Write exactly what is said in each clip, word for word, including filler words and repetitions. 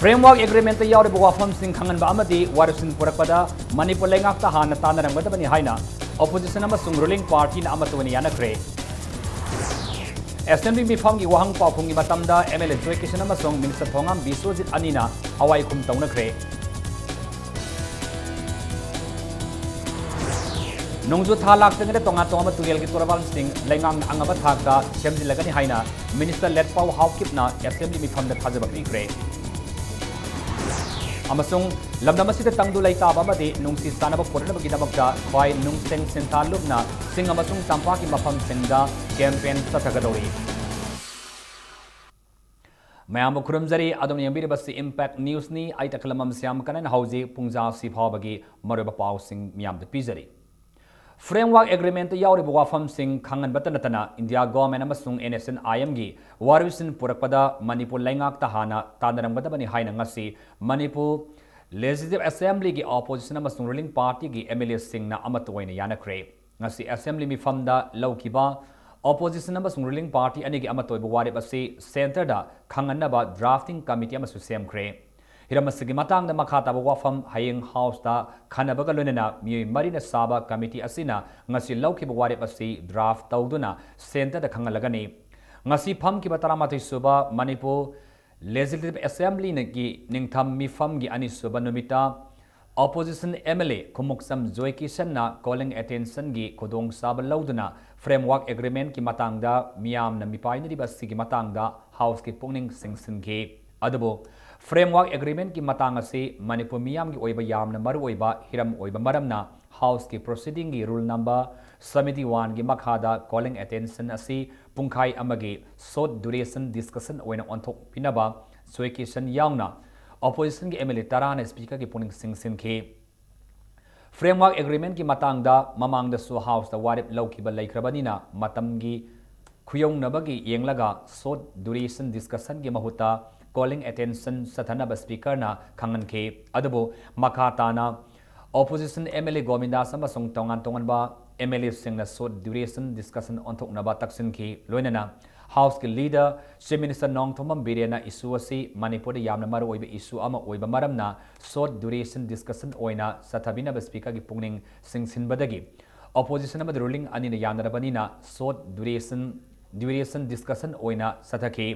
Framework Agreement ꯇ ꯌꯥꯎꯔꯤꯕ ꯋꯥꯐꯝꯁꯤꯡ ꯈꯪꯍꯟꯕ ꯑꯃꯗꯤ ꯋꯥꯔꯤꯁꯤꯟ ꯄꯨꯔꯛꯄꯗ ꯃꯅꯤꯄꯨꯔ ꯂꯩꯉꯥꯛꯇ ꯍꯥꯟꯅ ꯇꯥꯟꯅꯔꯝꯒꯗꯕꯅꯤ ꯍꯥꯏꯅ opposition ꯑꯃꯁꯨꯡ ruling party ꯅ ꯑꯃꯠꯇ ꯑꯣꯏꯅ ꯌꯥꯅꯈ꯭ꯔꯦ꯫ Assembly ꯃꯤꯐꯝꯒꯤ ꯋꯥꯍꯪ ꯄꯥꯎꯈꯨꯝꯒꯤ ꯃꯇꯝꯗ M L A ꯖꯣꯏꯀꯤꯁꯟ ꯑꯃꯁꯨꯡ Minister ꯊꯣꯉꯥꯝ ꯕꯤꯁ꯭ꯋꯖꯤꯠ ꯑꯅꯤꯅ ꯍꯋꯥꯏ ꯈꯨꯝ ꯇꯧꯅꯈ꯭ꯔꯦ꯫ ꯅꯣꯡꯖꯨ ꯊꯥ ꯂꯥꯛꯇ꯭ꯔꯤꯉꯩꯗ ꯇꯣꯉꯥꯟ ꯇꯣꯉꯥꯟꯕ ꯇꯨꯔꯦꯜꯒꯤ ꯇꯣꯔꯕꯥꯟꯁꯤꯡ ꯂꯩꯉꯥꯛꯅ ꯑꯉꯝꯕ ꯊꯥꯛꯇ ꯁꯦꯝꯖꯤꯜꯂꯒꯅꯤ ꯍꯥꯏꯅ Minister ꯂꯦꯠꯄꯥꯎ ꯍꯥꯎꯀꯤꯞꯅ Assembly ꯃꯤꯐꯝꯗ ꯊꯥꯖꯕ ꯄꯤꯈ꯭ꯔꯦ꯫ ꯑꯃꯁꯨꯡ ꯂꯝꯗꯝ ꯑꯁꯤꯗ ꯇꯪꯗꯨ ꯂꯩꯇꯥꯕ ꯑꯃꯗꯤ ꯅꯨꯡꯁꯤ ꯆꯥꯟꯅꯕ ꯄꯨꯔꯛꯅꯕꯒꯤꯗꯃꯛꯇ ꯈ꯭ꯋꯥꯏ ꯅꯨꯡꯁꯦꯡ ꯁꯤꯟꯊꯥ ꯂꯨꯞꯅ ꯆꯤꯡ ꯑꯃꯁꯨꯡ ꯇꯝꯄꯥꯛꯀꯤ ꯃꯐꯝꯁꯤꯡꯗ campaign ꯆꯠꯊꯒꯗꯧꯔꯤ꯫ ꯃꯌꯥꯝꯕꯨ ꯈꯨꯔꯨꯝꯖꯔꯤ꯫ ꯑꯗꯣꯝꯅ ꯌꯦꯡꯕꯤꯔꯤꯕꯁꯤ Impact News ꯅꯤ꯫ ꯑꯩ ꯇꯈꯦꯂꯝꯕꯝ ꯁ꯭ꯌꯥꯝ ꯀꯅꯟ꯫ ꯍꯧꯖꯤꯛ ꯄꯨꯡꯖꯥꯁꯤ ꯐꯥꯎꯕꯒꯤ ꯃꯔꯨꯑꯣꯏꯕ ꯄꯥꯎꯁꯤꯡ ꯃꯤꯌꯥꯝꯗ ꯄꯤꯖꯔꯤ꯫ Framework Agreement ꯇ ꯌꯥꯎꯔꯤꯕ ꯋꯥꯐꯝꯁꯤꯡ ꯈꯪꯍꯟꯕꯇ ꯅꯠꯇꯅ India Government ꯑꯃꯁꯨꯡ N S C N I M ꯒꯤ ꯋꯥꯔꯤꯁꯤꯟ ꯄꯨꯔꯛꯄꯗ ꯃꯅꯤꯄꯨꯔ ꯂꯩꯉꯥꯛꯇ ꯍꯥꯟꯅ ꯇꯥꯟꯅꯔꯝꯒꯗꯕꯅꯤ ꯍꯥꯏꯅ ꯉꯁꯤ ꯃꯅꯤꯄꯨꯔ Legislative Assembly ꯒꯤ opposition ꯑꯃꯁꯨꯡ ruling party ꯒꯤ M L A ꯁꯤꯡꯅ ꯑꯃꯠꯇ ꯑꯣꯏꯅ ꯌꯥꯅꯈ꯭ꯔꯦ꯫ ꯉꯁꯤ Assembly ꯃꯤꯐꯝꯗ ꯂꯧꯈꯤꯕ opposition ꯑꯃꯁꯨꯡ ruling party ꯑꯅꯤꯒꯤ ꯑꯃꯠꯇ ꯑꯣꯏꯕ ꯋꯥꯔꯦꯞ ꯑꯁꯤ centre ꯗ ꯈꯪꯍꯟꯅꯕ drafting committee ꯑꯃꯁꯨ ꯁꯦꯝꯈ꯭ꯔꯦ꯫ ꯍꯤꯔꯝ ꯑꯁꯤꯒꯤ ꯃꯇꯥꯡꯗ ꯃꯈꯥ ꯇꯥꯕ ꯋꯥꯐꯝ ꯍꯌꯦꯡ House ꯇ ꯈꯟꯅꯕꯒ ꯂꯣꯏꯅꯅ ꯃꯤꯑꯣꯏ ꯃꯔꯤꯅ ꯁꯥꯕ committee ꯑꯁꯤꯅ ꯉꯁꯤ ꯂꯧꯈꯤꯕ ꯋꯥꯔꯦꯞ ꯑꯁꯤ draft ꯇꯧꯗꯨꯅ centre ꯗ ꯈꯪꯍꯜꯂꯒꯅꯤ꯫ ꯉꯁꯤ ꯐꯝꯈꯤꯕ ꯇꯔꯥꯃꯥꯊꯣꯏ ꯁꯨꯕ ꯃꯅꯤꯄꯨꯔ Legislative Assembly ꯒꯤ ꯅꯤꯡꯊꯝ ꯃꯤꯐꯝꯒꯤ ꯑꯅꯤꯁꯨꯕ ꯅꯨꯃꯤꯠꯇ opposition M L A Khumukcham ꯖꯣꯏꯀꯤꯁꯟꯅ calling attention ꯒꯤ ꯈꯨꯗꯣꯡꯆꯥꯕ ꯂꯧꯗꯨꯅ Framework Agreement ꯀꯤ ꯃꯇꯥꯡꯗ ꯃꯤꯌꯥꯝꯅ ꯃꯤꯄꯥꯏꯅꯔꯤꯕ ꯑꯁꯤꯒꯤ ꯃꯇꯥꯡꯗ House ꯀꯤ ꯄꯨꯛꯅꯤꯡ ꯆꯤꯡꯁꯤꯟꯈꯤ꯫ ꯑꯗꯨꯕꯨ Framework Agreement ꯀꯤ ꯃꯇꯥꯡ ꯑꯁꯤ ꯃꯅꯤꯄꯨꯔ ꯃꯤꯌꯥꯝꯒꯤ ꯑꯣꯏꯕ ꯌꯥꯝꯅ ꯃꯔꯨꯑꯣꯏꯕ ꯍꯤꯔꯝ ꯑꯣꯏꯕ ꯃꯔꯝꯅ House ꯀꯤ proceeding ꯒꯤ rule number seventy one ꯒꯤ ꯃꯈꯥꯗ calling attention ꯑꯁꯤ ꯄꯨꯡꯈꯥꯏ ꯑꯃꯒꯤ short duration discussion ꯑꯣꯏꯅ ꯑꯣꯟꯊꯣꯛꯄꯤꯅꯕ ꯖꯣꯏꯀꯤꯁꯟ ꯌꯥꯎꯅ opposition ꯒꯤ M L A ꯇꯔꯥꯅ Speaker ꯒꯤ ꯄꯨꯛꯅꯤꯡ ꯆꯤꯡꯁꯤꯟꯈꯤ꯫ Framework Agreement ꯀꯤ ꯃꯇꯥꯡꯗ ꯃꯃꯥꯡꯗꯁꯨ House ꯇ ꯋꯥꯔꯦꯞ ꯂꯧꯈꯤꯕ ꯂꯩꯈ꯭ꯔꯕꯅꯤꯅ ꯃꯇꯝꯒꯤ ꯈꯨꯌꯧꯅꯕꯒꯤ ꯌꯦꯡꯂꯒ short duration discussion ꯒꯤ ꯃꯍꯨꯠꯇ calling attention ꯆꯠꯊꯅꯕ Speaker ꯅ ꯈꯪꯍꯟꯈꯤ꯫ ꯑꯗꯨꯕꯨ ꯃꯈꯥ ꯇꯥꯅ opposition M L A ꯒꯣꯕꯤꯟꯗꯥꯁ ꯑꯃꯁꯨꯡ ꯇꯣꯉꯥꯟ ꯇꯣꯉꯥꯟꯕ M L A ꯁꯤꯡꯅ short duration discussion ꯑꯣꯟꯊꯣꯛꯅꯕ ꯇꯛꯁꯤꯟꯈꯤ꯫ ꯂꯣꯏꯅꯅ Houseꯀꯤ leader Chief Minister Nongthombam ꯕꯤꯔꯦꯟꯅ issue ꯑꯁꯤ ꯃꯅꯤꯄꯨꯔꯗ ꯌꯥꯝꯅ ꯃꯔꯨꯑꯣꯏꯕ issue ꯑꯃ ꯑꯣꯏꯕ ꯃꯔꯝꯅ short duration discussion ꯑꯣꯏꯅ ꯆꯠꯊꯕꯤꯅꯕ Speakerꯒꯤ ꯄꯨꯛꯅꯤꯡ ꯆꯤꯡꯁꯤꯟꯕꯗꯒꯤ opposition ꯑꯃꯗꯤ ruling ꯑꯅꯤꯅ ꯌꯥꯅꯔꯕꯅꯤꯅ short duration, duration discussion ꯑꯣꯏꯅ ꯆꯠꯊꯈꯤ꯫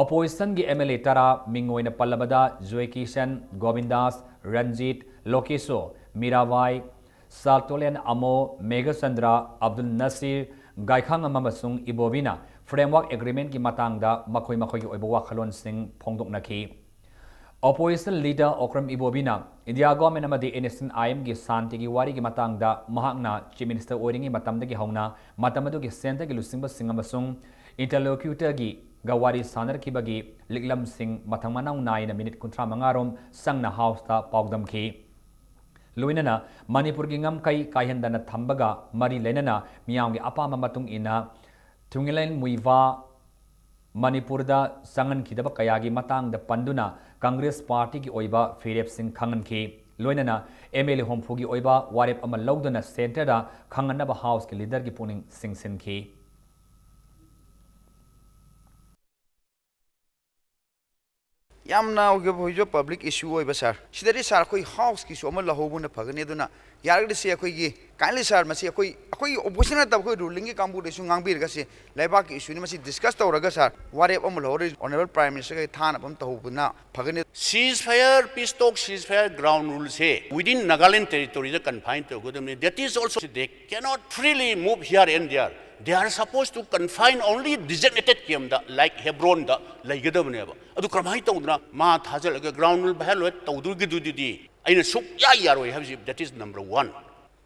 Oppositionꯒꯤ MLA ꯇꯔꯥ ꯃꯤꯡ ꯑꯣꯏꯅ ꯄꯜꯂꯕꯗ ꯖꯣꯏꯀꯤꯁꯟ, ꯒꯣꯕꯤꯟꯗꯥꯁ, ꯔꯟꯖꯤꯠ, ꯂꯣꯀꯦꯁꯣ, ꯃꯤꯔꯥꯕꯥꯏ, ꯁꯥꯜꯇꯣꯂꯦꯟ ꯑꯃꯣ, ꯃꯦꯘꯆꯟꯗ꯭ꯔ, ꯑꯕꯗꯨꯜ ꯅꯁꯤꯔ, ꯒꯥꯏꯈꯥꯉꯝ ꯑꯃꯁꯨꯡ ꯏꯕꯣꯕꯤꯅ framework agreementꯀꯤ ꯃꯇꯥꯡꯗ ꯃꯈꯣꯏ ꯃꯈꯣꯏꯒꯤ ꯑꯣꯏꯕ ꯋꯥꯈꯜꯂꯣꯟꯁꯤꯡ ꯐꯣꯡꯗꯣꯛꯅꯈꯤ꯫ Opposition leader Okram ꯏꯕꯣꯕꯤꯅ India government ꯑꯃꯗꯤ NSCN-IMꯒꯤ ꯁꯥꯟꯇꯤꯒꯤ ꯋꯥꯔꯤꯒꯤ ꯃꯇꯥꯡꯗ ꯃꯍꯥꯛꯅ Chief Minister ꯑꯣꯏꯔꯤꯉꯩ ꯃꯇꯝꯗꯒꯤ ꯍꯧꯅ ꯃꯇꯝ ꯑꯗꯨꯒꯤ centreꯒꯤ ꯂꯨꯆꯤꯡꯕꯁꯤꯡ ꯑꯃꯁꯨꯡ interlocutorꯒꯤ ꯒ ꯋꯥꯔꯤ ꯁꯥꯟꯅꯔꯛꯈꯤꯕꯒꯤ ꯂꯤꯛꯂꯝꯁꯤꯡ ꯃꯊꯪ ꯃꯅꯥꯎ ꯅꯥꯏꯅ minute ꯀꯨꯟꯊ꯭ꯔꯥ ꯃꯉꯥ ꯔꯣꯝ ꯆꯪꯅ Houseꯇ ꯄꯥꯎꯗꯝꯈꯤ꯫ ꯂꯣꯏꯅꯅ ꯃꯅꯤꯄꯨꯔꯒꯤ ꯉꯝꯈꯩ ꯀꯥꯏꯍꯟꯗꯅ ꯊꯝꯕꯒ ꯃꯔꯤ ꯂꯩꯅꯅ ꯃꯤꯌꯥꯝꯒꯤ ꯑꯄꯥꯝꯕ ꯃꯇꯨꯡ ꯏꯟꯅ ꯊꯨꯡꯒꯤꯂꯦꯟ ꯃꯨꯏꯚꯥ ꯃꯅꯤꯄꯨꯔꯗ ꯆꯪꯍꯟꯈꯤꯗꯕ ꯀꯌꯥꯒꯤ ꯃꯇꯥꯡꯗ ꯄꯟꯗꯨꯅ Congress partyꯒꯤ ꯑꯣꯏꯕ ꯐꯤꯔꯦꯞꯁꯤꯡ ꯈꯪꯍꯟꯈꯤ꯫ ꯂꯣꯏꯅꯅ MLA ꯍꯨꯝꯐꯨꯒꯤ ꯑꯣꯏꯕ ꯋꯥꯔꯦꯞ ꯑꯃ ꯂꯧꯗꯨꯅ centreꯗ ꯈꯪꯍꯟꯅꯕ Houseꯀꯤ leaderꯒꯤ ꯄꯨꯛꯅꯤꯡ ꯆꯤꯡꯁꯤꯟꯈꯤ꯫ ꯌꯥꯝꯅ ꯍꯧꯖꯤꯛ ꯍꯧꯖꯤꯛ public issue ꯑꯣꯏꯕ sir, ꯁꯤꯗꯗꯤ sir ꯑꯩꯈꯣꯏ Houseꯀꯤꯁꯨ ꯑꯃ ꯂꯧꯍꯧꯕꯅ ꯐꯒꯅꯤ꯫ ꯑꯗꯨꯅ ꯌꯥꯔꯒꯗꯤ ꯁꯤ ꯑꯩꯈꯣꯏꯒꯤ kindly sir, ꯃꯁꯤ ꯑꯩꯈꯣꯏ, ꯑꯩꯈꯣꯏꯒꯤ opposition ꯅꯠꯇꯕ ꯑꯩꯈꯣꯏ rulingꯒꯤ ꯀꯥꯡꯕꯨꯗꯁꯨ ꯉꯥꯡꯕꯤꯔꯒ ꯁꯤ ꯂꯩꯕꯥꯛꯀꯤ issueꯅꯤ, ꯃꯁꯤ discuss ꯇꯧꯔꯒ sir ꯋꯥꯔꯦꯞ ꯑꯃ ꯂꯧꯍꯧꯔꯒ Honourable Prime Ministerꯒ ꯊꯥꯅꯕ ꯑꯃ ꯇꯧꯍꯧꯕꯅ ꯐꯒꯅꯤ꯫ Ceasefire, peace talk, ceasefire, ground ruleꯁꯦ within Nagaland territoryꯗ confine ꯇꯧꯒꯗꯕꯅꯤ꯫ That is also, they cannot freely move here and there. They are supposed to confine only designated campꯗ, like Hebronꯗ ꯂꯩꯒꯗꯕꯅꯦꯕ꯫ ꯑꯗꯨ ꯀꯔꯝꯍꯥꯏꯅ ꯇꯧꯗꯅ ꯃꯥ ꯊꯥꯖꯤꯜꯂꯒ ground rule violate ꯇꯧꯗꯣꯏꯒꯤꯗꯨꯗꯤ ꯑꯩꯅ ꯁꯨꯛꯌꯥ ꯌꯥꯔꯣꯏ ꯍꯥꯏꯕꯁꯤ, that is number one꯫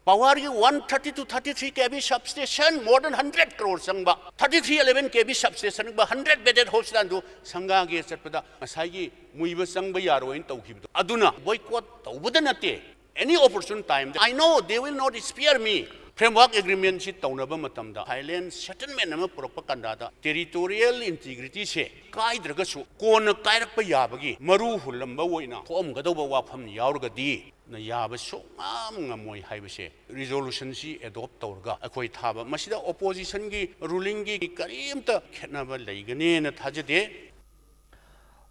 Powerꯒꯤ one thirty to thirty three KV substation, more than hundred crore ꯆꯪꯕ, thirty three eleven KV substation ꯆꯪꯕ, hundred bedded hospitalꯗꯨ ꯁꯪꯒꯥꯒꯦ ꯆꯠꯄꯗ ꯉꯁꯥꯏꯒꯤ ꯃꯨꯏꯕ ꯆꯪꯕ ꯌꯥꯔꯣꯏꯅ ꯇꯧꯈꯤꯕꯗꯣ, ꯑꯗꯨꯅ boycott ꯇꯧꯕꯗ ꯅꯠꯇꯦ, any opportune timeꯗ, I know they will not spare me, Framework Agreementꯁꯤ ꯇꯧꯅꯕ ꯃꯇꯝꯗ violent settlement ꯑꯃ ꯄꯨꯔꯛꯄ ꯀꯥꯟꯗ territorial integrityꯁꯦ ꯀꯥꯏꯗ꯭ꯔꯒꯁꯨ ꯀꯣꯟꯅ ꯀꯥꯏꯔꯛꯄ ꯌꯥꯕꯒꯤ ꯃꯔꯨ ꯍꯨꯜꯂꯝꯕ ꯑꯣꯏꯅ ꯊꯣꯛꯑꯝꯒꯗꯧꯕ ꯋꯥꯐꯝ ꯌꯥꯎꯔꯒꯗꯤ ꯅ ꯌꯥꯕ ꯁꯨꯡꯉꯝ ꯉꯝꯃꯣꯏ ꯍꯥꯏꯕꯁꯦ resolutionꯁꯤ adopt ꯇꯧꯔꯒ ꯑꯩꯈꯣꯏ ꯊꯥꯕ꯫ ꯃꯁꯤꯗ oppositionꯒꯤ rulingꯒꯤ ꯀꯔꯤꯝꯇ ꯈꯦꯠꯅꯕ ꯂꯩꯒꯅꯦꯅ ꯊꯥꯖꯗꯦ꯫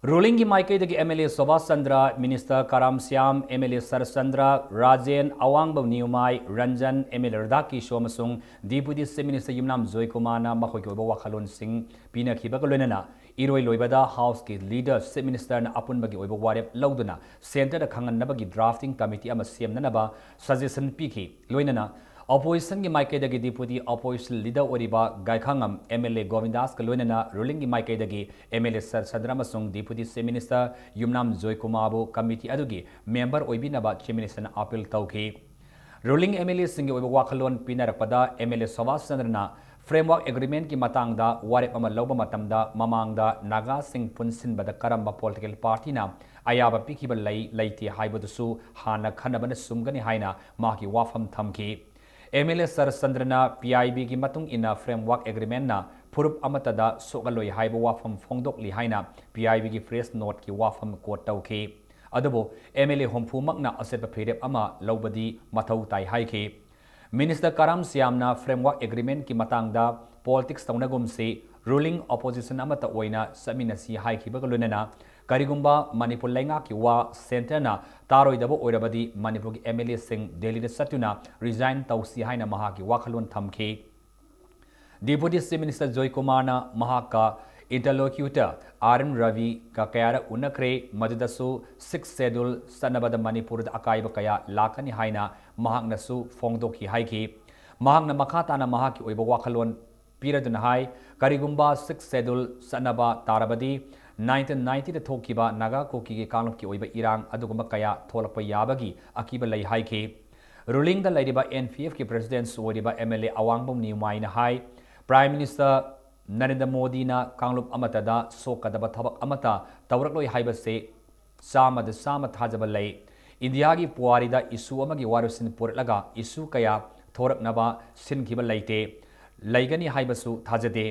Rulingꯒꯤ ꯃꯥꯏꯀꯩꯗꯒꯤ MLA ꯁꯣꯚꯥꯁ ꯆꯟꯗ꯭ꯔ, Minister ꯀꯔꯥꯝ ꯁ꯭ꯌꯥꯝ, MLA ꯁꯔꯠ ꯆꯟꯗ꯭ꯔ, ꯔꯥꯖꯦꯟ, ꯑꯋꯥꯡꯕ ꯅꯤꯌꯨꯃꯥꯏ, ꯔꯟꯖꯟ, MLA ꯔꯥꯙꯥꯀꯤꯁꯣ ꯑꯃꯁꯨꯡ Deputy Chief Minister ꯌꯨꯝꯅꯥꯝ ꯖꯣꯏꯀꯨꯃꯥꯔꯅ ꯃꯈꯣꯏꯒꯤ ꯑꯣꯏꯕ ꯋꯥꯈꯜꯂꯣꯟꯁꯤꯡ ꯄꯤꯅꯈꯤꯕꯒ ꯂꯣꯏꯅꯅ ꯏꯔꯣꯏ ꯂꯣꯏꯕꯗ Houseꯀꯤ Leader Chief Ministerꯅ ꯑꯄꯨꯟꯕꯒꯤ ꯑꯣꯏꯕ ꯋꯥꯔꯦꯞ ꯂꯧꯗꯨꯅ Centreꯗ ꯈꯪꯍꯟꯅꯕꯒꯤ drafting committee ꯑꯃ ꯁꯦꯝꯅꯅꯕ suggestion ꯄꯤꯈꯤ꯫ ꯂꯣꯏꯅꯅ oppositionꯒꯤ ꯃꯥꯏꯀꯩꯗꯒꯤ Deputy Opposition Leader ꯑꯣꯏꯔꯤꯕ ꯒꯥꯏꯈꯥꯉꯝ MLA ꯒꯣꯕꯤꯟꯗꯥꯁꯀ ꯂꯣꯏꯅꯅ rulingꯒꯤ ꯃꯥꯏꯀꯩꯗꯒꯤ MLA ꯁꯔꯠ ꯆꯟꯗ꯭ꯔ ꯑꯃꯁꯨꯡ Deputy Chief Minister ꯌꯨꯝꯅꯥꯝ ꯖꯣꯏꯀꯨꯃꯥꯔꯕꯨ committee ꯑꯗꯨꯒꯤ member ꯑꯣꯏꯕꯤꯅꯕ Chief Ministerꯅ appeal ꯇꯧꯈꯤ꯫ Ruling MLAꯁꯤꯡꯒꯤ ꯑꯣꯏꯕ ꯋꯥꯈꯜꯂꯣꯟ ꯄꯤꯅꯔꯛꯄꯗ MLA ꯁꯣꯚꯥꯁ ꯆꯟꯗ꯭ꯔꯅ Framework Agreementꯀꯤ ꯃꯇꯥꯡꯗ ꯋꯥꯔꯦꯞ ꯑꯃ ꯂꯧꯕ ꯃꯇꯝꯗ ꯃꯃꯥꯡꯗ ꯅꯥꯒꯥꯁꯤꯡ ꯄꯨꯟꯁꯤꯟꯕꯗ ꯀꯔꯝꯕ political partyꯅ ꯑꯌꯥꯕ ꯄꯤꯈꯤꯕ ꯂꯩ ꯂꯩꯇꯦ ꯍꯥꯏꯕꯗꯨꯁꯨ ꯍꯥꯟꯅ ꯈꯟꯅꯕꯅ ꯆꯨꯝꯒꯅꯤ ꯍꯥꯏꯅ ꯃꯍꯥꯛꯀꯤ ꯋꯥꯐꯝ ꯊꯝꯈꯤ꯫ MLA ꯁꯔꯠ ꯆꯟꯗ꯭ꯔꯅ PIBꯒꯤ ꯃꯇꯨꯡ ꯏꯟꯅ Framework Agreementꯅ ꯐꯨꯔꯨꯞ ꯑꯃꯠꯇꯗ ꯁꯣꯛꯍꯜꯂꯣꯏ ꯍꯥꯏꯕ ꯋꯥꯐꯝ ꯐꯣꯡꯗꯣꯛꯂꯤ ꯍꯥꯏꯅ PIBꯒꯤ press noteꯀꯤ ꯋꯥꯐꯝ quote ꯇꯧꯈꯤ꯫ ꯑꯗꯨꯕꯨ MLA ꯍꯨꯝꯐꯨꯃꯛꯅ ꯑꯆꯦꯠꯄ ꯐꯤꯔꯦꯞ ꯑꯃ ꯂꯧꯕꯗꯤ ꯃꯊꯧ ꯇꯥꯏ ꯍꯥꯏꯈꯤ꯫ Minister ꯀꯔꯥꯝ ꯁ꯭ꯌꯥꯝꯅ Framework Agreementꯀꯤ ꯃꯇꯥꯡꯗ politics ꯇꯧꯅꯒꯨꯝꯁꯤ, ruling opposition ꯑꯃꯠꯇ ꯑꯣꯏꯅ ꯆꯠꯃꯤꯟꯅꯁꯤ ꯍꯥꯏꯈꯤꯕꯒ ꯂꯣꯏꯅꯅ ꯀꯔꯤꯒꯨꯝꯕ ꯃꯅꯤꯄꯨꯔ ꯂꯩꯉꯥꯛꯀꯤ ꯋꯥ Centreꯅ ꯇꯥꯔꯣꯏꯗꯕ ꯑꯣꯏꯔꯕꯗꯤ ꯃꯅꯤꯄꯨꯔꯒꯤ MLAꯁꯤꯡ ꯗꯦꯜꯂꯤꯗ ꯆꯠꯇꯨꯅ resign ꯇꯧꯁꯤ ꯍꯥꯏꯅ ꯃꯍꯥꯛꯀꯤ ꯋꯥꯈꯜꯂꯣꯟ ꯊꯝꯈꯤ꯫ Deputy Chief Minister ꯖꯣꯏꯀꯨꯃꯥꯔꯅ ꯃꯍꯥꯛꯀ interlocutor R N ꯔꯕꯤꯒ ꯀꯌꯥꯔꯛ ꯎꯅꯈ꯭ꯔꯦ, ꯃꯗꯨꯗꯁꯨ Sixth Schedule ꯆꯠꯅꯕꯗ ꯃꯅꯤꯄꯨꯔꯗ ꯑꯀꯥꯏꯕ ꯀꯌꯥ ꯂꯥꯛꯀꯅꯤ ꯍꯥꯏꯅ ꯃꯍꯥꯛꯅꯁꯨ ꯐꯣꯡꯗꯣꯛꯈꯤ ꯍꯥꯏꯈꯤ꯫ ꯃꯍꯥꯛꯅ ꯃꯈꯥ ꯇꯥꯅ ꯃꯍꯥꯛꯀꯤ ꯑꯣꯏꯕ ꯋꯥꯈꯜꯂꯣꯟ ꯄꯤꯔꯗꯨꯅ ꯍꯥꯏ, ꯀꯔꯤꯒꯨꯝꯕ Sixth Schedule ꯆꯠꯅꯕ ꯇꯥꯔꯕꯗꯤ nineteen ninetyꯗ ꯊꯣꯛꯈꯤꯕ ꯅꯥꯒꯥ ꯀꯨꯀꯤꯒꯤ ꯀꯥꯡꯂꯨꯞꯀꯤ ꯑꯣꯏꯕ ꯏꯔꯥꯡ ꯑꯗꯨꯒꯨꯝꯕ ꯀꯌꯥ ꯊꯣꯛꯂꯛꯄ ꯌꯥꯕꯒꯤ ꯑꯀꯤꯕ ꯂꯩ ꯍꯥꯏꯈꯤ꯫ Rulingꯗ ꯂꯩꯔꯤꯕ NPFꯀꯤ Presidentꯁꯨ ꯑꯣꯏꯔꯤꯕ MLA ꯑꯋꯥꯡꯕꯝ ꯅꯤꯌꯨꯃꯥꯏꯅ ꯍꯥꯏ, Prime Minister ꯅꯔꯦꯟꯗ꯭ꯔ ꯃꯣꯗꯤꯅ ꯀꯥꯡꯂꯨꯞ ꯑꯃꯠꯇꯗ ꯁꯣꯛꯀꯗꯕ ꯊꯕꯛ ꯑꯃꯠꯇ ꯇꯧꯔꯛꯂꯣꯏ ꯍꯥꯏꯕꯁꯦ ꯆꯥꯝꯃꯗ ꯆꯥꯝꯃ ꯊꯥꯖꯕ ꯂꯩ꯫ ꯏꯟꯗꯤꯌꯥꯒꯤ ꯄꯨꯋꯥꯔꯤꯗ issue ꯑꯃꯒꯤ ꯋꯥꯔꯣꯏꯁꯤꯟ ꯄꯨꯔꯛꯂꯒ issue ꯀꯌꯥ ꯊꯣꯔꯛꯅꯕ ꯁꯤꯟꯈꯤꯕ ꯂꯩꯇꯦ, ꯂꯩꯒꯅꯤ ꯍꯥꯏꯕꯁꯨ ꯊꯥꯖꯗꯦ꯫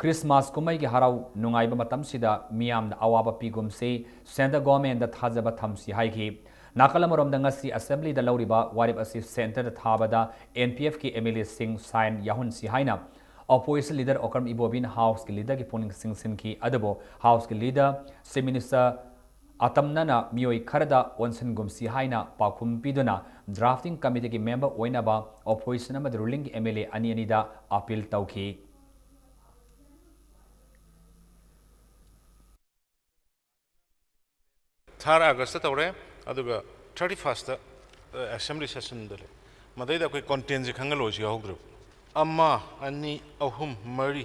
ꯈ꯭ꯔꯤꯁꯃꯥꯁ ꯀꯨꯝꯍꯩꯒꯤ ꯍꯔꯥꯎ ꯅꯨꯡꯉꯥꯏꯕ ꯃꯇꯝꯁꯤꯗ ꯃꯤꯌꯥꯝꯅ ꯑꯋꯥꯕ ꯄꯤꯒꯨꯝꯁꯤ, centre governmentꯗ ꯊꯥꯖꯕ ꯊꯝꯁꯤ ꯍꯥꯏꯈꯤ꯫ ꯅꯥꯀꯜ ꯑꯃꯔꯣꯝꯗ ꯉꯁꯤ assemblyꯗ ꯂꯧꯔꯤꯕ ꯋꯥꯔꯦꯞ ꯑꯁꯤ centreꯗ ꯊꯥꯕꯗ NPFꯀꯤ MLAꯁꯤꯡ sign ꯌꯥꯎꯍꯟꯁꯤ ꯍꯥꯏꯅ opposition leader ꯑꯣꯀ꯭ꯔꯝ ꯏꯕꯣꯕꯤꯅ Houseꯀꯤ leaderꯒꯤ ꯄꯨꯛꯅꯤꯡ ꯆꯤꯡꯁꯤꯟꯈꯤ꯫ ꯑꯗꯨꯕꯨ Houseꯀꯤ leader Chief Minister ꯑꯇꯝꯅꯅ ꯃꯤꯑꯣꯏ ꯈꯔꯗ ꯑꯣꯟꯁꯤꯟꯒꯨꯝꯁꯤ ꯍꯥꯏꯅ ꯄꯥꯎꯈꯨꯝ ꯄꯤꯗꯨꯅ drafting committeeꯒꯤ member ꯑꯣꯏꯅꯕ opposition ꯑꯃꯗꯤ rulingꯒꯤ MLA ꯑꯅꯤ ꯑꯅꯤꯗ appeal ꯇꯧꯈꯤ꯫ Third Augustꯇ ꯇꯧꯔꯦ, ꯑꯗꯨꯒ thirty firstꯇ assembly sessionꯗ ꯂꯩ꯫ ꯃꯗꯩꯗ ꯑꯩꯈꯣꯏ contentꯁꯦ ꯈꯪꯍꯜꯂꯣꯏꯁꯨ ꯌꯥꯎꯍꯧꯗ꯭ꯔꯕ꯫ ꯑꯃ, ꯑꯅꯤ, ꯑꯍꯨꯝ, ꯃꯔꯤ,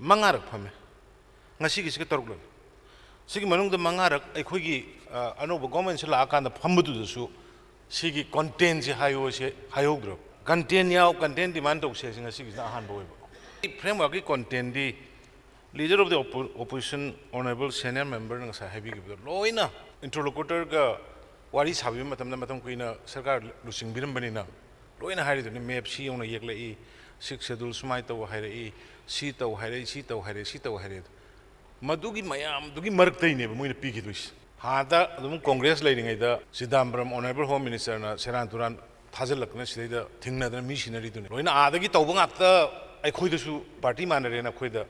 ꯃꯉꯥꯔꯛ ꯐꯝꯃꯦ꯫ ꯉꯁꯤꯒꯤꯁꯤꯒ ꯇꯔꯨꯛꯂꯛ꯫ ꯁꯤꯒꯤ ꯃꯅꯨꯡꯗ ꯃꯉꯥꯔꯛ ꯑꯩꯈꯣꯏꯒꯤ, ꯑ, ꯑꯅꯧꯕ governmentꯁꯦ ꯂꯥꯛꯑꯀꯥꯟꯗ ꯐꯝꯕꯗꯨꯗꯁꯨ ꯁꯤꯒꯤ contentꯁꯦ ꯍꯥꯏꯌꯣꯁꯦ ꯍꯥꯏꯍꯧꯗ꯭ꯔꯕ꯫ Content ꯌꯥꯎ, content demand ꯇꯧꯁꯦ ꯍꯥꯏꯁꯦ ꯉꯁꯤꯒꯤꯁꯤꯅ ꯑꯍꯥꯟꯕ ꯑꯣꯏꯕ꯫ Frameworkꯀꯤ contentꯗꯤ Leader of the oppo-, Opposition, Honourable Senior Memberꯅ ꯉꯁꯥꯏ ꯍꯥꯏꯕꯤꯈꯤꯕꯗꯣ ꯂꯣꯏꯅ interlocutorꯒ ꯋꯥꯔꯤ ꯁꯥꯕꯤꯕ ꯃꯇꯝꯗ ꯃꯇꯝ ꯀꯨꯏꯅ ꯁꯔꯀꯥꯔ ꯂꯨꯆꯤꯡꯕꯤꯔꯝꯕꯅꯤꯅ ꯂꯣꯏꯅ ꯍꯥꯏꯔꯤꯗꯨꯅꯤ, map ꯁꯤ ꯌꯧꯅ ꯌꯦꯛꯂꯛꯏ, Sixth Schedule ꯁꯨꯃꯥꯏꯅ ꯇꯧ ꯍꯥꯏꯔꯛꯏ, ꯁꯤ ꯇꯧ ꯍꯥꯏꯔꯛꯏ, ꯁꯤ ꯇꯧ ꯍꯥꯏꯔꯛꯏ, ꯁꯤ ꯇꯧ ꯍꯥꯏꯔꯛꯏ꯫ ꯃꯗꯨꯒꯤ ꯃꯌꯥꯝꯗꯨꯒꯤ ꯃꯔꯛꯇꯩꯅꯦꯕ ꯃꯣꯏꯅ ꯄꯤꯈꯤꯗꯣꯏꯁꯦ꯫ ꯑꯥꯗ ꯑꯗꯨꯝ Congress ꯂꯩꯔꯤꯉꯩꯗ ꯆꯤꯗꯥꯝꯕꯔꯝ Honourable Home Ministerꯅ ꯁꯦꯔꯥꯟ ꯇꯨꯔꯥꯟ ꯊꯥꯖꯤꯜꯂꯛꯇꯅ ꯁꯤꯗꯩꯗ ꯊꯦꯡꯅꯗꯅ ꯃꯤ ꯁꯤꯅꯔꯤꯗꯨꯅꯤ꯫ ꯂꯣꯏꯅ ꯑꯥꯗꯒꯤ ꯇꯧꯕ ꯉꯥꯛꯇ ꯑꯩꯈꯣꯏꯗꯁꯨ party ꯃꯥꯟꯅꯔꯦꯅ ꯑꯩꯈꯣꯏꯗ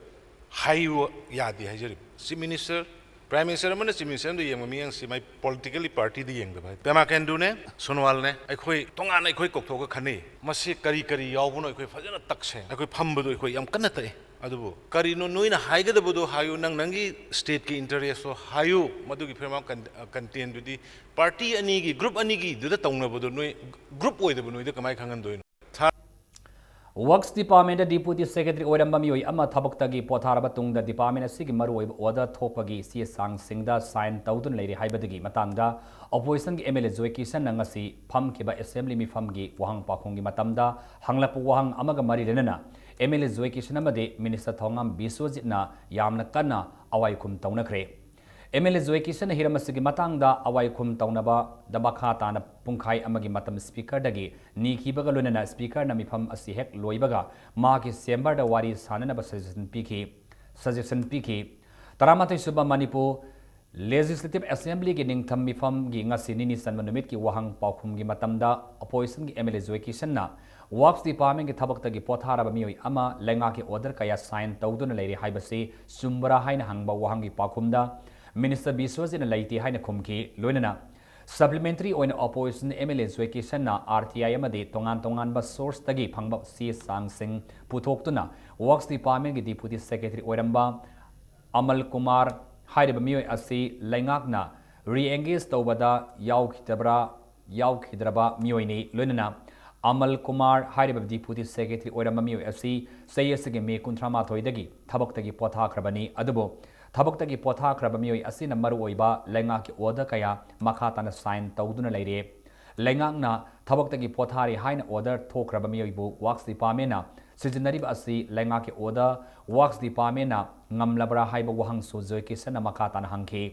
ꯍꯥꯏꯌꯨ ꯌꯥꯗꯦ ꯍꯥꯏꯖꯔꯤꯕ꯫ Chief Minister, Prime Minister ꯑꯃꯅ Chief Minister ꯑꯃꯗ ꯌꯦꯡꯕ ꯃꯤꯠꯌꯦꯡꯁꯤ ꯃꯥꯏ politically partyꯗ ꯌꯦꯡꯗꯕ ꯍꯥꯏ꯫ Pema Khanduꯅꯦ, ꯁꯣꯅꯣꯋꯥꯜꯅꯦ, ꯑꯩꯈꯣꯏ ꯇꯣꯉꯥꯟꯅ ꯑꯩꯈꯣꯏ ꯀꯧꯊꯣꯛꯑꯒ ꯈꯟꯅꯩ꯫ ꯃꯁꯤ ꯀꯔꯤ ꯀꯔꯤ ꯌꯥꯎꯕꯅꯣ ꯑꯩꯈꯣꯏ ꯐꯖꯅ ꯇꯛꯁꯦ꯫ ꯑꯩꯈꯣꯏ ꯐꯝꯕꯗꯣ ꯑꯩꯈꯣꯏ ꯌꯥꯝ ꯀꯟꯅ ꯇꯛꯏ꯫ ꯑꯗꯨꯕꯨ ꯀꯔꯤꯅꯣ ꯅꯣꯏꯅ ꯍꯥꯏꯒꯗꯕꯗꯣ ꯍꯥꯏꯌꯨ, ꯅꯪ ꯅꯪꯒꯤ stateꯀꯤ interestꯇꯣ ꯍꯥꯏꯌꯨ, ꯃꯗꯨꯒꯤ ꯐꯤꯔꯃꯥ ꯀꯟ-, contentꯗꯨꯗꯤ party ꯑꯅꯤꯒꯤ, group ꯑꯅꯤꯒꯤꯗꯨꯗ ꯇꯧꯅꯕꯗꯣ ꯅꯣꯏ group ꯑꯣꯏꯗꯕ ꯅꯣꯏꯗ ꯀꯃꯥꯏꯅ ꯈꯪꯍꯟꯗꯣꯏꯅꯣ? Third, Works Departmentꯇ Deputy Secretary ꯑꯣꯏꯔꯝꯕ ꯃꯤꯑꯣꯏ ꯑꯃ ꯊꯕꯛꯇꯒꯤ ꯄꯣꯊꯥꯔꯕ ꯇꯨꯡꯗ department ꯑꯁꯤꯒꯤ ꯃꯔꯨꯑꯣꯏꯕ order ꯊꯣꯛꯄꯒꯤ ꯆꯦ ꯆꯥꯡꯁꯤꯡꯗ sign ꯇꯧꯗꯨꯅ ꯂꯩꯔꯤ ꯍꯥꯏꯕꯗꯨꯒꯤ ꯃꯇꯥꯡꯗ oppositionꯒꯤ MLA ꯖꯣꯏ ꯀꯤꯁꯟꯅ ꯉꯁꯤ ꯐꯝꯈꯤꯕ assembly ꯃꯤꯐꯝꯒꯤ ꯋꯥꯍꯪ ꯄꯥꯎꯈꯨꯝꯒꯤ ꯃꯇꯝꯗ ꯍꯪꯂꯛꯄ ꯋꯥꯍꯪ ꯑꯃꯒ ꯃꯔꯤ ꯂꯩꯅꯅ MLA ꯖꯣꯏ ꯀꯤꯁꯟ ꯑꯃꯗꯤ Minister ꯊꯧꯉꯥꯝ ꯕꯤꯁ꯭ꯋꯖꯤꯠꯅ ꯌꯥꯝꯅ ꯀꯟꯅ ꯑꯋꯥꯏꯈꯨꯝ ꯇꯧꯅꯈ꯭ꯔꯦ꯫ ꯑꯦꯝ ꯑꯦꯜ ꯑꯦ ꯖꯣꯏ ꯀꯤꯁꯟꯅ ꯍꯤꯔꯝ ꯑꯁꯤꯒꯤ ꯃꯇꯥꯡꯗ ꯑꯋꯥꯏꯈꯨꯝ ꯇꯧꯅꯕꯗ ꯃꯈꯥ ꯇꯥꯅ ꯄꯨꯡꯈꯥꯏ ꯑꯃꯒꯤ ꯃꯇꯝ ꯁ꯭ꯄꯤꯀꯔꯗꯒꯤ ꯅꯤꯈꯤꯕꯒ ꯂꯣꯏꯅꯅ ꯁ꯭ꯄꯤꯀꯔꯅ ꯃꯤꯐꯝ ꯑꯁꯤ ꯍꯦꯛ ꯂꯣꯏꯕꯒ ꯃꯍꯥꯛꯀꯤ ꯆꯦꯝꯕꯔꯗ ꯋꯥꯔꯤ ꯁꯥꯅꯅꯕ ꯁꯖꯦꯁꯟ ꯄꯤꯈꯤ꯫ ꯁꯖꯦꯁꯟ ꯄꯤꯈꯤ꯫ ꯇꯔꯥꯃꯥꯊꯣꯏ ꯁꯨꯕ ꯃꯅꯤꯄꯨꯔ ꯂꯦꯖꯤꯁꯂꯦꯇꯤꯚ ꯑꯦꯁꯦꯝꯕ꯭ꯂꯤꯒꯤ ꯅꯤꯡꯊꯝ ꯃꯤꯐꯝꯒꯤ ꯉꯁꯤ ꯅꯤꯅꯤ ꯆꯟꯕ ꯅꯨꯃꯤꯠꯀꯤ ꯋꯥꯍꯪ ꯄꯥꯎꯈꯨꯝꯒꯤ ꯃꯇꯝꯗ ꯑꯣꯄꯣꯖꯤꯁꯟꯒꯤ ꯑꯦꯝ ꯑꯦꯜ ꯑꯦ ꯖꯣꯏ ꯀꯤꯁꯟꯅ ꯋꯥꯛꯁ ꯗꯤꯄꯥꯔꯠꯃꯦꯟꯒꯤ ꯊꯕꯛꯇꯒꯤ ꯄꯣꯊꯥꯔꯕ ꯃꯤꯑꯣꯏ ꯑꯃ ꯂꯩꯉꯥꯛꯀꯤ ꯑꯣꯔꯗꯔ ꯀꯌꯥ ꯁꯥꯏꯟ ꯇꯧꯗꯨꯅ ꯂꯩꯔꯤ ꯍꯥꯏꯕꯁꯤ ꯆꯨꯝꯕ꯭ꯔꯥ ꯍꯥꯏꯅ ꯍꯪꯕ ꯋꯥꯍꯪꯒꯤ ꯄꯥꯎꯈꯨꯝꯗ ꯃꯤꯅꯤꯁꯇꯔ ꯕꯤꯁ꯭ꯋꯖꯤꯠꯅ ꯂꯩꯇꯦ ꯍꯥꯏꯅ ꯈꯨꯝꯈꯤ꯫ ꯂꯣꯏꯅꯅ ꯁꯄ꯭ꯂꯤꯃꯦꯟꯇꯔꯤ ꯑꯣꯏꯅ opposition M L A Joy ꯀꯤꯁꯟꯅ ꯑꯥꯔ ꯇꯤ ꯑꯥꯏ ꯑꯃꯗꯤ ꯇꯣꯉꯥꯟ ꯇꯣꯉꯥꯟꯕ ꯁꯣꯔꯁꯇꯒꯤ ꯐꯪꯕ ꯆꯦ ꯆꯥꯡꯁꯤꯡ ꯄꯨꯊꯣꯛꯇꯨꯅ ꯋꯥꯛꯁ ꯗꯤꯄꯥꯔꯠꯃꯦꯟꯒꯤ ꯗꯤꯄꯨꯇꯤ ꯁꯦꯀ꯭ꯔꯦꯇꯔꯤ ꯑꯣꯏꯔꯝꯕ ꯑꯃꯜ ꯀꯨꯃꯥꯔ ꯍꯥꯏꯔꯤꯕ ꯃꯤꯑꯣꯏ ꯑꯁꯤ ꯂꯩꯉꯥꯛꯅ ꯔꯤꯑꯦꯡꯒꯦꯖ ꯇꯧꯕꯗ ꯌꯥꯎꯈꯤꯗꯕ꯭ꯔꯥ, ꯌꯥꯎꯈꯤꯗ꯭ꯔꯕ ꯃꯤꯑꯣꯏꯅꯤ꯫ ꯂꯣꯏꯅꯅ ꯑꯃꯜ ꯀꯨꯃꯥꯔ ꯍꯥꯏꯔꯤꯕ ꯗꯤꯄꯨꯇꯤ ꯁꯦꯀ꯭ꯔꯦꯇꯔꯤ ꯑꯣꯏꯔꯝꯕ ꯃꯤꯑꯣꯏ ꯑꯁꯤ ꯆꯍꯤ ꯑꯁꯤꯒꯤ ꯃꯦ ꯀꯨꯟꯊ꯭ꯔꯥ ꯃꯥꯊꯣꯏꯗꯒꯤ ꯊꯕꯛꯇꯒꯤ ꯄꯣꯊꯥꯈ꯭ꯔꯕꯅꯤ꯫ ꯑꯗꯨꯕꯨ ꯊꯕꯛꯇꯒꯤ ꯄꯣꯊꯥꯈ꯭ꯔꯕ ꯃꯤꯑꯣꯏ ꯑꯁꯤꯅ ꯃꯔꯨꯑꯣꯏꯕ ꯂꯩꯉꯥꯛꯀꯤ ꯑꯣꯔꯗꯔ ꯀꯌꯥ ꯃꯈꯥ ꯇꯥꯅ ꯁꯥꯏꯟ ꯇꯧꯗꯨꯅ ꯂꯩꯔꯦ꯫ ꯂꯩꯉꯥꯛꯅ ꯊꯕꯛꯇꯒꯤ ꯄꯣꯊꯥꯔꯦ ꯍꯥꯏꯅ ꯑꯣꯔꯗꯔ ꯊꯣꯛꯈ꯭ꯔꯕ ꯃꯤꯑꯣꯏꯕꯨ ꯋꯥꯛꯁ ꯗꯤꯄꯥꯔꯠꯃꯦꯟꯅ ꯁꯤꯖꯤꯟꯅꯔꯤꯕ ꯑꯁꯤ ꯂꯩꯉꯥꯛꯀꯤ ꯑꯣꯔꯗꯔ ꯋꯥꯛꯁ ꯗꯤꯄꯥꯔꯠꯃꯦꯟꯅ ꯉꯝꯂꯕ꯭ꯔꯥ ꯍꯥꯏꯕ ꯋꯥꯍꯪꯁꯨ ꯖꯣꯏ ꯀꯤꯁꯟꯅ ꯃꯈꯥ ꯇꯥꯅ ꯍꯪꯈꯤ꯫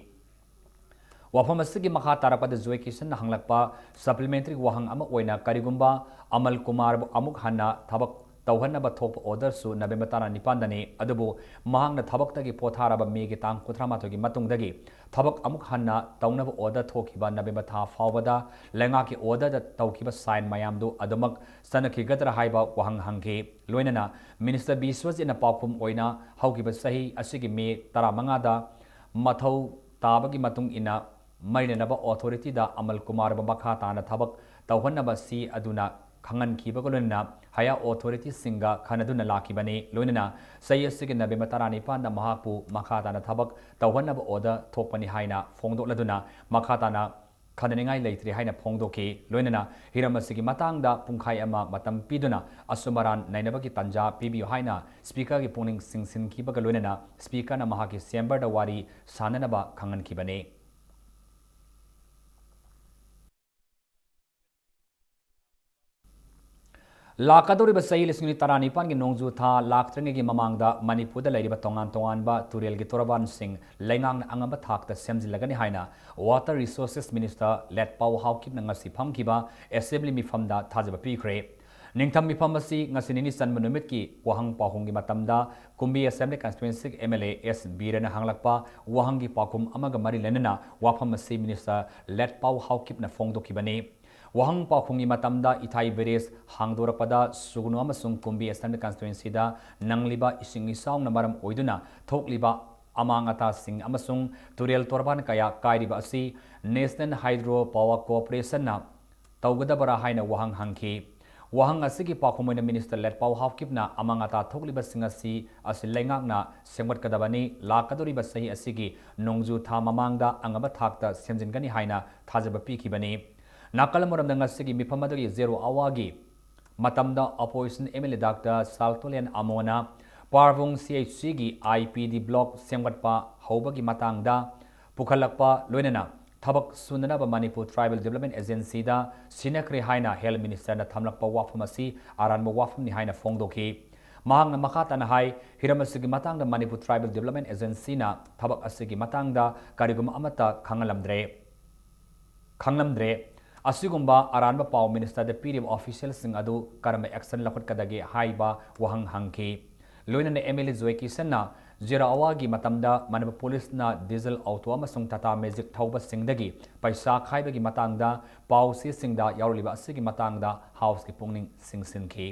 ꯋꯥꯐꯝ ꯑꯁꯤꯒꯤ ꯃꯈꯥ ꯇꯥꯔꯛꯄꯗ ꯖꯣꯏ ꯀꯤꯁꯟꯅ ꯍꯪꯂꯛꯄ ꯁꯄ꯭ꯂꯤꯃꯦꯟꯇꯔꯤ ꯋꯥꯍꯪ ꯑꯃ ꯑꯣꯏꯅ, ꯀꯔꯤꯒꯨꯝꯕ ꯑꯃꯜ ꯀꯨꯃꯥꯔꯕꯨ ꯑꯃꯨꯛ ꯍꯟꯅ ꯊꯕꯛ ꯇꯧꯍꯟꯅꯕ ꯊꯣꯛꯄ ꯑꯣꯔꯗꯔꯁꯨ ꯅꯕꯦꯝꯕꯔ ꯇꯔꯥꯅꯤꯄꯥꯟꯗꯅꯤ, ꯑꯗꯨꯕꯨ ꯃꯍꯥꯛꯅ ꯊꯕꯛꯇꯒꯤ ꯄꯣꯊꯥꯔꯕ ꯃꯦꯒꯤ ꯇꯥꯡ ꯀꯨꯟꯊ꯭ꯔꯥ ꯃꯥꯊꯣꯏꯒꯤ ꯃꯇꯨꯡꯗꯒꯤ ꯊꯕꯛ ꯑꯃꯨꯛ ꯍꯟꯅ ꯇꯧꯅꯕ ꯑꯣꯔꯗꯔ ꯊꯣꯛꯈꯤꯕ ꯅꯕꯦꯝꯕꯔ ꯊꯥ ꯐꯥꯎꯕꯗ ꯂꯩꯉꯥꯛꯀꯤ ꯑꯣꯔꯗꯔꯗ ꯇꯧꯈꯤꯕ ꯁꯥꯏꯟ ꯃꯌꯥꯝꯗꯨ ꯑꯗꯨꯃꯛ ꯆꯠꯅꯈꯤꯒꯗ꯭ꯔꯥ ꯍꯥꯏꯕ ꯋꯥꯍꯪ ꯍꯪꯈꯤ꯫ ꯂꯣꯏꯅꯅ ꯃꯤꯅꯤꯁꯇꯔ ꯕꯤꯁ꯭ꯋꯖꯤꯠꯅ ꯄꯥꯎꯈꯨꯝ ꯑꯣꯏꯅ ꯍꯧꯈꯤꯕ ꯆꯍꯤ ꯑꯁꯤꯒꯤ ꯃꯦ ꯇꯔꯥꯃꯉꯥꯗ ꯃꯊꯧ ꯇꯥꯕꯒꯤ ꯃꯇꯨꯡ ꯏꯟꯅ ꯃꯔꯤ ꯂꯩꯅꯕ ꯑꯣꯊꯣꯔꯤꯇꯤꯗ ꯑꯃꯜ ꯀꯨꯃꯥꯔꯕꯨ ꯃꯈꯥ ꯇꯥꯅ ꯊꯕꯛ ꯇꯧꯍꯟꯅꯕ ꯆꯦ ꯑꯗꯨꯅ ꯈꯪꯍꯟꯈꯤꯕꯒ ꯂꯣꯏꯅꯅ ꯍꯥꯌꯔ ꯑꯣꯊꯣꯔꯤꯇꯤꯁꯤꯡꯒ ꯈꯟꯅꯗꯨꯅ ꯂꯥꯛꯈꯤꯕꯅꯤ꯫ ꯂꯣꯏꯅꯅ ꯆꯍꯤ ꯑꯁꯤꯒꯤ ꯅꯕꯦꯝꯕꯔ ꯇꯔꯥꯅꯤꯄꯥꯟꯗ ꯃꯍꯥꯛꯄꯨ ꯃꯈꯥ ꯇꯥꯅ ꯊꯕꯛ ꯇꯧꯍꯟꯅꯕ ꯑꯣꯔꯗꯔ ꯊꯣꯛꯄꯅꯤ ꯍꯥꯏꯅ ꯐꯣꯡꯗꯣꯛꯂꯗꯨꯅ ꯃꯈꯥ ꯇꯥꯅ ꯈꯟꯅꯅꯤꯡꯉꯥꯏ ꯂꯩꯇ꯭ꯔꯦ ꯍꯥꯏꯅ ꯐꯣꯡꯗꯣꯛꯈꯤ꯫ ꯂꯣꯏꯅꯅ ꯍꯤꯔꯝ ꯑꯁꯤꯒꯤ ꯃꯇꯥꯡꯗ ꯄꯨꯡꯈꯥꯏ ꯑꯃ ꯃꯇꯝ ꯄꯤꯗꯨꯅ ꯑꯁꯨꯝ ꯑꯔꯥꯟ ꯅꯩꯅꯕꯒꯤ ꯇꯥꯟꯖꯥ ꯄꯤꯕꯤꯌꯨ ꯍꯥꯏꯅ ꯁ꯭ꯄꯤꯀꯔꯒꯤ ꯄꯨꯛꯅꯤꯡ ꯆꯤꯡꯁꯤꯟꯈꯤꯕꯒ ꯂꯣꯏꯅꯅ ꯁ꯭ꯄꯤꯀꯔꯅ ꯃꯍꯥꯛꯀꯤ ꯆꯦꯝꯕꯔꯗ ꯋꯥꯔꯤ ꯁꯥꯅꯅꯕ ꯈꯪꯍꯟꯈꯤꯕꯅꯤ꯫ ꯂꯥꯛꯀꯗꯧꯔꯤꯕ ꯆꯍꯤ ꯂꯤꯁꯤꯡ ꯑꯅꯤ ꯇꯔꯥꯅꯤꯄꯥꯟꯒꯤ ꯅꯣꯡꯖꯨ ꯊꯥ ꯂꯥꯛꯇ꯭ꯔꯤꯉꯩꯒꯤ ꯃꯃꯥꯡꯗ ꯃꯅꯤꯄꯨꯔꯗ ꯂꯩꯔꯤꯕ ꯇꯣꯉꯥꯟ ꯇꯣꯉꯥꯟꯕ ꯇꯨꯔꯦꯜꯒꯤ ꯇꯣꯔꯕꯥꯟꯁꯤꯡ ꯂꯩꯉꯥꯛꯅ ꯑꯉꯝꯕ ꯊꯥꯛꯇ ꯁꯦꯝꯖꯤꯜꯂꯒꯅꯤ ꯍꯥꯏꯅ Water Resources Minister ꯂꯦꯠꯄꯥꯎ ꯍꯥꯎꯀꯤꯞꯅ ꯉꯁꯤ ꯐꯝꯈꯤꯕ Assembly ꯃꯤꯐꯝꯗ ꯊꯥꯖꯕ ꯄꯤꯈ꯭ꯔꯦ꯫ ꯅꯤꯡꯊꯝ ꯃꯤꯐꯝ ꯑꯁꯤ ꯉꯁꯤ ꯅꯤꯅꯤ ꯆꯟꯕ ꯅꯨꯃꯤꯠꯀꯤ ꯋꯥꯍꯪ ꯄꯥꯎꯈꯨꯝꯒꯤ ꯃꯇꯝꯗ ꯀꯨꯝꯕꯤ Assembly Constituency M L A S ꯕꯤꯔꯦꯟꯅ ꯍꯪꯂꯛꯄ ꯋꯥꯍꯪꯒꯤ ꯄꯥꯎꯈꯨꯝ ꯑꯃꯒ ꯃꯔꯤ ꯂꯩꯅꯅ ꯋꯥꯐꯝ ꯑꯁꯤ Minister ꯂꯦꯠꯄꯥꯎ ꯍꯥꯎꯀꯤꯞꯅ ꯐꯣꯡꯗꯣꯛꯈꯤꯕꯅꯤ꯫ ꯋꯥꯍꯪ ꯄꯥꯎꯈꯨꯝꯒꯤ ꯃꯇꯝꯗ ꯏꯊꯥꯏ ꯕ꯭ꯔꯤꯖ ꯍꯥꯡꯗꯣꯔꯛꯄꯗ ꯁꯨꯒꯅꯨ ꯑꯃꯁꯨꯡ ꯀꯨꯝꯕꯤ Assembly Constituencyꯗ ꯅꯪꯂꯤꯕ ꯏꯁꯤꯡ ꯏꯆꯥꯎꯅ ꯃꯔꯝ ꯑꯣꯏꯗꯨꯅ ꯊꯣꯛꯂꯤꯕ ꯑꯃꯥꯡ ꯑꯇꯥꯁꯤꯡ ꯑꯃꯁꯨꯡ ꯇꯨꯔꯦꯜ ꯇꯣꯔꯕꯥꯟ ꯀꯌꯥ ꯀꯥꯏꯔꯤꯕ ꯑꯁꯤ National Hydro Power Corporationꯅ ꯇꯧꯒꯗꯕꯔꯥ ꯍꯥꯏꯅ ꯋꯥꯍꯪ ꯍꯪꯈꯤ꯫ ꯋꯥꯍꯪ ꯑꯁꯤꯒꯤ ꯄꯥꯎꯈꯨꯝ ꯑꯣꯏꯅ Minister ꯂꯦꯠꯄꯥꯎ ꯍꯥꯎꯀꯤꯞꯅ ꯑꯃꯥꯡ ꯑꯇꯥ ꯊꯣꯛꯂꯤꯕꯁꯤꯡ ꯑꯁꯤ, ꯑꯁꯤ ꯂꯩꯉꯥꯛꯅ ꯁꯦꯝꯒꯠꯀꯗꯕꯅꯤ, ꯂꯥꯛꯀꯗꯧꯔꯤꯕ ꯆꯍꯤ ꯑꯁꯤꯒꯤ ꯅꯣꯡꯖꯨ ꯊꯥ ꯃꯃꯥꯡꯗ ꯑꯉꯝꯕ ꯊꯥꯛꯇ ꯁꯦꯝꯖꯤꯟꯒꯅꯤ ꯍꯥꯏꯅ ꯊꯥꯖꯕ ꯄꯤꯈꯤꯕꯅꯤ꯫ ꯅꯥꯀꯜ ꯑꯃꯔꯣꯝꯗ ꯉꯁꯤꯒꯤ ꯃꯤꯐꯝ ꯑꯗꯨꯒꯤ Zero Hourꯒꯤ ꯃꯇꯝꯗ Opposition M L A Doctor ꯁꯥꯜꯇꯣꯂꯦꯟ ꯑꯃꯣꯅ ꯄꯥꯔꯕꯨꯡ C H Cꯒꯤ I P D block ꯁꯦꯝꯒꯠꯄ ꯍꯧꯕꯒꯤ ꯃꯇꯥꯡꯗ ꯄꯨꯈꯠꯂꯛꯄ ꯂꯣꯏꯅꯅ ꯊꯕꯛ ꯁꯨꯅꯅꯕ Manipur Tribal Development Agencyꯗ ꯁꯤꯟꯅꯈ꯭ꯔꯦ ꯍꯥꯏꯅ Health Ministerꯅ ꯊꯝꯂꯛꯄ ꯋꯥꯐꯝ ꯑꯁꯤ ꯑꯔꯥꯟꯕ ꯋꯥꯐꯝꯅꯤ ꯍꯥꯏꯅ ꯐꯣꯡꯗꯣꯛꯈꯤ꯫ ꯃꯍꯥꯛꯅ ꯃꯈꯥ ꯇꯥꯅ ꯍꯥꯏ, ꯍꯤꯔꯝ ꯑꯁꯤꯒꯤ ꯃꯇꯥꯡꯗ Manipur Tribal Development Agencyꯅ ꯊꯕꯛ ꯑꯁꯤꯒꯤ ꯃꯇꯥꯡꯗ ꯀꯔꯤꯒꯨꯝꯕ ꯑꯃꯠꯇ ꯈꯪꯍꯜꯂꯝꯗ꯭ꯔꯦ꯫ ꯈꯪꯂꯝꯗ꯭ꯔꯦ꯫ ꯑꯁꯤꯒꯨꯝꯕ ꯑꯔꯥꯟꯕ ꯄꯥꯎ Ministerꯗ ꯄꯤꯔꯤꯕ officialꯁꯤꯡ ꯑꯗꯨ ꯀꯔꯝꯕ action ꯂꯧꯈꯠꯀꯗꯒꯦ ꯍꯥꯏꯕ ꯋꯥꯍꯪ ꯍꯪꯈꯤ꯫ ꯂꯣꯏꯅꯅ M L A joy ꯀꯤꯁꯟꯅ Zero Hourꯒꯤ ꯃꯇꯝꯗ Manipur Policeꯅ diesel auto ꯑꯃꯁꯨꯡ Tata Magic ꯊꯧꯕꯁꯤꯡꯗꯒꯤ ꯄꯩꯁꯥ ꯈꯥꯏꯕꯒꯤ ꯃꯇꯥꯡꯗ ꯄꯥꯎꯆꯦꯁꯤꯡꯗ ꯌꯥꯎꯔꯤꯕ ꯑꯁꯤꯒꯤ ꯃꯇꯥꯡꯗ Houseꯀꯤ ꯄꯨꯛꯅꯤꯡ ꯆꯤꯡꯁꯤꯟꯈꯤ꯫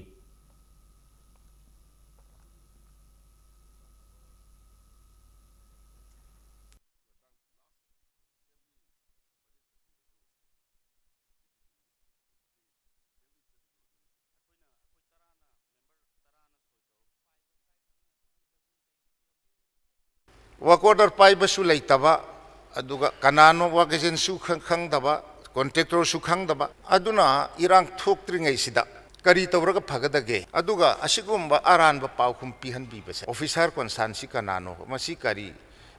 Work order ꯄꯥꯏꯕꯁꯨ ꯂꯩꯇꯕ, ꯑꯗꯨꯒ ꯀꯅꯥꯅꯣ work agencyꯁꯨ ꯈꯪ-, ꯈꯪꯗꯕ, contractorꯁꯨ ꯈꯪꯗꯕ, ꯑꯗꯨꯅ ꯏꯔꯥꯡ ꯊꯣꯛꯇ꯭ꯔꯤꯉꯩꯁꯤꯗ ꯀꯔꯤ ꯇꯧꯔꯒ ꯐꯒꯗꯒꯦ? ꯑꯗꯨꯒ ꯑꯁꯤꯒꯨꯝꯕ ꯑꯔꯥꯟꯕ ꯄꯥꯎꯈꯨꯝ ꯄꯤꯍꯟꯕꯤꯕꯁꯦ officer concernsꯤ ꯀꯅꯥꯅꯣ? ꯃꯁꯤ ꯀꯔꯤ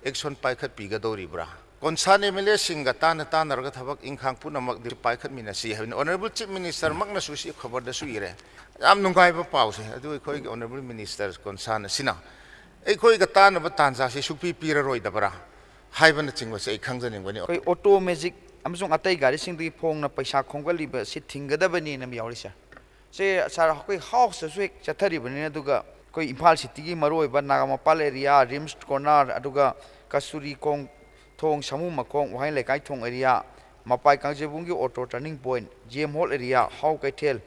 action ꯄꯥꯏꯈꯠꯄꯤꯒꯗꯧꯔꯤꯕ꯭ꯔꯥ? ꯀꯣꯟꯁꯥꯟ ꯑꯦꯝ ꯑꯦꯜ ꯑꯦꯁꯤꯡꯒ ꯇꯥꯟꯅ ꯇꯥꯟꯅꯔꯒ ꯊꯕꯛ ꯏꯪꯈꯥꯡ ꯄꯨꯝꯅꯃꯛ ꯄꯥꯏꯈꯠꯃꯤꯟꯅꯁꯤ ꯍꯥꯏꯕꯅꯤ꯫ ꯑꯣꯅꯔꯦꯕꯜ ꯆꯤꯐ ꯃꯤꯅꯤꯁꯇꯔꯃꯛꯅꯁꯨ ꯁꯤ ꯈꯕꯔꯗꯁꯨ ꯏꯔꯦ꯫ ꯌꯥꯝ ꯅꯨꯡꯉꯥꯏꯕ ꯄꯥꯎꯁꯦ꯫ ꯑꯗꯨ ꯑꯩꯈꯣꯏꯒꯤ ꯑꯣꯅꯔꯦꯕꯜ ꯃꯤꯅꯤꯁꯇꯔ ꯀꯣꯟꯁꯥꯟ ꯑꯁꯤꯅ ꯑꯩꯈꯣꯏꯒ ꯇꯥꯟꯅꯕ ꯇꯥꯟꯖꯥꯁꯤ ꯁꯨꯛꯄꯤ ꯄꯤꯔꯔꯣꯏꯗꯕ꯭ꯔꯥ ꯍꯥꯏꯕꯅꯆꯤꯡꯕꯁꯦ ꯑꯩ ꯈꯪꯖꯅꯤꯡꯕꯅꯤ꯫ ꯑꯩꯈꯣꯏ ꯑꯣꯇꯣ ꯃꯦꯖꯤꯛ ꯑꯃꯁꯨꯡ ꯑꯇꯩ ꯒꯥꯔꯤꯁꯤꯡꯗꯒꯤ ꯐꯣꯡꯅ ꯄꯩꯁꯥ ꯈꯣꯝꯒꯠꯂꯤꯕ ꯑꯁꯤ ꯊꯤꯡꯒꯗꯕꯅꯦꯅ ꯑꯃ ꯌꯥꯎꯔꯤ ꯁꯥꯔ꯫ ꯁꯦ ꯁꯥꯔ, ꯑꯩꯈꯣꯏ ꯍꯥꯎꯁꯇꯁꯨ ꯍꯦꯛ ꯆꯠꯊꯔꯤꯕꯅꯤꯅ, ꯑꯗꯨꯒ ꯑꯩꯈꯣꯏ ꯏꯝꯐꯥꯜ ꯁꯤꯇꯤꯒꯤ ꯃꯔꯨꯑꯣꯏꯕ ꯅꯥꯒꯥꯃꯄꯥꯜ ꯑꯦꯔꯤꯌꯥ, ꯔꯤꯝꯁ ꯀꯣꯔꯅꯔ, ꯑꯗꯨꯒ ꯀꯁꯇꯨꯔꯤ ꯀꯣꯡ ꯊꯣꯡ, ꯁꯥꯃꯨ ꯃꯈꯣꯡ, ꯋꯥꯍꯦꯡ ꯂꯩꯀꯥꯏ ꯊꯣꯡ ꯑꯦꯔꯤꯌꯥ, ꯃꯄꯥꯏ ꯀꯥꯡꯖꯩꯕꯨꯡꯒꯤ auto turning point, G M hall area, ꯍꯥꯎ ꯀꯩꯊꯦꯜ,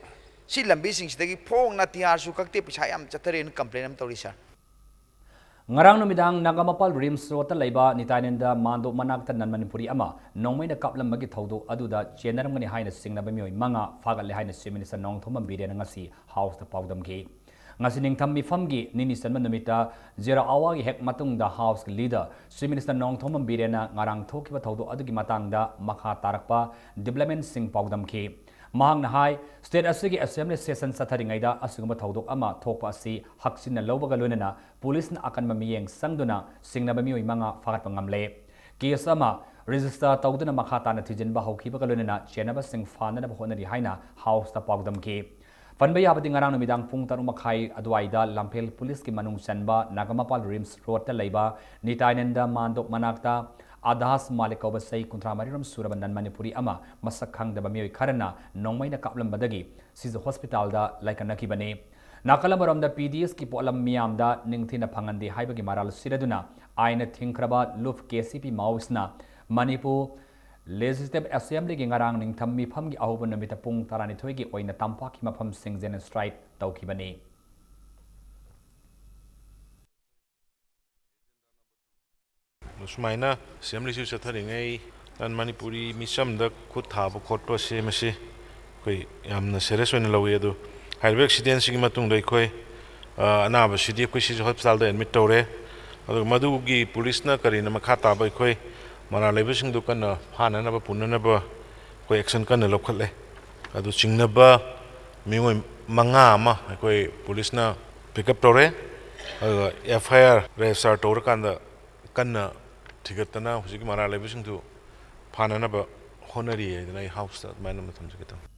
ꯁꯤ ꯂꯝꯕꯤꯁꯤꯡꯁꯤꯗꯒꯤ ꯐꯣꯡꯅ ꯇꯤꯌꯥꯔꯁꯨ ꯀꯛꯇꯦ, ꯄꯩꯁꯥ ꯌꯥꯝ ꯆꯠꯊꯔꯦꯅ ꯀꯝꯄ꯭ꯂꯦꯟ ꯑꯃ ꯇꯧꯔꯤ ꯁꯥꯔ꯫ ꯉꯔꯥꯡ ꯅꯨꯃꯤꯗꯥꯡ ꯅꯥꯒꯥꯃꯄꯥꯜ ꯔꯤꯝꯁ ꯔꯣꯗꯇ ꯂꯩꯕ ꯅꯤꯇꯥꯅꯟꯗ ꯃꯥꯟꯗꯣꯞ ꯃꯅꯥꯛꯇ ꯅꯟ ꯃꯅꯤꯄꯨꯔꯤ ꯑꯃ ꯅꯣꯡꯃꯩꯅ ꯀꯥꯞꯂꯝꯕꯒꯤ ꯊꯧꯗꯣꯛ ꯑꯗꯨꯗ ꯆꯦꯟꯅꯔꯝꯒꯅꯤ ꯍꯥꯏꯅ ꯆꯤꯡꯅꯕ ꯃꯤꯑꯣꯏ ꯃꯉꯥ ꯐꯥꯒꯠꯂꯦ ꯍꯥꯏꯅ ꯆꯤꯐ ꯃꯤꯅꯤꯁꯇꯔ ꯅꯣꯡꯊꯣꯝꯕꯝ ꯕꯤꯔꯦꯟꯅ ꯉꯁꯤ ꯍꯥꯎꯁꯇ ꯄꯥꯎꯗꯝꯈꯤ꯫ ꯉꯁꯤ ꯅꯤꯡꯊꯝ ꯃꯤꯐꯝꯒꯤ ꯅꯤꯅꯤ ꯆꯟꯕ ꯅꯨꯃꯤꯠꯇ ꯖꯦꯔꯣ ꯑꯋꯥꯔꯒꯤ ꯍꯦꯛ ꯃꯇꯨꯡꯗ ꯍꯥꯎꯁꯀꯤ ꯂꯤꯗꯔ ꯆꯤꯐ ꯃꯤꯅꯤꯁꯇꯔ ꯅꯣꯡꯊꯣꯝꯕꯝ ꯕꯤꯔꯦꯟꯅ ꯉꯔꯥꯡ ꯊꯣꯛꯈꯤꯕ ꯊꯧꯗꯣꯛ ꯑꯗꯨꯒꯤ ꯃꯇꯥꯡꯗ ꯃꯈꯥ ꯇꯥꯔꯛꯄ ꯗꯤꯕ꯭ꯂꯞꯃꯦꯟꯠꯁꯤꯡ ꯄꯥꯎꯗꯝꯈꯤ꯫ ꯃꯍꯥꯛꯅ ꯍꯥꯏ, ꯁ꯭ꯇꯦꯠ ꯑꯁꯤꯒꯤ ꯑꯦꯁꯦꯝꯕ꯭ꯂꯤ ꯁꯦꯁꯟ ꯆꯠꯊꯔꯤꯉꯩꯗ ꯑꯁꯤꯒꯨꯝꯕ ꯊꯧꯗꯣꯛ ꯑꯃ ꯊꯣꯛꯄ ꯑꯁꯤ ꯍꯛꯆꯤꯟꯅ ꯂꯧꯕꯒ ꯂꯣꯏꯅꯅ ꯄꯨꯂꯤꯁꯅ ꯑꯀꯟꯕ ꯃꯤꯠꯌꯦꯡ ꯆꯪꯗꯨꯅ ꯆꯤꯡꯅꯕ ꯃꯤꯑꯣꯏ ꯃꯉꯥ ꯐꯥꯒꯠꯄ ꯉꯝꯂꯦ꯫ ꯀꯦꯁ ꯑꯃ ꯔꯦꯖꯤꯁꯇꯔ ꯇꯧꯗꯨꯅ ꯃꯈꯥ ꯇꯥꯅ ꯊꯤꯖꯤꯟꯕ ꯍꯧꯈꯤꯕꯒ ꯂꯣꯏꯅꯅ ꯆꯦꯟꯅꯕꯁꯤꯡ ꯐꯥꯅꯅꯕ ꯍꯣꯠꯅꯔꯤ ꯍꯥꯏꯅ ꯍꯥꯎꯁꯇ ꯄꯥꯎꯗꯝꯈꯤ꯫ ꯄꯟꯕ ꯌꯥꯕꯗꯤ ꯉꯔꯥꯡ ꯅꯨꯃꯤꯗꯥꯡ ꯄꯨꯡ ꯇꯔꯨꯛ ꯃꯈꯥꯏ ꯑꯗꯨꯋꯥꯏꯗ ꯂꯝꯐꯦꯜ ꯄꯨꯂꯤꯁꯀꯤ ꯃꯅꯨꯡ ꯆꯟꯕ ꯅꯥꯒꯥꯃꯄꯥꯜ ꯔꯤꯝꯁ ꯔꯣꯗꯇ ꯂꯩꯕ ꯅꯤꯇꯥꯅꯟꯗ ꯃꯥꯟꯗꯣꯞ ꯃꯅꯥꯛꯇ ꯑꯗꯥꯁ ꯃꯥꯂꯤꯛ ꯀꯧꯕ ꯆꯍꯤ ꯀꯨꯟꯊ꯭ꯔꯥ ꯃꯔꯤꯔꯣꯝ ꯁꯨꯔꯕ ꯅꯟ ꯃꯅꯤꯄꯨꯔꯤ ꯑꯃ ꯃꯁꯛ ꯈꯪꯗꯕ ꯃꯤꯑꯣꯏ ꯈꯔꯅ ꯅꯣꯡꯃꯩꯅ ꯀꯥꯞꯂꯝꯕꯗꯒꯤ ꯁꯤꯖ ꯍꯣꯁꯄꯤꯇꯥꯜꯗ ꯂꯥꯏꯀꯠꯅꯈꯤꯕꯅꯤ꯫ ꯅꯥꯀꯜ ꯑꯃꯔꯣꯝꯗ ꯄꯤ ꯗꯤ ꯑꯦꯁꯀꯤ ꯄꯣꯠꯂꯝ ꯃꯤꯌꯥꯝꯗ ꯅꯤꯡꯊꯤꯅ ꯐꯪꯍꯟꯗꯦ ꯍꯥꯏꯕꯒꯤ ꯃꯔꯥꯜ ꯁꯤꯔꯗꯨꯅ ꯑꯥꯏꯟꯅ ꯊꯤꯡꯈ꯭ꯔꯕ ꯂꯨꯞ ꯀꯦ ꯁꯤ ꯄꯤ ꯃꯥꯑꯣꯏꯁꯅ ꯃꯅꯤꯄꯨꯔ ꯂꯦꯖꯤꯁꯂꯦꯇꯤꯚ ꯑꯦꯁꯦꯝꯕ꯭ꯂꯤꯒꯤ ꯉꯔꯥꯡ ꯅꯤꯡꯊꯝ ꯃꯤꯐꯝꯒꯤ ꯑꯍꯧꯕ ꯅꯨꯃꯤꯠꯇ ꯄꯨꯡ ꯇꯔꯥꯅꯤꯊꯣꯏꯒꯤ ꯑꯣꯏꯅ ꯇꯝꯄꯥꯛꯀꯤ ꯃꯐꯝꯁꯤꯡ ꯖꯦꯅꯣꯁꯥꯏꯠ ꯇꯧꯈꯤꯕꯅꯤ꯫ ꯑꯗꯨ ꯁꯨꯃꯥꯏꯅ ꯑꯦꯁꯦꯝꯕ꯭ꯂꯤꯁꯨ ꯆꯠꯊꯔꯤꯉꯩ ꯅꯟ ꯃꯅꯤꯄꯨꯔꯤ ꯃꯤꯆꯝꯗ ꯈꯨꯠ ꯊꯥꯕ ꯈꯣꯠꯄꯁꯦ ꯃꯁꯤ ꯑꯩꯈꯣꯏ ꯌꯥꯝꯅ ꯁꯦꯔꯤꯌꯁ ꯑꯣꯏꯅ ꯂꯧꯏ꯫ ꯑꯗꯨ ꯍꯥꯏꯔꯤꯕ ꯑꯦꯛꯁꯤꯗꯦꯟꯁꯤꯒꯤ ꯃꯇꯨꯡꯗ ꯑꯩꯈꯣꯏ ꯑ, ꯑꯅꯥꯕꯁꯤꯗꯤ ꯑꯩꯈꯣꯏ ꯁꯤꯖ ꯍꯣꯁꯄꯤꯇꯥꯜꯗ ꯑꯦꯗꯃꯤꯠ ꯇꯧꯔꯦ꯫ ꯑꯗꯨꯒ ꯃꯗꯨꯒꯤ ꯄꯨꯂꯤꯁꯅ ꯀꯔꯤꯅ ꯃꯈꯥ ꯇꯥꯕ ꯑꯩꯈꯣꯏ ꯃꯔꯥꯜ ꯂꯩꯕꯁꯤꯡꯗꯨ ꯀꯟꯅ ꯐꯥꯅꯅꯕ ꯄꯨꯅꯅꯕ ꯑꯩꯈꯣꯏ ꯑꯦꯛꯁꯟ ꯀꯟꯅ ꯂꯧꯈꯠꯂꯦ꯫ ꯑꯗꯨ ꯆꯤꯡꯅꯕ ꯃꯤꯑꯣꯏ ꯃꯉꯥ ꯑꯃ ꯑꯩꯈꯣꯏ ꯄꯨꯂꯤꯁꯅ ꯄꯤꯛ ꯑꯞ ꯇꯧꯔꯦ꯫ ꯑꯗꯨꯒ ꯑꯦꯐ ꯑꯥꯏ ꯑꯥꯔ ꯔꯦꯖꯤꯁꯇꯥꯔ ꯇꯧꯔꯀꯥꯟꯗ ꯀꯟꯅ ꯊꯤꯒꯠꯇꯅ ꯍꯧꯖꯤꯛꯀꯤ ꯃꯔꯥꯜ ꯂꯩꯕꯁꯤꯡꯗꯨ ꯐꯥꯅꯅꯕ ꯍꯣꯠꯅꯔꯤ ꯍꯥꯏꯗꯅ ꯑꯩ ꯍꯥꯎꯁꯇ ꯑꯗꯨꯃꯥꯏꯅ ꯑꯃ ꯊꯝꯖꯒꯦ ꯇꯧꯕꯅꯤ꯫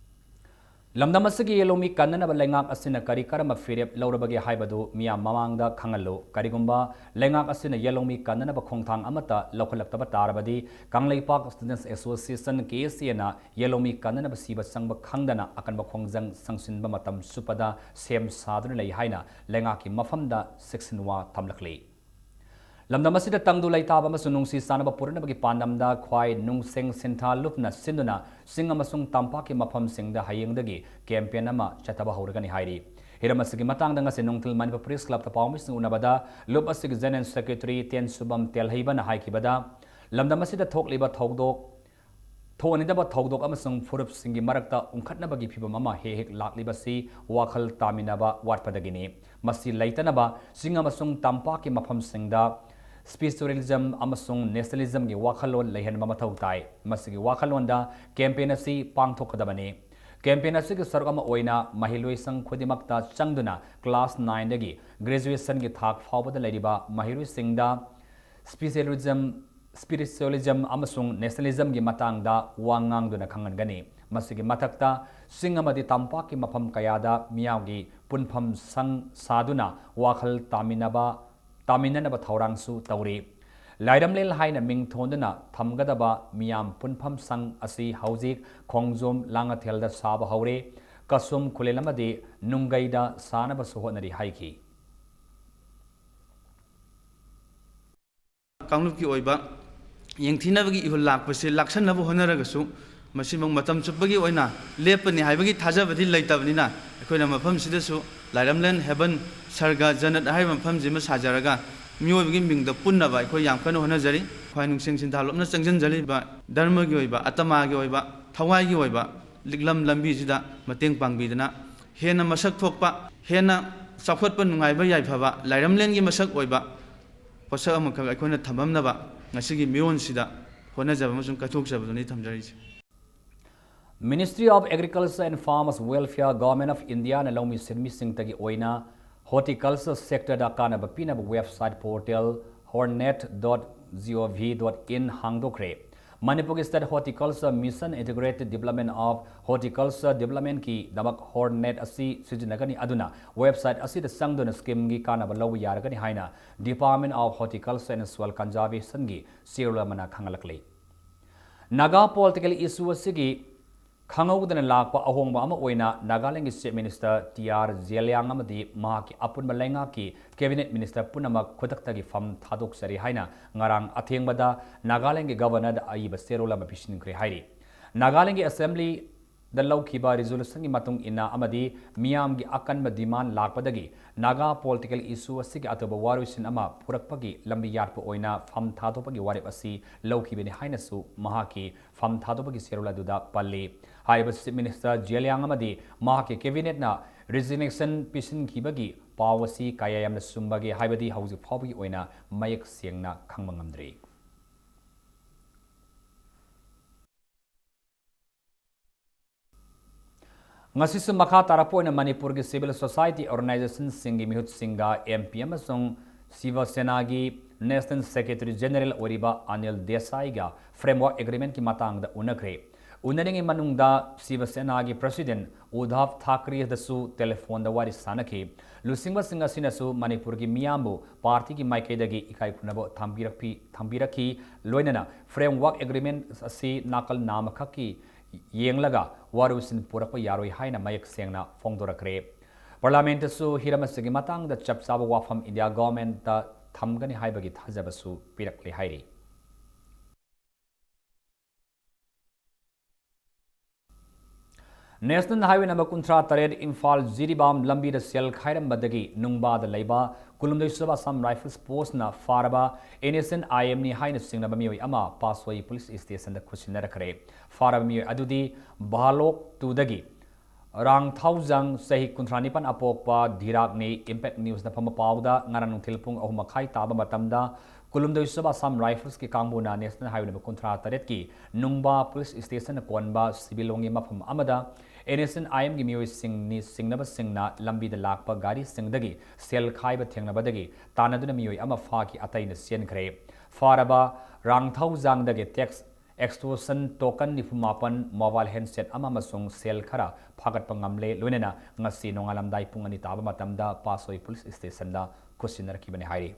ꯂꯝꯗꯝ ꯑꯁꯤꯒꯤ ꯌꯦꯜꯍꯧꯃꯤ ꯀꯟꯅꯅꯕ ꯂꯩꯉꯥꯛ ꯑꯁꯤꯅ ꯀꯔꯤ ꯀꯔꯝꯕ ꯐꯤꯔꯦꯞ ꯂꯧꯔꯕꯒꯦ ꯍꯥꯏꯕꯗꯨ ꯃꯤꯌꯥꯝ ꯃꯃꯥꯡꯗ ꯈꯪꯍꯜꯂꯨ꯫ ꯀꯔꯤꯒꯨꯝꯕ ꯂꯩꯉꯥꯛ ꯑꯁꯤꯅ ꯌꯦꯜꯍꯧꯃꯤ ꯀꯟꯅꯅꯕ ꯈꯣꯡꯊꯥꯡ ꯑꯃꯠꯇ ꯂꯧꯈꯠꯂꯛꯇꯕ ꯇꯥꯔꯕꯗꯤ ꯀꯪꯂꯩꯄꯥꯛ Students Association, KSAꯅ ꯌꯦꯜꯍꯧꯃꯤ ꯀꯟꯅꯅꯕ ꯁꯤꯕ ꯆꯪꯕ ꯈꯪꯗꯅ ꯑꯀꯟꯕ ꯈꯣꯡꯖꯪ ꯆꯪꯁꯤꯟꯕ ꯃꯇꯝ ꯆꯨꯞꯄꯗ ꯁꯦꯝ ꯁꯥꯗꯨꯅ ꯂꯩ ꯍꯥꯏꯅ ꯂꯩꯉꯥꯛꯀꯤ ꯃꯐꯝꯗ ꯆꯦꯛꯁꯤꯟꯋꯥ ꯊꯝꯂꯛꯂꯤ꯫ ꯂꯝꯗꯝ ꯑꯁꯤꯗ ꯇꯪꯗꯨ ꯂꯩꯇꯥꯕ ꯑꯃꯁꯨꯡ ꯅꯨꯡꯁꯤ ꯆꯥꯟꯅꯕ ꯄꯨꯔꯛꯅꯕꯒꯤ ꯄꯥꯟꯗꯝꯗ ꯈ꯭ꯋꯥꯏ ꯅꯨꯡꯁꯦꯡ ꯁꯤꯟꯊꯥ ꯂꯨꯞꯅ ꯁꯤꯟꯗꯨꯅ ꯆꯤꯡ ꯑꯃꯁꯨꯡ ꯇꯝꯄꯥꯛꯀꯤ ꯃꯐꯝꯁꯤꯡꯗ ꯍꯌꯦꯡꯗꯒꯤ campaign ꯑꯃ ꯆꯠꯊꯕ ꯍꯧꯔꯒꯅꯤ ꯍꯥꯏꯔꯤ꯫ ꯍꯤꯔꯝ ꯑꯁꯤꯒꯤ ꯃꯇꯥꯡꯗ ꯉꯁꯤ ꯅꯨꯡꯊꯤꯜ ꯃꯅꯤꯄꯨꯔ Press Clubꯇ ꯄꯥꯎꯃꯤꯁꯤꯡ ꯎꯅꯕꯗ ꯂꯨꯞ ꯑꯁꯤꯒꯤ General Secretary ꯇꯦꯟꯁꯨꯕꯝ ꯇꯦꯜꯍꯩꯕꯅ ꯍꯥꯏꯈꯤꯕꯗ, ꯂꯝꯗꯝ ꯑꯁꯤꯗ ꯊꯣꯛꯂꯤꯕ ꯊꯧꯗꯣꯛ ꯊꯣꯛꯍꯟꯅꯤꯡꯗꯕ ꯊꯧꯗꯣꯛ ꯑꯃꯁꯨꯡ ꯐꯨꯔꯨꯞꯁꯤꯡꯒꯤ ꯃꯔꯛꯇ ꯎꯪꯈꯠꯅꯕꯒꯤ ꯐꯤꯚꯝ ꯑꯃ ꯍꯦꯛ ꯍꯦꯛ ꯂꯥꯛꯂꯤꯕꯁꯤ ꯋꯥꯈꯜ ꯇꯥꯃꯤꯟꯅꯕ ꯋꯥꯠꯄꯗꯒꯤꯅꯤ꯫ ꯃꯁꯤ ꯂꯩꯇꯅꯕ ꯆꯤꯡ ꯑꯃꯁꯨꯡ ꯇꯝꯄꯥꯛꯀꯤ ꯃꯐꯝꯁꯤꯡꯗ spiritualism ꯑꯃꯁꯨꯡ nationalismꯒꯤ ꯋꯥꯈꯜꯂꯣꯟ ꯂꯩꯍꯟꯕ ꯃꯊꯧ ꯇꯥꯏ꯫ ꯃꯁꯤꯒꯤ ꯋꯥꯈꯜꯂꯣꯟꯗ campaign ꯑꯁꯤ ꯄꯥꯡꯊꯣꯛꯀꯗꯕꯅꯤ꯫ Campaign ꯑꯁꯤꯒꯤ ꯁꯔꯨꯛ ꯑꯃ ꯑꯣꯏꯅ ꯃꯍꯩꯂꯣꯏꯁꯪ ꯈꯨꯗꯤꯡꯃꯛꯇ ꯆꯪꯗꯨꯅ class nineꯗꯒꯤ graduationꯒꯤ ꯊꯥꯛ ꯐꯥꯎꯕꯗ ꯂꯩꯔꯤꯕ ꯃꯍꯩꯔꯣꯏꯁꯤꯡꯗ spiritualism spiritualism ꯑꯃꯁꯨꯡ nationalismꯒꯤ ꯃꯇꯥꯡꯗ ꯋꯥ ꯉꯥꯡꯗꯨꯅ ꯈꯪꯍꯟꯒꯅꯤ꯫ ꯃꯁꯤꯒꯤ ꯃꯊꯛꯇ ꯆꯤꯡ ꯑꯃꯗꯤ ꯇꯝꯄꯥꯛꯀꯤ ꯃꯐꯝ ꯀꯌꯥꯗ ꯃꯤꯌꯥꯝꯒꯤ ꯄꯨꯟꯐꯝ ꯁꯪ ꯁꯥꯗꯨꯅ ꯋꯥꯈꯜ ꯇꯥꯃꯤꯟꯅꯕ, ꯇꯥꯃꯤꯟꯅꯅꯕ ꯊꯧꯔꯥꯡꯁꯨ ꯇꯧꯔꯤ꯫ ꯂꯥꯏꯔꯝꯂꯦꯟ ꯍꯥꯏꯅ ꯃꯤꯡ ꯊꯣꯟꯗꯨꯅ ꯊꯝꯒꯗꯕ ꯃꯤꯌꯥꯝ ꯄꯨꯟꯐꯝ ꯁꯪ ꯑꯁꯤ ꯍꯧꯖꯤꯛ ꯈꯣꯡꯖꯣꯝ ꯂꯥꯡꯉꯊꯦꯜꯗ ꯁꯥꯕ ꯍꯧꯔꯦ꯫ ꯀꯁꯨꯝ ꯈꯨꯂꯦꯟ ꯑꯃꯗꯤ ꯅꯨꯡꯒꯩꯗ ꯁꯥꯅꯕꯁꯨ ꯍꯣꯠꯅꯔꯤ ꯍꯥꯏꯈꯤ꯫ ꯀꯥꯡꯂꯨꯞꯀꯤ ꯑꯣꯏꯕ ꯌꯦꯡꯊꯤꯅꯕꯒꯤ ꯏꯍꯨꯜ ꯂꯥꯛꯄꯁꯦ ꯂꯥꯛꯁꯟꯅꯕ ꯍꯣꯠꯅꯔꯒꯁꯨ, ꯃꯁꯤꯃꯛ ꯃꯇꯝ ꯆꯨꯞꯄꯒꯤ ꯑꯣꯏꯅ ꯂꯦꯞꯄꯅꯤ ꯍꯥꯏꯕꯒꯤ ꯊꯥꯖꯕꯗꯤ ꯂꯩꯇꯕꯅꯤꯅ, ꯑꯩꯈꯣꯏꯅ ꯃꯐꯝꯁꯤꯗꯁꯨ ꯂꯥꯏꯔꯝꯂꯦꯟ, heaven, ꯁꯔꯒ, ꯖꯅꯠ ꯍꯥꯏꯔꯤꯕ ꯃꯐꯝꯁꯤ ꯑꯃ ꯁꯥꯖꯔꯒ ꯃꯤꯑꯣꯏꯕꯒꯤ ꯃꯤꯡꯗ ꯄꯨꯟꯅꯕ ꯑꯩꯈꯣꯏ ꯌꯥꯝ ꯀꯟꯅ ꯍꯣꯠꯅꯖꯔꯤ꯫ ꯈ꯭ꯋꯥꯏ ꯅꯨꯡꯁꯦꯡ ꯁꯤꯟꯊꯥ ꯂꯨꯞꯅ ꯆꯪꯁꯤꯟꯖꯔꯤꯕ ꯙꯔꯃꯒꯤ ꯑꯣꯏꯕ, ꯑꯇꯃꯥꯒꯤ ꯑꯣꯏꯕ, ꯊꯋꯥꯏꯒꯤ ꯑꯣꯏꯕ ꯂꯤꯛꯂꯝ ꯂꯝꯕꯤꯁꯤꯗ ꯃꯇꯦꯡ ꯄꯥꯡꯕꯤꯗꯨꯅ ꯍꯦꯟꯅ ꯃꯁꯛ ꯊꯣꯛꯄ, ꯍꯦꯟꯅ ꯆꯥꯎꯈꯠꯄ, ꯅꯨꯡꯉꯥꯏꯕ, ꯌꯥꯏꯐꯕ ꯂꯥꯏꯔꯝꯂꯦꯟꯒꯤ ꯃꯁꯛ ꯑꯣꯏꯕ ꯄꯣꯠꯁꯛ ꯑꯃꯈꯛ ꯑꯩꯈꯣꯏꯅ ꯊꯝꯃꯝꯅꯕ ꯉꯁꯤꯒꯤ ꯃꯤꯔꯣꯟꯁꯤꯗ ꯍꯣꯠꯅꯖꯕ ꯑꯃꯁꯨꯡ ꯀꯠꯊꯣꯛꯆꯕꯗꯨꯅꯤ ꯊꯝꯖꯔꯤꯁꯦ꯫ Ministry of Agriculture and Farmers Welfare, Government of Indiaꯅ ꯂꯧꯃꯤ ꯁꯤꯟꯃꯤꯁꯤꯡꯇꯒꯤ ꯑꯣꯏꯅ horticulture sectorꯗ ꯀꯥꯟꯅꯕ ꯄꯤꯅꯕ website portal hornet dot gov dot in ꯍꯥꯡꯗꯣꯛꯈ꯭ꯔꯦ꯫ ꯃꯅꯤꯄꯨꯔꯒꯤ State Horticulture Mission Integrated Development of Horticulture Developmentꯀꯤꯗꯃꯛ ꯍꯣꯔꯅꯦꯠ ꯑꯁꯤ ꯁꯤꯖꯤꯟꯅꯒꯅꯤ, ꯑꯗꯨꯅ ꯋꯦꯕꯁꯥꯏꯠ ꯑꯁꯤꯗ ꯆꯪꯗꯨꯅ ꯁ꯭ꯀꯤꯝꯒꯤ ꯀꯥꯟꯅꯕ ꯂꯧꯕ ꯌꯥꯔꯒꯅꯤ ꯍꯥꯏꯅ Department of Horticulture and Soil Conservationꯒꯤ ꯆꯦꯔꯣꯜ ꯑꯃꯅ ꯈꯪꯍꯜꯂꯛꯂꯤ꯫ ꯅꯥꯒꯥ ꯄꯣꯂꯤꯇꯤꯀꯦꯜ ꯏꯁꯨ ꯑꯁꯤꯒꯤ ꯈꯪꯍꯧꯗꯅ ꯂꯥꯛꯄ ꯑꯍꯣꯡꯕ ꯑꯃ ꯑꯣꯏꯅ ꯅꯥꯒꯥꯂꯦꯟꯒꯤ Chief Minister T R Zeliang ꯑꯃꯗꯤ ꯃꯍꯥꯛꯀꯤ ꯑꯄꯨꯟꯕ ꯂꯩꯉꯥꯛꯀꯤ Cabinet Minister ꯄꯨꯝꯅꯃꯛ ꯈꯨꯗꯛꯇꯒꯤ ꯐꯝ ꯊꯥꯗꯣꯛꯆꯔꯤ ꯍꯥꯏꯅ ꯉꯔꯥꯡ ꯑꯊꯦꯡꯕꯗ ꯅꯥꯒꯥꯂꯦꯟꯒꯤ Governorꯗ ꯑꯏꯕ ꯆꯦꯔꯣꯜ ꯑꯃ ꯄꯤꯁꯤꯟꯈ꯭ꯔꯦ ꯍꯥꯏꯔꯤ꯫ ꯅꯥꯒꯥꯂꯦꯟꯒꯤ Assemblyꯗ ꯂꯧꯈꯤꯕ resolutionꯒꯤ ꯃꯇꯨꯡ ꯏꯟꯅ ꯑꯃꯗꯤ ꯃꯤꯌꯥꯝꯒꯤ ꯑꯀꯟꯕ demand ꯂꯥꯛꯄꯗꯒꯤ ꯅꯥꯒꯥ ꯄꯣꯂꯤꯇꯤꯀꯦꯜ ꯏꯁꯨ ꯑꯁꯤꯒꯤ ꯑꯇꯣꯞꯄ ꯋꯥꯔꯣꯏꯁꯤꯟ ꯑꯃ ꯄꯨꯔꯛꯄꯒꯤ ꯂꯝꯕꯤ ꯌꯥꯠꯄ ꯑꯣꯏꯅ ꯐꯝ ꯊꯥꯗꯣꯛꯄꯒꯤ ꯋꯥꯔꯦꯞ ꯑꯁꯤ ꯂꯧꯈꯤꯕꯅꯤ ꯍꯥꯏꯅꯁꯨ ꯃꯍꯥꯛꯀꯤ ꯐꯝ ꯊꯥꯗꯣꯛꯄꯒꯤ ꯆꯦꯔꯣꯜ ꯑꯗꯨꯗ ꯄꯜꯂꯤ꯫ ꯍꯥꯏꯔꯤꯕ Chief Minister ꯖꯦꯂꯤꯌꯥꯡ ꯑꯃꯗꯤ ꯃꯍꯥꯛꯀꯤ Cabinetꯅ resignation ꯄꯤꯁꯤꯟꯈꯤꯕꯒꯤ ꯄꯥꯎ ꯑꯁꯤ ꯀꯌꯥ ꯌꯥꯝꯅ ꯆꯨꯝꯕꯒꯦ ꯍꯥꯏꯕꯗꯤ ꯍꯧꯖꯤꯛ ꯐꯥꯎꯕꯒꯤ ꯑꯣꯏꯅ ꯃꯌꯦꯛ ꯁꯦꯡꯅ ꯈꯪꯕ ꯉꯝꯗ꯭ꯔꯤ꯫ ꯉꯁꯤꯁꯨ ꯃꯈꯥ ꯇꯥꯔꯛꯄ ꯑꯣꯏꯅ ꯃꯅꯤꯄꯨꯔꯒꯤ civil society organizationꯁꯤꯡꯒꯤ ꯃꯤꯍꯨꯠꯁꯤꯡꯒ M P ꯑꯃꯁꯨꯡ ꯁꯤꯕ ꯁꯦꯅꯥꯒꯤ National Secretary General ꯑꯣꯏꯔꯤꯕ ꯑꯅꯤꯜ ꯗꯦꯁꯥꯏꯒ Framework Agreementꯀꯤ ꯃꯇꯥꯡꯗ ꯎꯅꯈ꯭ꯔꯦ꯫ ꯎꯅꯔꯤꯉꯩ ꯃꯅꯨꯡꯗ ꯁꯤꯕ ꯁꯦꯅꯥꯒꯤ President ꯎꯗꯥꯞ ꯊꯥꯀ꯭ꯔꯦꯗꯁꯨ ꯇꯦꯂꯤꯐꯣꯟꯗ ꯋꯥꯔꯤ ꯁꯥꯅꯈꯤ꯫ ꯂꯨꯆꯤꯡꯕꯁꯤꯡ ꯑꯁꯤꯅꯁꯨ ꯃꯅꯤꯄꯨꯔꯒꯤ ꯃꯤꯌꯥꯝꯕꯨ ꯄꯥꯔꯇꯤꯒꯤ ꯃꯥꯏꯀꯩꯗꯒꯤ ꯏꯀꯥꯏ ꯈꯨꯝꯅꯕ ꯊꯝꯕꯤꯔꯛꯄꯤ-, ꯊꯝꯕꯤꯔꯛꯈꯤ꯫ ꯂꯣꯏꯅꯅ Framework Agreement ꯑꯁꯤ ꯅꯥꯀꯜ ꯅꯥꯝꯃꯈꯛꯀꯤ ꯌꯦꯡꯂꯒ ꯋꯥꯔꯣꯏꯁꯤꯟ ꯄꯨꯔꯛꯄ ꯌꯥꯔꯣꯏ ꯍꯥꯏꯅ ꯃꯌꯦꯛ ꯁꯦꯡꯅ ꯐꯣꯡꯗꯣꯔꯛꯈ꯭ꯔꯦ꯫ ꯄꯥꯔꯂꯤꯌꯥꯃꯦꯟꯠꯇꯁꯨ ꯍꯤꯔꯝ ꯑꯁꯤꯒꯤ ꯃꯇꯥꯡꯗ ꯆꯞ ꯆꯥꯕ ꯋꯥꯐꯝ ꯏꯟꯗꯤꯌꯥ ꯒꯣꯚꯔꯟꯃꯦꯟꯠꯇ ꯊꯝꯒꯅꯤ ꯍꯥꯏꯕꯒꯤ ꯊꯥꯖꯕꯁꯨ ꯄꯤꯔꯛꯂꯦ ꯍꯥꯏꯔꯤ꯫ National Highway number ꯀꯨꯟꯊ꯭ꯔꯥ ꯇꯔꯦꯠ ꯏꯝꯐꯥꯜ ꯖꯤꯔꯤꯕꯥꯝ ꯂꯝꯕꯤꯗ ꯁꯦꯜ ꯈꯥꯏꯔꯝꯕꯗꯒꯤ ꯅꯨꯡꯕꯥꯗ ꯂꯩꯕ ꯀꯨꯟꯍꯨꯝꯗꯣꯏ ꯁꯨꯕ Assam Rifles Forceꯅ ꯐꯥꯔꯕ innocent I M ꯅꯤ ꯍꯥꯏꯅ ꯆꯤꯡꯅꯕ ꯃꯤꯑꯣꯏ ꯑꯃ ꯄꯥꯠꯁꯣꯏ ꯄꯨꯂꯤꯁ ꯁ꯭ꯇꯦꯁꯟꯗ ꯈꯨꯠꯁꯤꯟꯅꯔꯛꯈ꯭ꯔꯦ꯫ ꯐꯥꯔꯕ ꯃꯤꯑꯣꯏ ꯑꯗꯨꯗꯤ ꯚꯥꯂꯣꯛ ꯇꯨꯗꯒꯤ ꯔꯥꯡꯊꯥꯎꯖꯪ, ꯆꯍꯤ ꯀꯨꯟꯊ꯭ꯔꯥ ꯅꯤꯄꯥꯟ ꯑꯄꯣꯛꯄ ꯙꯤꯔꯥꯛꯅꯤ꯫ Impact Newsꯅ ꯐꯪꯕ ꯄꯥꯎꯗ ꯉꯔꯥꯡ ꯅꯨꯡꯊꯤꯜ ꯄꯨꯡ ꯑꯍꯨꯝ ꯃꯈꯥꯏ ꯇꯥꯕ ꯃꯇꯝꯗ ꯀꯨꯟꯍꯨꯝꯗꯣꯏ ꯁꯨꯕ Assam Riflesꯀꯤ ꯀꯥꯡꯕꯨꯅ National Highway number ꯀꯨꯟꯊ꯭ꯔꯥ ꯇꯔꯦꯠꯀꯤ ꯅꯨꯡꯕꯥ ꯄꯨꯂꯤꯁ ꯁ꯭ꯇꯦꯁꯟꯅ ꯀꯣꯟꯕ ꯁꯤꯕꯤꯂꯣꯡꯒꯤ ꯃꯐꯝ ꯑꯃꯗ ꯑꯦꯟ ꯑꯦꯁ ꯑꯦꯟ ꯑꯥꯏ ꯑꯦꯝꯒꯤ ꯃꯤꯑꯣꯏꯁꯤꯡꯅꯤ ꯁꯤꯡꯅꯕꯁꯤꯡꯅ ꯂꯝꯕꯤꯗ ꯂꯥꯛꯄ ꯒꯥꯔꯤꯁꯤꯡꯗꯒꯤ ꯁꯦꯜ ꯈꯥꯏꯕ ꯊꯦꯡꯅꯕꯗꯒꯤ ꯇꯥꯟꯅꯗꯨꯅ ꯃꯤꯑꯣꯏ ꯑꯃ ꯐꯥꯈꯤ, ꯑꯇꯩꯅ ꯆꯦꯟꯈ꯭ꯔꯦ꯫ ꯐꯥꯔꯕ ꯔꯥꯡꯊꯧꯖꯥꯡꯗꯒꯤ tax extortion token ꯅꯤꯐꯨ ꯃꯥꯄꯟ, mobile handset ꯑꯃ ꯑꯃꯁꯨꯡ ꯁꯦꯜ ꯈꯔ ꯐꯥꯒꯠꯄ ꯉꯝꯂꯦ꯫ ꯂꯣꯏꯅꯅ ꯉꯁꯤ ꯅꯣꯡꯉꯥꯜꯂꯝꯗꯥꯏ ꯄꯨꯡ ꯑꯅꯤ ꯇꯥꯕ ꯃꯇꯝꯗ ꯄꯥꯠꯁꯣꯏ ꯄꯨꯂꯤꯁ ꯁ꯭ꯇꯦꯁꯟꯗ ꯈꯨꯠꯁꯤꯟꯅꯔꯛꯈꯤꯕꯅꯤ ꯍꯥꯏꯔꯤ꯫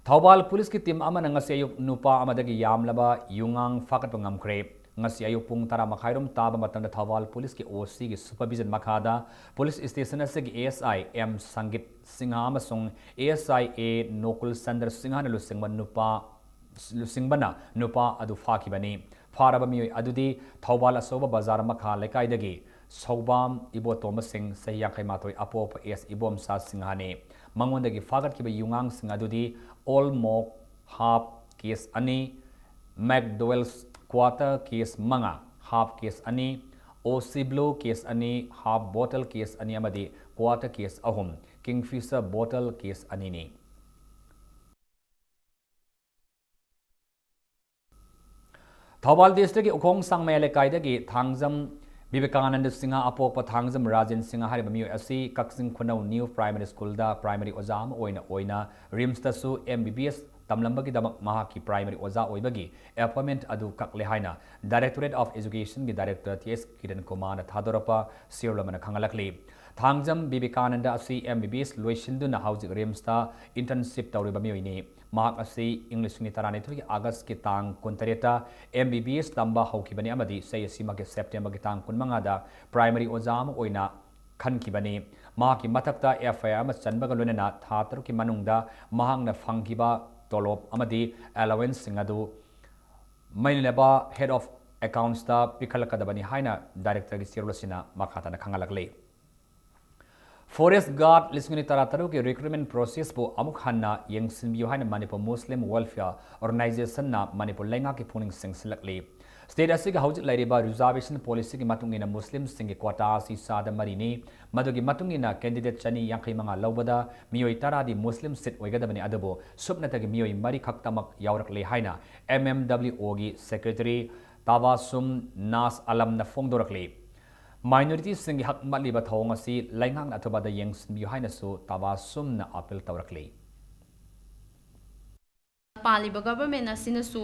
ꯊꯧꯕꯥꯜ ꯄꯨꯂꯤꯁꯀꯤ ꯇꯤꯝ ꯑꯃꯅ ꯉꯁꯤ ꯑꯌꯨꯛ ꯅꯨꯄꯥ ꯑꯃꯗꯒꯤ ꯌꯥꯝꯂꯕ ꯌꯨꯉꯥꯡ ꯐꯥꯒꯠꯄ ꯉꯝꯈ꯭ꯔꯦ꯫ ꯉꯁꯤ ꯑꯌꯨꯛ ꯄꯨꯡ ꯇꯔꯥ ꯃꯈꯥꯏꯔꯣꯝ ꯇꯥꯕ ꯃꯇꯝꯗ ꯊꯧꯕꯥꯜ ꯄꯨꯂꯤꯁꯀꯤ ꯑꯣ ꯁꯤꯒꯤ supervision ꯃꯈꯥꯗ ꯄꯨꯂꯤꯁ ꯁ꯭ꯇꯦꯁꯟ ꯑꯁꯤꯒꯤ ꯑꯦ ꯑꯦꯁ ꯑꯥꯏ ꯑꯦꯝ ꯁꯪꯒꯤꯠ ꯁꯤꯡꯍ ꯑꯃꯁꯨꯡ A S I A ꯅꯣꯀꯨꯜ Chandra ꯁꯤꯡꯍꯅ ꯂꯨꯆꯤꯡꯕ ꯅꯨꯄꯥ, ꯂꯨꯆꯤꯡꯕꯅ ꯅꯨꯄꯥ ꯑꯗꯨ ꯐꯥꯈꯤꯕꯅꯤ꯫ ꯐꯥꯔꯕ ꯃꯤꯑꯣꯏ ꯑꯗꯨꯗꯤ ꯊꯧꯕꯥꯜ ꯑꯆꯧꯕ ꯕꯖꯥꯔ ꯃꯈꯥ ꯂꯩꯀꯥꯏꯗꯒꯤ ꯁꯧꯕꯥꯝ ꯏꯕꯣꯇꯣꯝꯕ ꯁꯤꯡ, ꯆꯍꯤ ꯌꯥꯡꯈꯩ ꯃꯥꯊꯣꯏ, ꯑꯄꯣꯛꯄ ꯑꯦꯁ ꯏꯕꯣꯝꯆꯥ ꯁꯤꯡꯍꯅꯤ꯫ ꯃꯉꯣꯟꯗꯒꯤ ꯐꯥꯒꯠꯈꯤꯕ ꯌꯨꯉꯥꯡꯁꯤꯡ ꯑꯗꯨꯗꯤ ꯑꯣꯜ ꯃꯣꯛ half case ꯑꯅꯤ, ꯃꯦꯛꯗꯣꯋꯦꯜꯁ quarter case ꯃꯉꯥ, half case ꯑꯅꯤ, ꯑꯣ ꯁꯤ ꯕ꯭ꯂꯨ case ꯑꯅꯤ, half bottle case ꯑꯅꯤ ꯑꯃꯗꯤ quarter case ꯑꯍꯨꯝ, ꯀꯤꯡꯐꯤꯁꯔ bottle case ꯑꯅꯤꯅꯤ꯫ ꯊꯧꯕꯥꯜ districtꯀꯤ ꯎꯈꯣꯡ ꯁꯥꯡꯃꯩ ꯂꯩꯀꯥꯏꯗꯒꯤ ꯊꯥꯡꯖꯝ ꯕꯤꯕꯦꯀꯥꯅꯟꯗ ꯁꯤꯡꯍ ꯑꯄꯣꯛꯄ ꯊꯥꯡꯖꯝ ꯔꯥꯖꯦꯟ ꯁꯤꯡꯍ ꯍꯥꯏꯔꯤꯕ ꯃꯤꯑꯣꯏ ꯑꯁꯤ ꯀꯛꯆꯤꯡ ꯈꯨꯅꯧ new primary schoolꯗ primary ꯑꯣꯖꯥ ꯑꯃ ꯑꯣꯏꯅ ꯑꯣꯏꯅ RIMSꯇꯁꯨ M B B S ꯇꯝꯂꯝꯕꯒꯤꯗꯃꯛ ꯃꯍꯥꯛꯀꯤ primary ꯑꯣꯖꯥ ꯑꯣꯏꯕꯒꯤ appointment ꯑꯗꯨ ꯀꯛꯂꯦ ꯍꯥꯏꯅ Directorate of Educationꯒꯤ director ꯇꯤ ꯑꯦꯁ ꯀꯤꯔꯟ ꯀꯨꯃꯥꯔꯅ ꯊꯥꯗꯣꯔꯛꯄ ꯁꯤꯔꯣꯜ ꯑꯃꯅ ꯈꯪꯍꯜꯂꯛꯂꯤ꯫ ꯊꯥꯡꯖꯝ ꯕꯤꯕꯦꯀꯥꯅꯟꯗ ꯑꯁꯤ M B B S ꯂꯣꯏꯁꯤꯟꯗꯨꯅ ꯍꯧꯖꯤꯛ RIMSꯇ internship ꯇꯧꯔꯤꯕ ꯃꯤꯑꯣꯏꯅꯤ꯫ ꯃꯍꯥꯛ ꯑꯁꯤ ꯏꯪ ꯂꯤꯁꯤꯡ ꯑꯅꯤ ꯇꯔꯥꯅꯤꯊꯣꯏꯒꯤ Augustꯀꯤ ꯇꯥꯡ ꯀꯨꯟꯇꯔꯦꯠꯇ M B B S ꯇꯝꯕ ꯍꯧꯈꯤꯕꯅꯤ ꯑꯃꯗꯤ ꯆꯍꯤ ꯑꯁꯤꯃꯛꯀꯤ Septemberꯒꯤ ꯇꯥꯡ ꯀꯨꯟꯃꯉꯥꯗ primary ꯑꯣꯖꯥ ꯑꯃ ꯑꯣꯏꯅ ꯈꯟꯈꯤꯕꯅꯤ꯫ ꯃꯍꯥꯛꯀꯤ ꯃꯊꯛꯇ F I R ꯑꯃ ꯆꯟꯕꯒ ꯂꯣꯏꯅꯅ ꯊꯥ ꯇꯔꯨꯛꯀꯤ ꯃꯅꯨꯡꯗ ꯃꯍꯥꯛꯅ ꯐꯪꯈꯤꯕ ꯇꯣꯂꯣꯞ ꯑꯃꯗꯤ allowanceꯁꯤꯡ ꯑꯗꯨ ꯃꯩꯅꯕ Head of Accountsꯇ ꯄꯤꯈꯠꯂꯛꯀꯗꯕꯅꯤ ꯍꯥꯏꯅ directorꯒꯤ ꯆꯦꯔꯣꯜ ꯑꯁꯤꯅ ꯃꯈꯥ ꯇꯥꯅ ꯈꯪꯍꯜꯂꯛꯂꯤ꯫ Forest Guard ꯂꯤꯁꯤꯡ ꯑꯅꯤ ꯇꯔꯥꯇꯔꯨꯛꯀꯤ recruitment processꯄꯨ ꯑꯃꯨꯛ ꯍꯟꯅ ꯌꯦꯡꯁꯤꯟꯕꯤꯌꯨ ꯍꯥꯏꯅ Manipur Muslim Welfare Organizationꯅ ꯃꯅꯤꯄꯨꯔ ꯂꯩꯉꯥꯛꯀꯤ ꯄꯨꯛꯅꯤꯡ ꯆꯤꯡꯁꯤꯜꯂꯛꯂꯤ꯫ State ꯑꯁꯤꯒꯤ ꯍꯧꯖꯤꯛ ꯂꯩꯔꯤꯕ reservation policyꯒꯤ ꯃꯇꯨꯡ ꯏꯟꯅ Muslimꯁꯤꯡꯒꯤ quota ꯑꯁꯤ ꯆꯥꯗ ꯃꯔꯤꯅꯤ꯫ ꯃꯗꯨꯒꯤ ꯃꯇꯨꯡ ꯏꯟꯅ candidate ꯆꯅꯤ ꯌꯥꯡꯈꯩ ꯃꯉꯥ ꯂꯧꯕꯗ ꯃꯤꯑꯣꯏ ꯇꯔꯥꯗꯤ Muslim seat ꯑꯣꯏꯒꯗꯕꯅꯤ, ꯑꯗꯨꯕꯨ ꯁꯨꯞꯅꯇꯒꯤ ꯃꯤꯑꯣꯏ ꯃꯔꯤ ꯈꯛꯇꯃꯛ ꯌꯥꯎꯔꯛꯂꯦ ꯍꯥꯏꯅ M M W Oꯒꯤ secretary ꯇꯥꯕꯥꯁꯨꯝ ꯅꯥꯁ ꯑꯂꯝꯅ ꯐꯣꯡꯗꯣꯔꯛꯂꯤ꯫ ꯃꯥꯏꯅꯣꯔꯤꯇꯤꯁꯤꯡꯒꯤ ꯍꯛ ꯃꯠꯂꯤꯕ ꯊꯧꯑꯣꯡ ꯑꯁꯤ ꯂꯩꯉꯥꯛꯅ ꯑꯊꯨꯕꯗ ꯌꯦꯡꯁꯤꯟꯕꯤꯌꯨ ꯍꯥꯏꯅꯁꯨ ꯇꯥꯕꯥꯁꯨꯝꯅ ꯑꯥꯄꯤꯜ ꯇꯧꯔꯛꯂꯤ꯫ ꯄꯥꯜꯂꯤꯕ ꯒꯚꯔꯟꯃꯦꯟ ꯑꯁꯤꯅꯁꯨ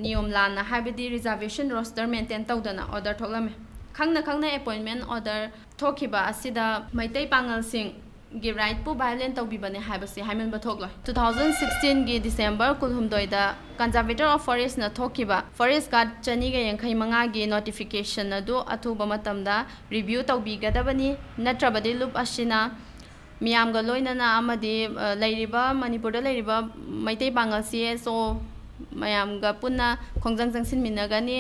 ꯅꯤꯌꯣꯝ ꯂꯥꯟꯅ, ꯍꯥꯏꯕꯗꯤ ꯔꯤꯖꯥꯔꯕꯦꯁꯟ ꯔꯣꯁꯇꯔ ꯃꯦꯟꯇꯦꯟ ꯇꯧꯗꯅ ꯑꯣꯔꯗꯔ ꯊꯣꯛꯂꯝꯃꯦ꯫ ꯈꯪꯅ ꯈꯪꯅ ꯑꯦꯄꯣꯏꯟꯃꯦꯟ ꯑꯣꯔꯗꯔ ꯊꯣꯛꯈꯤꯕ ꯑꯁꯤꯗ ꯃꯩꯇꯩ ꯄꯥꯉꯜꯁꯤꯡꯒꯤ ꯔꯥꯏꯠꯄꯨ ꯚꯥꯏꯑꯣꯂꯦꯠ ꯇꯧꯕꯤꯕꯅꯦ ꯍꯥꯏꯕꯁꯤ ꯍꯥꯏꯃꯟꯕ ꯊꯣꯛꯂꯣꯏ꯫ ꯇꯨ ꯊꯥꯎꯖꯟ ꯁꯤꯛꯁꯇꯤꯟꯒꯤ ꯗꯤꯁꯦꯝꯕꯔ ꯀꯨꯟꯍꯨꯝꯗꯣꯏꯗ ꯀꯟꯖꯥꯔꯕꯦꯇꯔ ꯑꯣꯐ ꯐꯣꯔꯦꯁꯅ ꯊꯣꯛꯈꯤꯕ ꯐꯣꯔꯦꯁ ꯒꯥꯔꯗ ꯆꯅꯤꯒ ꯌꯥꯡꯈꯩ ꯃꯉꯥꯒꯤ ꯅꯣꯇꯤꯐꯤꯀꯦꯁꯟ ꯑꯗꯨ ꯑꯊꯨꯕ ꯃꯇꯝꯗ ꯔꯤꯚ꯭ꯌꯨ ꯇꯧꯕꯤꯒꯗꯕꯅꯤ, ꯅꯠꯇ꯭ꯔꯕꯗꯤ ꯂꯨꯞ ꯑꯁꯤꯅ ꯃꯤꯌꯥꯝꯒ ꯂꯣꯏꯅꯅ ꯑꯃꯗꯤ, ꯑ, ꯂꯩꯔꯤꯕ, ꯃꯅꯤꯄꯨꯔꯗ ꯂꯩꯔꯤꯕ ꯃꯩꯇꯩ ꯄꯥꯉꯜ ꯁꯤ ꯑꯦꯁ ꯑꯣ ꯃꯌꯥꯝꯒ ꯄꯨꯟꯅ ꯈꯣꯡꯖꯪ ꯆꯪꯁꯤꯟꯃꯤꯟꯅꯒꯅꯤ꯫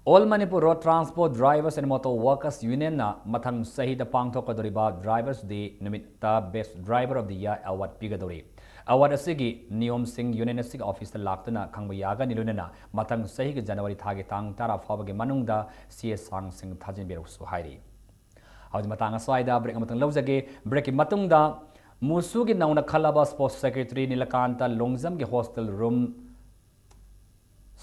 All Manipur Road Transport Drivers and Motor Workers Unionꯅ ꯃꯊꯪ ꯆꯍꯤꯗ ꯄꯥꯡꯊꯣꯛꯀꯗꯧꯔꯤꯕ Drivers Day ꯅꯨꯃꯤꯠꯇ Best Driver of the Year Award ꯄꯤꯒꯗꯧꯔꯤ꯫ Award ꯑꯁꯤꯒꯤ ꯅꯤꯌꯣꯝꯁꯤꯡ ꯌꯨꯅꯤꯌꯟ ꯑꯁꯤꯒꯤ ꯑꯣꯐꯤꯁꯇ ꯂꯥꯛꯇꯨꯅ ꯈꯪꯕ ꯌꯥꯒꯅꯤ, ꯂꯣꯏꯅꯅ ꯃꯊꯪ ꯆꯍꯤꯒꯤ ꯖꯅꯋꯥꯔꯤ ꯊꯥꯒꯤ ꯇꯥꯡ ꯇꯔꯥ ꯐꯥꯎꯕꯒꯤ ꯃꯅꯨꯡꯗ ꯆꯦ ꯆꯥꯡꯁꯤꯡ ꯊꯥꯖꯤꯟꯕꯤꯔꯛꯎꯁꯨ ꯍꯥꯏꯔꯤ꯫ ꯍꯧꯖꯤꯛ ꯃꯇꯥꯡ ꯑꯁ꯭ꯋꯥꯏꯗ ꯕ꯭ꯔꯦꯛ ꯑꯃꯇꯪ ꯂꯧꯖꯒꯦ꯫ ꯕ꯭ꯔꯦꯛꯀꯤ ꯃꯇꯨꯡꯗ ꯃꯨꯁꯨꯒꯤ ꯅꯧꯅ ꯈꯜꯂꯕ sports secretary Nilakanta ꯂꯣꯡꯖꯝꯒꯤ hostel room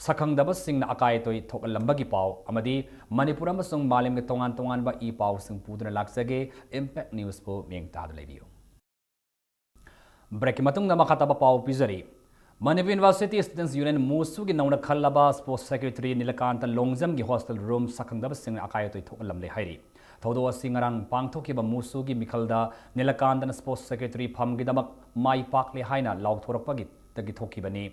ꯁꯛꯈꯪꯗꯕꯁꯤꯡꯅ ꯑꯀꯥꯏ ꯑꯇꯣꯏ ꯊꯣꯛꯍꯜꯂꯝꯕꯒꯤ ꯄꯥꯎ ꯑꯃꯗꯤ ꯃꯅꯤꯄꯨꯔ ꯑꯃꯁꯨꯡ ꯃꯥꯂꯦꯝꯒꯤ ꯇꯣꯉꯥꯟ ꯇꯣꯉꯥꯟꯕ ꯏ ꯄꯥꯎꯁꯤꯡ ꯄꯨꯗꯨꯅ ꯂꯥꯛꯆꯒꯦ꯫ ꯏꯝꯄꯦꯛ ꯅ꯭ꯌꯨꯁꯄꯨ ꯃꯤꯠꯌꯦꯡ ꯇꯥꯗꯨꯅ ꯂꯩꯕꯤꯌꯨ꯫ ꯕ꯭ꯔꯦꯛꯀꯤ ꯃꯇꯨꯡꯗ ꯃꯈꯥ ꯇꯥꯕ ꯄꯥꯎ ꯄꯤꯖꯔꯤ꯫ ꯃꯅꯤꯄꯨꯔ ꯌꯨꯅꯤꯚꯔꯁꯤꯇꯤ ꯁ꯭ꯇꯨꯗꯦꯟꯠꯁ ꯌꯨꯅꯤꯌꯟ, ꯃꯨꯁꯨꯒꯤ ꯅꯧꯅ ꯈꯜꯂꯕ sports secretary Nilakanta ꯂꯣꯡꯖꯝꯒꯤ hostel room ꯁꯛꯈꯪꯗꯕꯁꯤꯡꯅ ꯑꯀꯥꯏ ꯑꯇꯣꯏ ꯊꯣꯛꯍꯜꯂꯝꯂꯦ ꯍꯥꯏꯔꯤ꯫ ꯊꯧꯗꯣꯛ ꯑꯁꯤ ꯉꯔꯥꯡ ꯄꯥꯡꯊꯣꯛꯈꯤꯕ ꯃꯨꯁꯨꯒꯤ ꯃꯤꯈꯜꯗ ꯅꯤꯂꯀꯥꯟꯇꯅ ꯁ꯭ꯄꯣꯔꯠꯁ ꯁꯦꯀ꯭ꯔꯦꯇꯔꯤ ꯐꯝꯒꯤꯗꯃꯛ ꯃꯥꯏ ꯄꯥꯛꯂꯦ ꯍꯥꯏꯅ ꯂꯥꯎꯊꯣꯔꯛꯄꯒꯤꯗꯒꯤ ꯊꯣꯛꯈꯤꯕꯅꯤ꯫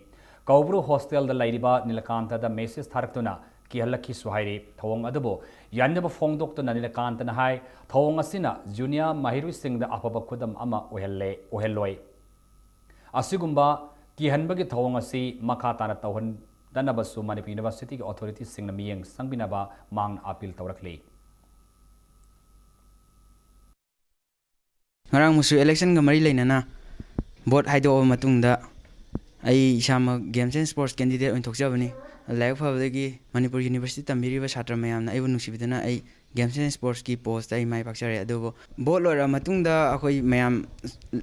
ꯀꯧꯕ꯭ꯔꯨ ꯍꯣꯁꯇꯦꯜꯗ ꯂꯩꯔꯤꯕ ꯅꯤꯂꯀꯥꯟꯇꯗ ꯃꯦꯁꯦꯖ ꯊꯥꯔꯛꯇꯨꯅ ꯀꯤꯍꯜꯂꯛꯈꯤꯁꯨ ꯍꯥꯏꯔꯤ꯫ ꯊꯧꯑꯣꯡ ꯑꯗꯨꯕꯨ ꯌꯥꯅꯤꯡꯗꯕ ꯐꯣꯡꯗꯣꯛꯇꯨꯅ ꯅꯤꯂꯀꯥꯟꯇꯅ ꯍꯥꯏ, ꯊꯧꯑꯣꯡ ꯑꯁꯤꯅ ꯖꯨꯅꯤꯌꯔ ꯃꯍꯩꯔꯣꯏꯁꯤꯡꯗ ꯑꯐꯕ ꯈꯨꯗꯝ ꯑꯃ ꯑꯣꯏꯍꯜꯂꯦ, ꯑꯣꯏꯍꯜꯂꯣꯏ꯫ ꯑꯁꯤꯒꯨꯝꯕ ꯀꯤꯍꯟꯕꯒꯤ ꯊꯧꯑꯣꯡ ꯑꯁꯤ ꯃꯈꯥ ꯇꯥꯅ ꯇꯧꯍꯟꯗꯅꯕꯁꯨ ꯃꯅꯤꯄꯨꯔ ꯌꯨꯅꯤꯚꯔꯁꯤꯇꯤꯒꯤ ꯑꯣꯊꯣꯔꯤꯇꯤꯁꯤꯡꯅ ꯃꯤꯠꯌꯦꯡ ꯆꯪꯕꯤꯅꯕ ꯃꯍꯥꯛꯅ ꯑꯥꯄꯤꯜ ꯇꯧꯔꯛꯂꯤ꯫ ꯉꯔꯥꯡ ꯃꯨꯁꯨ ꯏꯂꯦꯛꯁꯟꯒ ꯃꯔꯤ ꯂꯩꯅꯅ ꯚꯣꯠ ꯍꯥꯏꯗꯣꯛꯑꯕ ꯃꯇꯨꯡꯗ ꯑꯩ ꯏꯁꯥꯃꯛ ꯒꯦꯝꯁ ꯑꯦꯟ ꯁ꯭ꯄꯣꯔꯠꯁ ꯀꯦꯟꯗꯤꯗꯦꯠ ꯑꯣꯏꯅ ꯊꯣꯛꯆꯕꯅꯤ꯫ ꯂꯥꯏꯕꯛ ꯐꯕꯗꯒꯤ ꯃꯅꯤꯄꯨꯔ ꯌꯨꯅꯤꯚꯔꯁꯤꯇꯤ ꯇꯝꯕꯤꯔꯤꯕ ꯁꯥꯇ꯭ꯔ ꯃꯌꯥꯝꯅ ꯑꯩꯕꯨ ꯅꯨꯡꯁꯤꯕꯤꯗꯨꯅ ꯑꯩ ꯒꯦꯝꯁ ꯑꯦꯟ ꯁ꯭ꯄꯣꯔꯠꯁꯀꯤ ꯄꯣꯁꯇ ꯑꯩ ꯃꯥꯏ ꯄꯥꯛꯆꯔꯦ꯫ ꯑꯗꯨꯕꯨ ꯚꯣꯠ ꯂꯣꯏꯔꯕ ꯃꯇꯨꯡꯗ ꯑꯩꯈꯣꯏ ꯃꯌꯥꯝ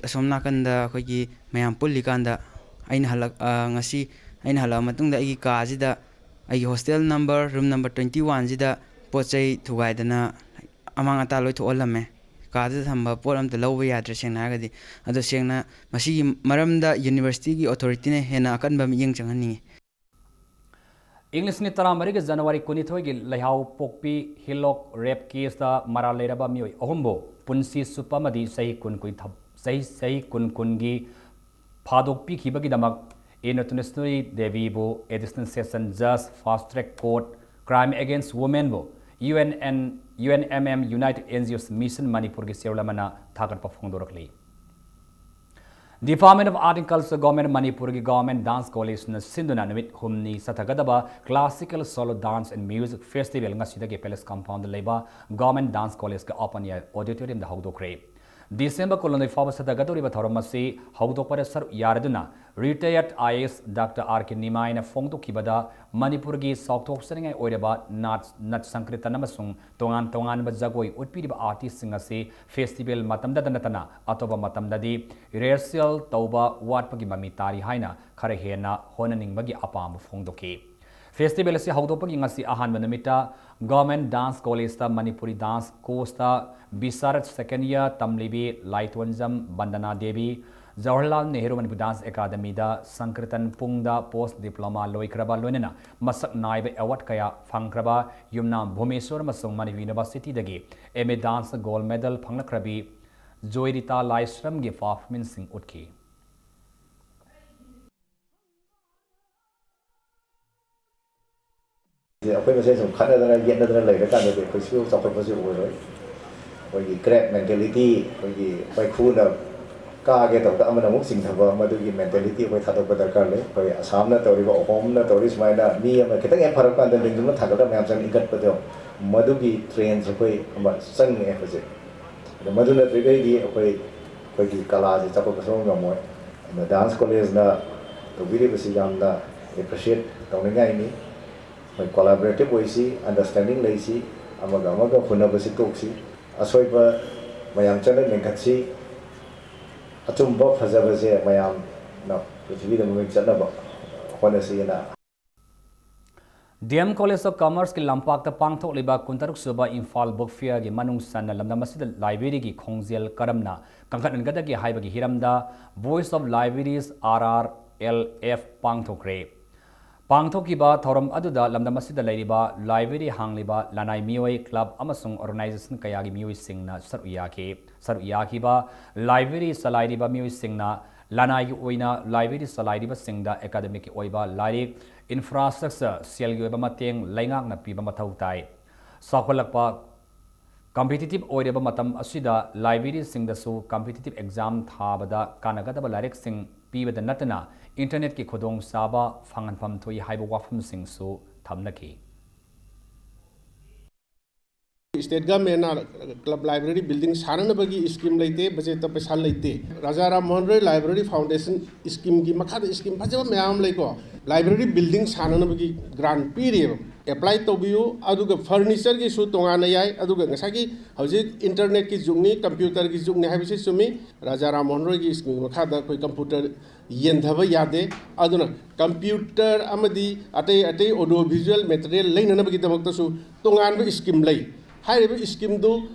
ꯑꯁꯣꯝ ꯅꯥꯀꯟꯗ ꯑꯩꯈꯣꯏꯒꯤ ꯃꯌꯥꯝ ꯄꯨꯜꯂꯤꯀꯥꯟꯗ ꯑꯩꯅ ꯍꯜꯂꯛ-, ꯑ, ꯉꯁꯤ ꯑꯩꯅ ꯍꯜꯂꯛꯑ ꯃꯇꯨꯡꯗ ꯑꯩꯒꯤ ꯀꯥꯁꯤꯗ ꯑꯩꯒꯤ hostel number, room number twenty ꯋꯥꯟꯁꯤꯗ ꯄꯣꯠ ꯆꯩ ꯊꯨꯒꯥꯏꯗꯅ ꯑꯃꯥꯡ ꯑꯇꯥ ꯂꯣꯏ ꯊꯣꯛꯍꯜꯂꯝꯃꯦ꯫ ꯀꯥꯗꯨꯗ ꯊꯝꯕ ꯄꯣꯠ ꯑꯝꯇ ꯂꯧꯕ ꯌꯥꯗ꯭ꯔꯦ, ꯁꯦꯡꯅ ꯍꯥꯏꯔꯒꯗꯤ꯫ ꯑꯗꯣ ꯁꯦꯡꯅ ꯃꯁꯤꯒꯤ ꯃꯔꯝꯗ ꯌꯨꯅꯤꯚꯔꯁꯤꯇꯤꯒꯤ ꯑꯣꯊꯣꯔꯤꯇꯤꯅ ꯍꯦꯟꯅ ꯑꯀꯟꯕ ꯃꯤꯠꯌꯦꯡ ꯆꯪꯍꯟꯅꯤꯡꯉꯤ꯫ ꯏꯪ ꯂꯤꯁꯤꯡ ꯑꯅꯤ ꯇꯔꯥꯃꯔꯤꯒꯤ ꯖꯅꯋꯥꯔꯤ ꯀꯨꯟꯅꯤꯊꯣꯏꯒꯤ ꯂꯩꯍꯥꯎꯄꯣꯛꯄꯤ ꯍꯤꯂꯣꯛ ꯔꯦꯞ ꯀꯦꯁꯇ ꯃꯔꯥꯜ ꯂꯩꯔꯕ ꯃꯤꯑꯣꯏ ꯑꯍꯨꯝꯕꯨ ꯄꯨꯟꯁꯤ ꯆꯨꯞꯄ ꯑꯃꯗꯤ ꯆꯍꯤ ꯀꯨꯟ ꯀꯨꯟ ꯊ-, ꯆꯍꯤ, ꯆꯍꯤ ꯀꯨꯟ ꯀꯨꯟꯒꯤ ꯐꯥꯗꯣꯛꯄꯤꯈꯤꯕꯒꯤꯗꯃꯛ ꯏꯟꯗ꯭ꯔꯅꯦꯁꯅꯔꯤ ꯗꯦꯕꯤꯕꯨ ꯑꯦꯗꯤꯁꯅꯦꯜ ꯁꯦꯁꯟ ꯖꯖ, fast track court, crime against ꯋꯨꯃꯦꯟꯕꯨ U N N, U N M M, united N G Os mission ꯃꯅꯤꯄꯨꯔꯒꯤ ꯆꯦꯔꯣꯜ ꯑꯃꯅ ꯊꯥꯒꯠꯄ ꯐꯣꯡꯗꯣꯔꯛꯂꯤ꯫ Department of Art and Culture, Government ꯃꯅꯤꯄꯨꯔꯒꯤ Government Dance Collegeꯅ ꯁꯤꯟꯗꯨꯅ ꯅꯨꯃꯤꯠ ꯍꯨꯝꯅꯤ ꯆꯠꯊꯒꯗꯕ Classical Solo Dance and Music Festival ꯉꯁꯤꯗꯒꯤ Palace Compoundꯗ ꯂꯩꯕ Government Dance Collegeꯀꯤ Open Air Auditoriumꯗ ꯍꯧꯗꯣꯛꯈ꯭ꯔꯦ꯫ ꯗꯤꯁꯦꯝꯕꯔ ꯀꯨꯟꯍꯨꯝꯗꯣꯏ ꯐꯥꯎꯕ ꯆꯠꯊꯒꯗꯧꯔꯤꯕ ꯊꯧꯔꯝ ꯑꯁꯤ ꯍꯧꯗꯣꯛꯄꯗ ꯁꯔꯨꯛ ꯌꯥꯔꯗꯨꯅ retired I A S Doctor R K ꯅꯤꯃꯥꯏꯅ ꯐꯣꯡꯗꯣꯛꯈꯤꯕꯗ, ꯃꯅꯤꯄꯨꯔꯒꯤ ꯆꯥꯎꯊꯣꯛꯆꯅꯤꯡꯉꯥꯏ ꯑꯣꯏꯔꯕ ꯅꯥꯠ, ꯅꯠ ꯁꯪꯀ꯭ꯔꯤꯇꯟ ꯑꯃꯁꯨꯡ ꯇꯣꯉꯥꯟ ꯇꯣꯉꯥꯟꯕ ꯖꯒꯣꯏ ꯎꯠꯄꯤꯔꯤꯕ artistꯁꯤꯡ ꯑꯁꯤ festival ꯃꯇꯝꯗꯇ ꯅꯠꯇꯅ ꯑꯇꯣꯞꯄ ꯃꯇꯝꯗꯗꯤ rehearsal ꯇꯧꯕ ꯋꯥꯠꯄꯒꯤ ꯃꯃꯤ ꯇꯥꯔꯤ ꯍꯥꯏꯅ ꯈꯔ ꯍꯦꯟꯅ ꯍꯣꯠꯅꯅꯤꯡꯕꯒꯤ ꯑꯄꯥꯝꯕ ꯐꯣꯡꯗꯣꯛꯈꯤ꯫ Festival ꯑꯁꯤ ꯍꯧꯗꯣꯛꯄꯒꯤ ꯉꯁꯤ ꯑꯍꯥꯟꯕ ꯅꯨꯃꯤꯠꯇ Government Dance Collegeꯇ Manipuri dance courseꯇ ꯕꯤꯁꯥꯔꯠ second year ꯇꯝꯂꯤꯕꯤ ꯂꯥꯏꯇꯣꯟꯖꯝ ꯕꯟꯗꯅꯥ ꯗꯦꯕꯤ, ꯖꯋꯥꯍꯔꯂꯥꯜ ꯅꯦꯍꯔꯨ ꯃꯅꯤꯄꯨꯔ Dance Academyꯗ ꯁꯪꯀ꯭ꯔꯤꯇꯟ ꯄꯨꯡꯗ post diploma ꯂꯣꯏꯈ꯭ꯔꯕ, ꯂꯣꯏꯅꯅ ꯃꯁꯛ ꯅꯥꯏꯕ award ꯀꯌꯥ ꯐꯪꯈ꯭ꯔꯕ ꯌꯨꯝꯅꯥꯝ ꯚꯨꯃꯦꯁꯣꯔ ꯑꯃꯁꯨꯡ Manipur Universityꯗꯒꯤ M A Dance gold medal ꯐꯪꯂꯛꯈ꯭ꯔꯕꯤ ꯖꯣꯏꯔꯤꯇꯥ ꯂꯥꯏꯁ꯭ꯔꯝꯒꯤ performanceꯁꯤꯡ ꯎꯠꯈꯤ꯫ ꯑꯩꯈꯣꯏ ꯃꯁꯦꯟ ꯁꯨꯝ ꯈꯠꯅꯗꯅ ꯌꯦꯠꯅꯗꯅ ꯂꯩꯔꯀꯥꯟꯗꯗꯤ ꯑꯩꯈꯣꯏ ꯁꯨ ꯆꯥꯎꯈꯠꯄꯁꯤ ꯑꯣꯏꯔꯣꯏ꯫ ꯑꯩꯈꯣꯏꯒꯤ crab mentality, ꯑꯩꯈꯣꯏꯒꯤ ꯋꯥꯏꯈꯨꯅ ꯀꯥꯒꯦ ꯇꯧꯕꯗ ꯑꯃꯅ ꯑꯃꯨꯛ ꯆꯤꯡꯊꯕ, ꯃꯗꯨꯒꯤ mentality ꯑꯩꯈꯣꯏ ꯊꯥꯗꯣꯛꯄ ꯗꯔꯀꯥꯔ ꯂꯩ꯫ ꯑꯩꯈꯣꯏ ꯑꯁꯥꯝꯅ ꯇꯧꯔꯤꯕ, ꯑꯍꯣꯝꯅ ꯇꯧꯔꯤ ꯁꯨꯃꯥꯏꯅ ꯃꯤ ꯑꯃ ꯈꯤꯇꯪ ꯍꯦꯛ ꯐꯔꯛꯄ ꯀꯥꯟꯗ ꯂꯤꯡꯗꯨꯅ ꯊꯥꯡꯒꯠꯂꯒ ꯃꯌꯥꯝ ꯆꯪ ꯏꯟꯈꯠꯄꯗꯣ, ꯃꯗꯨꯒꯤ trendꯁꯦ ꯑꯩꯈꯣꯏ ꯑꯃ ꯆꯪꯉꯛꯑꯦ ꯍꯧꯖꯤꯛ꯫ ꯑꯗꯣ ꯃꯗꯨ ꯅꯠꯇ꯭ꯔꯒꯗꯤ ꯑꯩꯈꯣꯏ, ꯑꯩꯈꯣꯏꯒꯤ ꯀꯂꯥꯁꯦ ꯆꯥꯎꯈꯠꯄ ꯁꯨꯡꯉꯝ ꯉꯝꯃꯣꯏ꯫ ꯑꯗꯨꯅ dance collegeꯅ ꯇꯧꯕꯤꯔꯤꯕꯁꯤ ꯌꯥꯝꯅ appreciate ꯇꯧꯅꯤꯡꯉꯥꯏꯅꯤ꯫ ꯑꯩꯈꯣꯏ collaborative ꯑꯣꯏꯁꯤ, understanding ꯂꯩꯁꯤ, ꯑꯃꯒ ꯑꯃꯒ ꯍꯨꯟꯅꯕꯁꯤ ꯇꯣꯛꯁꯤ꯫ ꯑꯁꯣꯏꯕ ꯃꯌꯥꯝ ꯆꯠꯅ ꯂꯤꯡꯈꯠꯁꯤ꯫ ꯑꯆꯨꯝꯕ ꯐꯖꯕꯁꯦ ꯃꯌꯥꯝꯅ ꯄ꯭ꯔꯤꯊꯤꯕꯤꯗ ꯃꯃꯤꯡ ꯆꯠꯅꯕ ꯍꯣꯠꯅꯁꯤꯅ꯫ D M College of Commerce ꯀꯤ ꯂꯝꯄꯥꯛꯇ ꯄꯥꯡꯊꯣꯛꯂꯤꯕ ꯀꯨꯟꯇꯔꯨꯛ ꯁꯨꯕ ꯏꯝꯐꯥꯜ ꯕꯨꯛ ꯐꯤꯌꯔꯒꯤ ꯃꯅꯨꯡ ꯆꯟꯅ ꯂꯝꯗꯝ ꯑꯁꯤꯗ ꯂꯥꯏꯕ꯭ꯔꯦꯔꯤꯒꯤ ꯈꯣꯡꯖꯦꯜ ꯀꯔꯝꯅ ꯀꯟꯈꯠꯍꯟꯒꯗꯒꯦ ꯍꯥꯏꯕꯒꯤ ꯍꯤꯔꯝꯗ Voice of Libraries, R R L F, ꯄꯥꯡꯊꯣꯛꯈ꯭ꯔꯦ꯫ ꯄꯥꯡꯊꯣꯛꯈꯤꯕ ꯊꯧꯔꯝ ꯑꯗꯨꯗ ꯂꯝꯗꯝ ꯑꯁꯤꯗ ꯂꯩꯔꯤꯕ ꯂꯥꯏꯕ꯭ꯔꯦꯔꯤ ꯍꯥꯡꯂꯤꯕ ꯂꯅꯥꯏ ꯃꯤꯑꯣꯏ, ꯀ꯭ꯂꯕ ꯑꯃꯁꯨꯡ ꯑꯣꯔꯒꯅꯥꯏꯖꯦꯁꯟ ꯀꯌꯥꯒꯤ ꯃꯤꯑꯣꯏꯁꯤꯡꯅ ꯁꯔꯨꯛ ꯌꯥꯈꯤ꯫ ꯁꯔꯨꯛ ꯌꯥꯈꯤꯕ ꯂꯥꯏꯕ꯭ꯔꯦꯔꯤ ꯆꯂꯥꯏꯔꯤꯕ ꯃꯤꯑꯣꯏꯁꯤꯡꯅ ꯂꯅꯥꯏꯒꯤ ꯑꯣꯏꯅ ꯂꯥꯏꯕ꯭ꯔꯦꯔꯤ ꯆꯂꯥꯏꯔꯤꯕꯁꯤꯡꯗ ꯑꯦꯀꯥꯗꯃꯤꯛꯀꯤ ꯑꯣꯏꯕ ꯂꯥꯏꯔꯤꯛ, ꯏꯟꯐ꯭ꯔꯥꯁ꯭ꯇ꯭ꯔꯛꯆꯔ, ꯁꯦꯜꯒꯤ ꯑꯣꯏꯕ ꯃꯇꯦꯡ ꯂꯩꯉꯥꯛꯅ ꯄꯤꯕ ꯃꯊꯧ ꯇꯥꯏ꯫ ꯆꯥꯎꯈꯠꯂꯛꯄ ꯀꯝꯄꯤꯇꯤꯇꯤꯚ ꯑꯣꯏꯔꯕ ꯃꯇꯝ ꯑꯁꯤꯗ ꯂꯥꯏꯕ꯭ꯔꯦꯔꯤꯁꯤꯡꯗꯁꯨ ꯀꯝꯄꯤꯇꯤꯇꯤꯚ ꯑꯦꯛꯖꯥꯝ ꯊꯥꯕꯗ ꯀꯥꯟꯅꯒꯗꯕ ꯂꯥꯏꯔꯤꯛꯁꯤꯡ ꯄꯤꯕꯗ ꯅꯠꯇꯅ ꯏꯟꯇꯔꯅꯦꯠꯀꯤ ꯈꯨꯗꯣꯡꯆꯥꯕ ꯐꯪꯍꯟꯐꯝ ꯊꯣꯛꯏ ꯍꯥꯏꯕ ꯋꯥꯐꯝꯁꯤꯡꯁꯨ ꯊꯝꯅꯈꯤ꯫ ꯁ꯭ꯇꯦꯠ ꯒꯚꯔꯟꯃꯦꯟꯅ ꯀ꯭ꯂꯕ ꯂꯥꯏꯕ꯭ꯔꯦꯔꯤ ꯕꯤꯜꯗꯤꯡ ꯁꯥꯅꯅꯕꯒꯤ ꯁ꯭ꯀꯤꯝ ꯂꯩꯇꯦ, ꯕꯖꯦꯠꯇ ꯄꯩꯁꯥ ꯂꯩꯇꯦ꯫ ꯔꯥꯖꯥ ꯔꯥꯝ ꯃꯣꯍꯟ ꯔꯣꯏ ꯂꯥꯏꯕ꯭ꯔꯦꯔꯤ ꯐꯥꯎꯟꯗꯦꯁꯟ ꯁ꯭ꯀꯤꯝꯒꯤ ꯃꯈꯥꯗ ꯁ꯭ꯀꯤꯝ ꯐꯖꯕ ꯃꯌꯥꯝ ꯑꯃ ꯂꯩꯀꯣ꯫ ꯂꯥꯏꯕ꯭ꯔꯦꯔꯤ ꯕꯤꯜꯗꯤꯡ ꯁꯥꯅꯅꯕꯒꯤ ꯒ꯭ꯔꯥꯟ ꯄꯤꯔꯤꯑꯕ꯫ ꯑꯦꯄ꯭ꯂꯥꯏ ꯇꯧꯕꯤꯌꯨ꯫ ꯑꯗꯨꯒ ꯐꯔꯅꯤꯆꯔꯒꯤꯁꯨ ꯇꯣꯉꯥꯟꯅ ꯌꯥꯏ꯫ ꯑꯗꯨꯒ ꯉꯁꯥꯏꯒꯤ ꯍꯧꯖꯤꯛ ꯏꯟꯇꯔꯅꯦꯠꯀꯤ ꯖꯨꯒꯅꯤ, ꯀꯝꯄ꯭ꯌꯨꯇꯔꯒꯤ ꯖꯨꯒꯅꯤ ꯍꯥꯏꯕꯁꯤ ꯆꯨꯝꯃꯤ꯫ ꯔꯥꯖꯥ ꯔꯥꯝ ꯃꯣꯍꯟ ꯔꯣꯏꯒꯤ ꯁ꯭ꯀꯤꯝꯒꯤ ꯃꯈꯥꯗ ꯑꯩꯈꯣꯏ ꯀꯝꯄ꯭ꯌꯨꯇꯔ ꯌꯦꯟꯊꯕ ꯌꯥꯗꯦ꯫ ꯑꯗꯨꯅ ꯀꯝꯄ꯭ꯌꯨꯇꯔ ꯑꯃꯗꯤ ꯑꯇꯩ ꯑꯇꯩ ꯑꯣꯗꯤꯑꯣ ꯚꯤꯖꯨꯋꯦꯜ ꯃꯦꯇꯔꯤꯌꯦꯜ ꯂꯩꯅꯅꯕꯒꯤꯗꯃꯛꯇꯁꯨ ꯇꯣꯉꯥꯟꯕ ꯁ꯭ꯀꯤꯝ ꯂꯩ꯫ ꯍꯥꯏꯔꯤꯕ ꯁ꯭ꯀꯤꯝꯗꯨ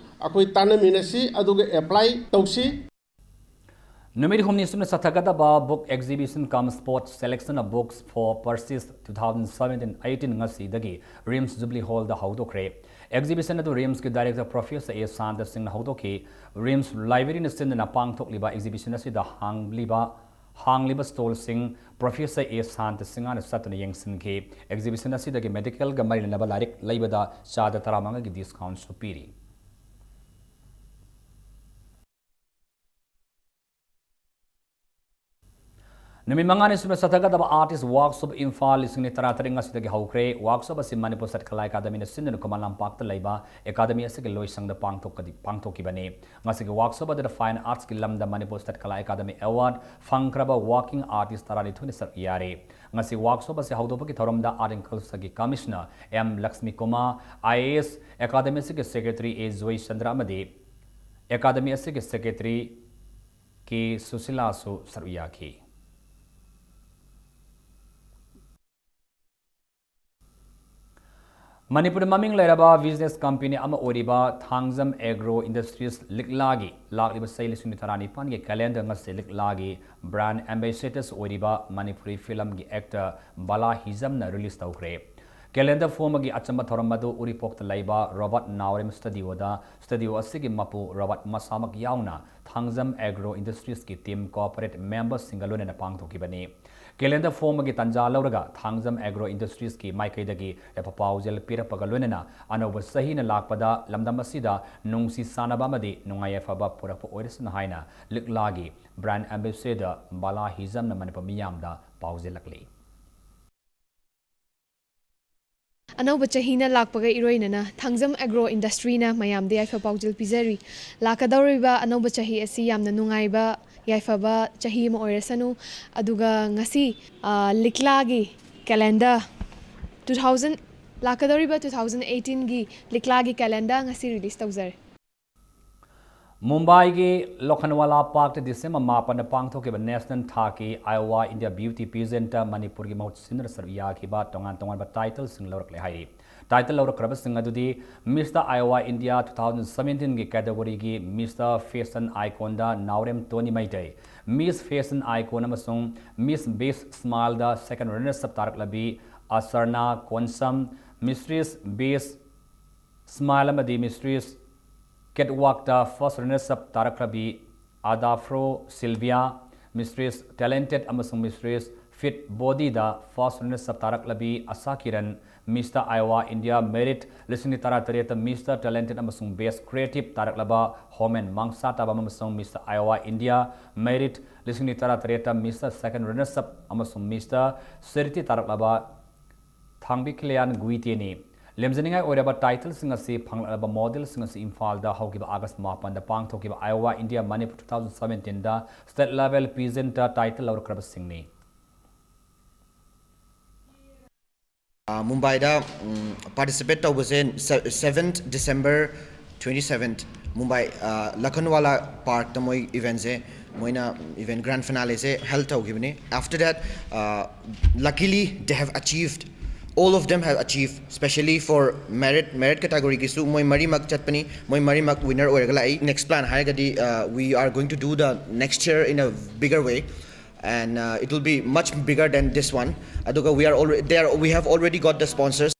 ꯑꯩꯈꯣꯏ ꯇꯥꯟꯅꯃꯤꯟꯅꯁꯤ, ꯑꯗꯨꯒ ꯑꯦꯄ꯭ꯂꯥꯏ ꯇꯧꯁꯤ꯫ ꯅꯨꯃꯤꯠ ꯍꯨꯝꯅꯤ ꯁꯨꯞꯅ ꯆꯠꯊꯒꯗꯕ Book Exhibition cum Spot Selection of Books for Purchase two thousand seventeen eighteen ꯉꯁꯤꯗꯒꯤ ꯔꯤꯝꯁ ꯖꯨꯕꯤꯂꯤ ꯍꯣꯜꯗ ꯍꯧꯗꯣꯛꯈ꯭ꯔꯦ꯫ ꯑꯦꯛꯖꯤꯕꯤꯁꯟ ꯑꯗꯨ ꯔꯤꯝꯁꯀꯤ ꯗꯥꯏꯔꯦꯛꯇꯔ ꯄ꯭ꯔꯣꯐꯦꯁꯔ ꯑꯦ ꯁꯥꯟꯇ ꯁꯤꯡꯅ ꯍꯧꯗꯣꯛꯈꯤ꯫ ꯔꯤꯝꯁ ꯂꯥꯏꯕ꯭ꯔꯦꯔꯤꯅ ꯁꯤꯟꯗꯨꯅ ꯄꯥꯡꯊꯣꯛꯂꯤꯕ ꯑꯦꯛꯖꯤꯕꯤꯁꯟ ꯑꯁꯤꯗ ꯍꯥꯡꯂꯤꯕ, ꯍꯥꯡꯂꯤꯕ ꯁ꯭ꯇꯣꯜꯁꯤꯡ ꯄ꯭ꯔꯣꯐꯦꯁꯔ ꯑꯦ ꯁꯥꯟꯇ ꯁꯤꯡꯍꯅ ꯆꯠꯇꯨꯅ ꯌꯦꯡꯁꯤꯟꯈꯤ꯫ ꯑꯦꯛꯖꯤꯕꯤꯁꯟ ꯑꯁꯤꯗꯒꯤ ꯃꯦꯗꯤꯀꯦꯜꯒ ꯃꯔꯤ ꯂꯩꯅꯕ ꯂꯥꯏꯔꯤꯛ ꯂꯩꯕꯗ ꯆꯥꯗ ꯇꯔꯥꯃꯉꯥꯒꯤ ꯗꯤꯁꯀꯥꯎꯟꯁꯨ ꯄꯤꯔꯤ꯫ ꯅꯨꯃꯤꯠ ꯃꯉꯥꯅꯤ ꯁꯨꯞꯅ ꯆꯠꯊꯒꯗꯕ Artist Workshop ꯏꯝꯐꯥꯜ ꯂꯤꯁꯤꯡ ꯑꯅꯤ ꯇꯔꯥꯇꯔꯦꯠ ꯉꯁꯤꯗꯒꯤ ꯍꯧꯈ꯭ꯔꯦ꯫ Workshop ꯑꯁꯤ ꯃꯅꯤꯄꯨꯔ ꯁꯠꯀꯂꯥ ꯑꯦꯀꯥꯗꯃꯤꯅ ꯁꯤꯟꯗꯨꯅ ꯈꯨꯃꯟ ꯂꯝꯄꯥꯛꯇ ꯂꯩꯕ ꯑꯦꯀꯥꯗꯃꯤ ꯑꯁꯤꯒꯤ ꯂꯣꯏꯁꯪꯗ ꯄꯥꯡꯊꯣꯛꯀꯗꯤ-, ꯄꯥꯡꯊꯣꯛꯈꯤꯕꯅꯤ꯫ ꯉꯁꯤꯒꯤ workshop ꯑꯗꯨꯗ Fine Artsꯀꯤ ꯂꯝꯗ ꯃꯅꯤꯄꯨꯔ ꯁꯠꯀꯂꯥ ꯑꯦꯀꯥꯗꯃꯤ award ꯐꯪꯈ꯭ꯔꯕ working artist ꯇꯔꯥꯅꯤꯊꯣꯏꯅ ꯁꯔꯨꯛ ꯌꯥꯔꯤ꯫ ꯉꯁꯤ workshop ꯑꯁꯤ ꯍꯧꯗꯣꯛꯄꯒꯤ ꯊꯧꯔꯝꯗ Art and Cultureꯒꯤ Commissioner M Lakshmi Kumar, I A S, academy ꯑꯁꯤꯒꯤ Secretary ꯑꯦ ꯖꯣꯏ ꯆꯟꯗ꯭ꯔ ꯑꯃꯗꯤ ꯑꯦꯀꯥꯗꯃꯤ ꯑꯁꯤꯒꯤ Secretary ꯀꯦ ꯁꯨꯁꯤꯂꯥꯁꯨ ꯁꯔꯨꯛ ꯌꯥꯈꯤ꯫ ꯃꯅꯤꯄꯨꯔꯗ ꯃꯃꯤꯡ ꯂꯩꯔꯕ business company ꯑꯃ ꯑꯣꯏꯔꯤꯕ ꯊꯥꯡꯖꯝ Agro Industries ꯂꯤꯛꯂꯥꯒꯤ ꯂꯥꯛꯂꯤꯕ ꯆꯍꯤ ꯂꯤꯁꯤꯡ ꯇꯔꯥꯅꯤꯄꯥꯟꯒꯤ calendar ꯉꯁꯤ ꯂꯤꯛꯂꯥꯒꯤ brand ambassadors ꯑꯣꯏꯔꯤꯕ ꯃꯅꯤꯄꯨꯔꯤ film ꯒꯤ actor ꯕꯂꯥ ꯍꯤꯖꯝꯅ release ꯇꯧꯈ꯭ꯔꯦ꯫ Calendar ꯐꯣꯡꯕꯒꯤ ꯑꯆꯝꯕ ꯊꯧꯔꯝ ꯑꯗꯨ ꯎꯔꯤꯄꯣꯛꯇ ꯂꯩꯕ ꯔꯣꯕꯥꯔꯠ ꯅꯥꯎꯔꯦꯝ studio ꯗ, studio ꯑꯁꯤꯒꯤ ꯃꯄꯨ ꯔꯣꯕꯥꯔꯠ ꯃꯁꯥꯃꯛ ꯌꯥꯎꯅ ꯊꯥꯡꯖꯝ Agro Industries ꯀꯤ team corporate member ꯁꯤꯡꯒ ꯂꯣꯏꯅꯅ ꯄꯥꯡꯊꯣꯛꯈꯤꯕꯅꯤ꯫ Calendar ꯐꯣꯡꯕꯒꯤ ꯇꯥꯟꯖꯥ ꯂꯧꯔꯒ ꯊꯥꯡꯖꯝ Agro Industries ꯀꯤ ꯃꯥꯏꯀꯩꯗꯒꯤ ꯌꯥꯏꯐ ꯄꯥꯎꯖꯦꯜ ꯄꯤꯔꯛꯄꯒ ꯂꯣꯏꯅꯅ ꯑꯅꯧꯕ ꯆꯍꯤꯅ ꯂꯥꯛꯄꯗ ꯂꯝꯗꯝ ꯑꯁꯤꯗ ꯅꯨꯡꯁꯤ ꯆꯥꯟꯅꯕ ꯑꯃꯗꯤ ꯅꯨꯡꯉꯥꯏ ꯌꯥꯏꯐꯕ ꯄꯨꯔꯛꯄ ꯑꯣꯏꯔꯁꯅꯨ ꯍꯥꯏꯅ ꯂꯤꯛꯂꯥꯒꯤ brand ambassador ꯕꯂꯥ ꯍꯤꯖꯝꯅ ꯃꯅꯤꯄꯨꯔ ꯃꯤꯌꯥꯝꯗ ꯄꯥꯎꯖꯦꯜꯂꯛꯂꯤ꯫ ꯑꯅꯧꯕ ꯆꯍꯤꯅ ꯂꯥꯛꯄꯒ ꯏꯔꯣꯏꯅꯅ ꯊꯥꯡꯖꯝ Agro Industry ꯅ ꯃꯌꯥꯝꯗ ꯌꯥꯏꯐ ꯄꯥꯎꯖꯦꯜ ꯄꯤꯖꯔꯤ꯫ ꯂꯥꯛꯀꯗꯧꯔꯤꯕ ꯑꯅꯧꯕ ꯆꯍꯤ ꯑꯁꯤ ꯌꯥꯝꯅ ꯅꯨꯡꯉꯥꯏꯕ, ꯌꯥꯏꯐꯕ ꯆꯍꯤ ꯑꯃ ꯑꯣꯏꯔꯁꯅꯨ꯫ ꯑꯗꯨꯒ ꯉꯁꯤ, ꯑ, ꯂꯤꯛꯂꯥꯒꯤ calendar, two thousand, ꯂꯥꯛꯀꯗꯧꯔꯤꯕ two thousand eighteen ꯒꯤ ꯂꯤꯛꯂꯥꯒꯤ calendar ꯉꯁꯤ release ꯇꯧꯖꯔꯦ꯫ ꯃꯨꯝꯕꯥꯏꯒꯤ ꯂꯣꯈꯟꯋꯥꯂꯥ ꯄꯥꯔꯛꯇ ꯗꯤꯁꯦꯝꯕꯔ ꯃꯥꯄꯟꯗ ꯄꯥꯡꯊꯣꯛꯈꯤꯕ national ꯊꯥꯛꯀꯤ Iowa India Beauty Pageant ꯇ ꯃꯅꯤꯄꯨꯔꯒꯤ ꯃꯍꯨꯠ ꯁꯤꯟꯗꯨꯅ ꯁꯔꯨꯛ ꯌꯥꯈꯤꯕ ꯇꯣꯉꯥꯟ ꯇꯣꯉꯥꯟꯕ title ꯁꯤꯡ ꯂꯧꯔꯛꯂꯦ ꯍꯥꯏꯔꯤ꯫ Title ꯂꯧꯔꯛꯈ꯭ꯔꯕꯁꯤꯡ ꯑꯗꯨꯗꯤ Mister Iowa India two thousand seventeen ꯒꯤ category ꯒꯤ Mister Fashion Icon ꯗ Naorem Tony Meitei, Miss Fashion Icon ꯑꯃꯁꯨꯡ Miss Best Smile ꯗ second runners up ꯇꯥꯔꯛꯂꯕꯤ ꯑꯁꯔꯅꯥ ꯀꯣꯟꯁꯝ, Mistress Best Smile ꯑꯃꯗꯤ Mistress Catwalk ꯇ first runners up ꯇꯥꯔꯛꯈ꯭ꯔꯕꯤ ꯑꯗꯥꯐ꯭ꯔꯣ ꯁꯤꯜꯚꯤꯌꯥ, Mistress Talented ꯑꯃꯁꯨꯡ Mistress Fit Body ꯗ first runners up ꯇꯥꯔꯛꯂꯕꯤ Asha Kiran, Mister Iowa India Merit ꯂꯤꯁꯤꯡ ꯇꯔꯥꯇꯔꯦꯠꯇ Mister Talented ꯑꯃꯁꯨꯡ Best Creative ꯇꯥꯔꯛꯂꯕ ꯍꯣꯃꯦꯟ ꯃꯥꯡꯁꯥ ꯇꯥꯕꯝ ꯑꯃꯁꯨꯡ Mister Iowa India Merit ꯂꯤꯁꯤꯡ ꯇꯔꯥꯇꯔꯦꯠꯇ Mister Second Runners Up ꯑꯃꯁꯨꯡ Mister Charity ꯇꯥꯔꯛꯂꯕ ꯊꯥꯡꯕꯤ ꯈꯤꯂꯤꯌꯥꯟ ꯒꯨꯏꯇꯦꯅꯤ꯫ ꯂꯦꯝꯖꯅꯤꯡꯉꯥꯏ ꯑꯣꯏꯔꯕ title ꯁꯤꯡ ꯑꯁꯤ ꯐꯪꯂꯛꯂꯕ model ꯁꯤꯡ ꯑꯁꯤ ꯏꯝꯐꯥꯜꯗ ꯍꯧꯈꯤꯕ August ꯃꯥꯄꯟꯗ ꯄꯥꯡꯊꯣꯛꯈꯤꯕ Iowa India Manipur two thousand seventeen ꯗ state level pageant ꯇ title ꯂꯧꯔꯛꯈ꯭ꯔꯕꯁꯤꯡꯅꯤ꯫ ꯑ, ꯃꯨꯝꯕꯥꯏꯗ, ꯎꯝ, participate ꯇꯧꯕꯁꯦ seventh December twenty seven, Mumbai, ꯑ, ꯂꯈꯟꯋꯥꯂꯥ ꯄꯥꯔꯛꯇ ꯃꯣꯏ event ꯁꯦ, ꯃꯣꯏꯅ event grand finale ꯁꯦ held ꯇꯧꯈꯤꯕꯅꯤ꯫ After that, ꯑ, luckily they have achieved All of them have achieved, especially for merit, merit category ꯒꯤꯁꯨ ꯃꯣꯏ ꯃꯔꯤꯃꯛ ꯆꯠꯄꯅꯤ, ꯃꯣꯏ ꯃꯔꯤꯃꯛ winner ꯑꯣꯏꯔꯒ ꯂꯥꯛꯏ꯫ Next plan ꯍꯥꯏꯔꯒꯗꯤ, uh, we are going to do the next year in a bigger way, and uh, it will be much bigger than this one. ꯑꯗꯨꯒ we are already there, we have already got the sponsors.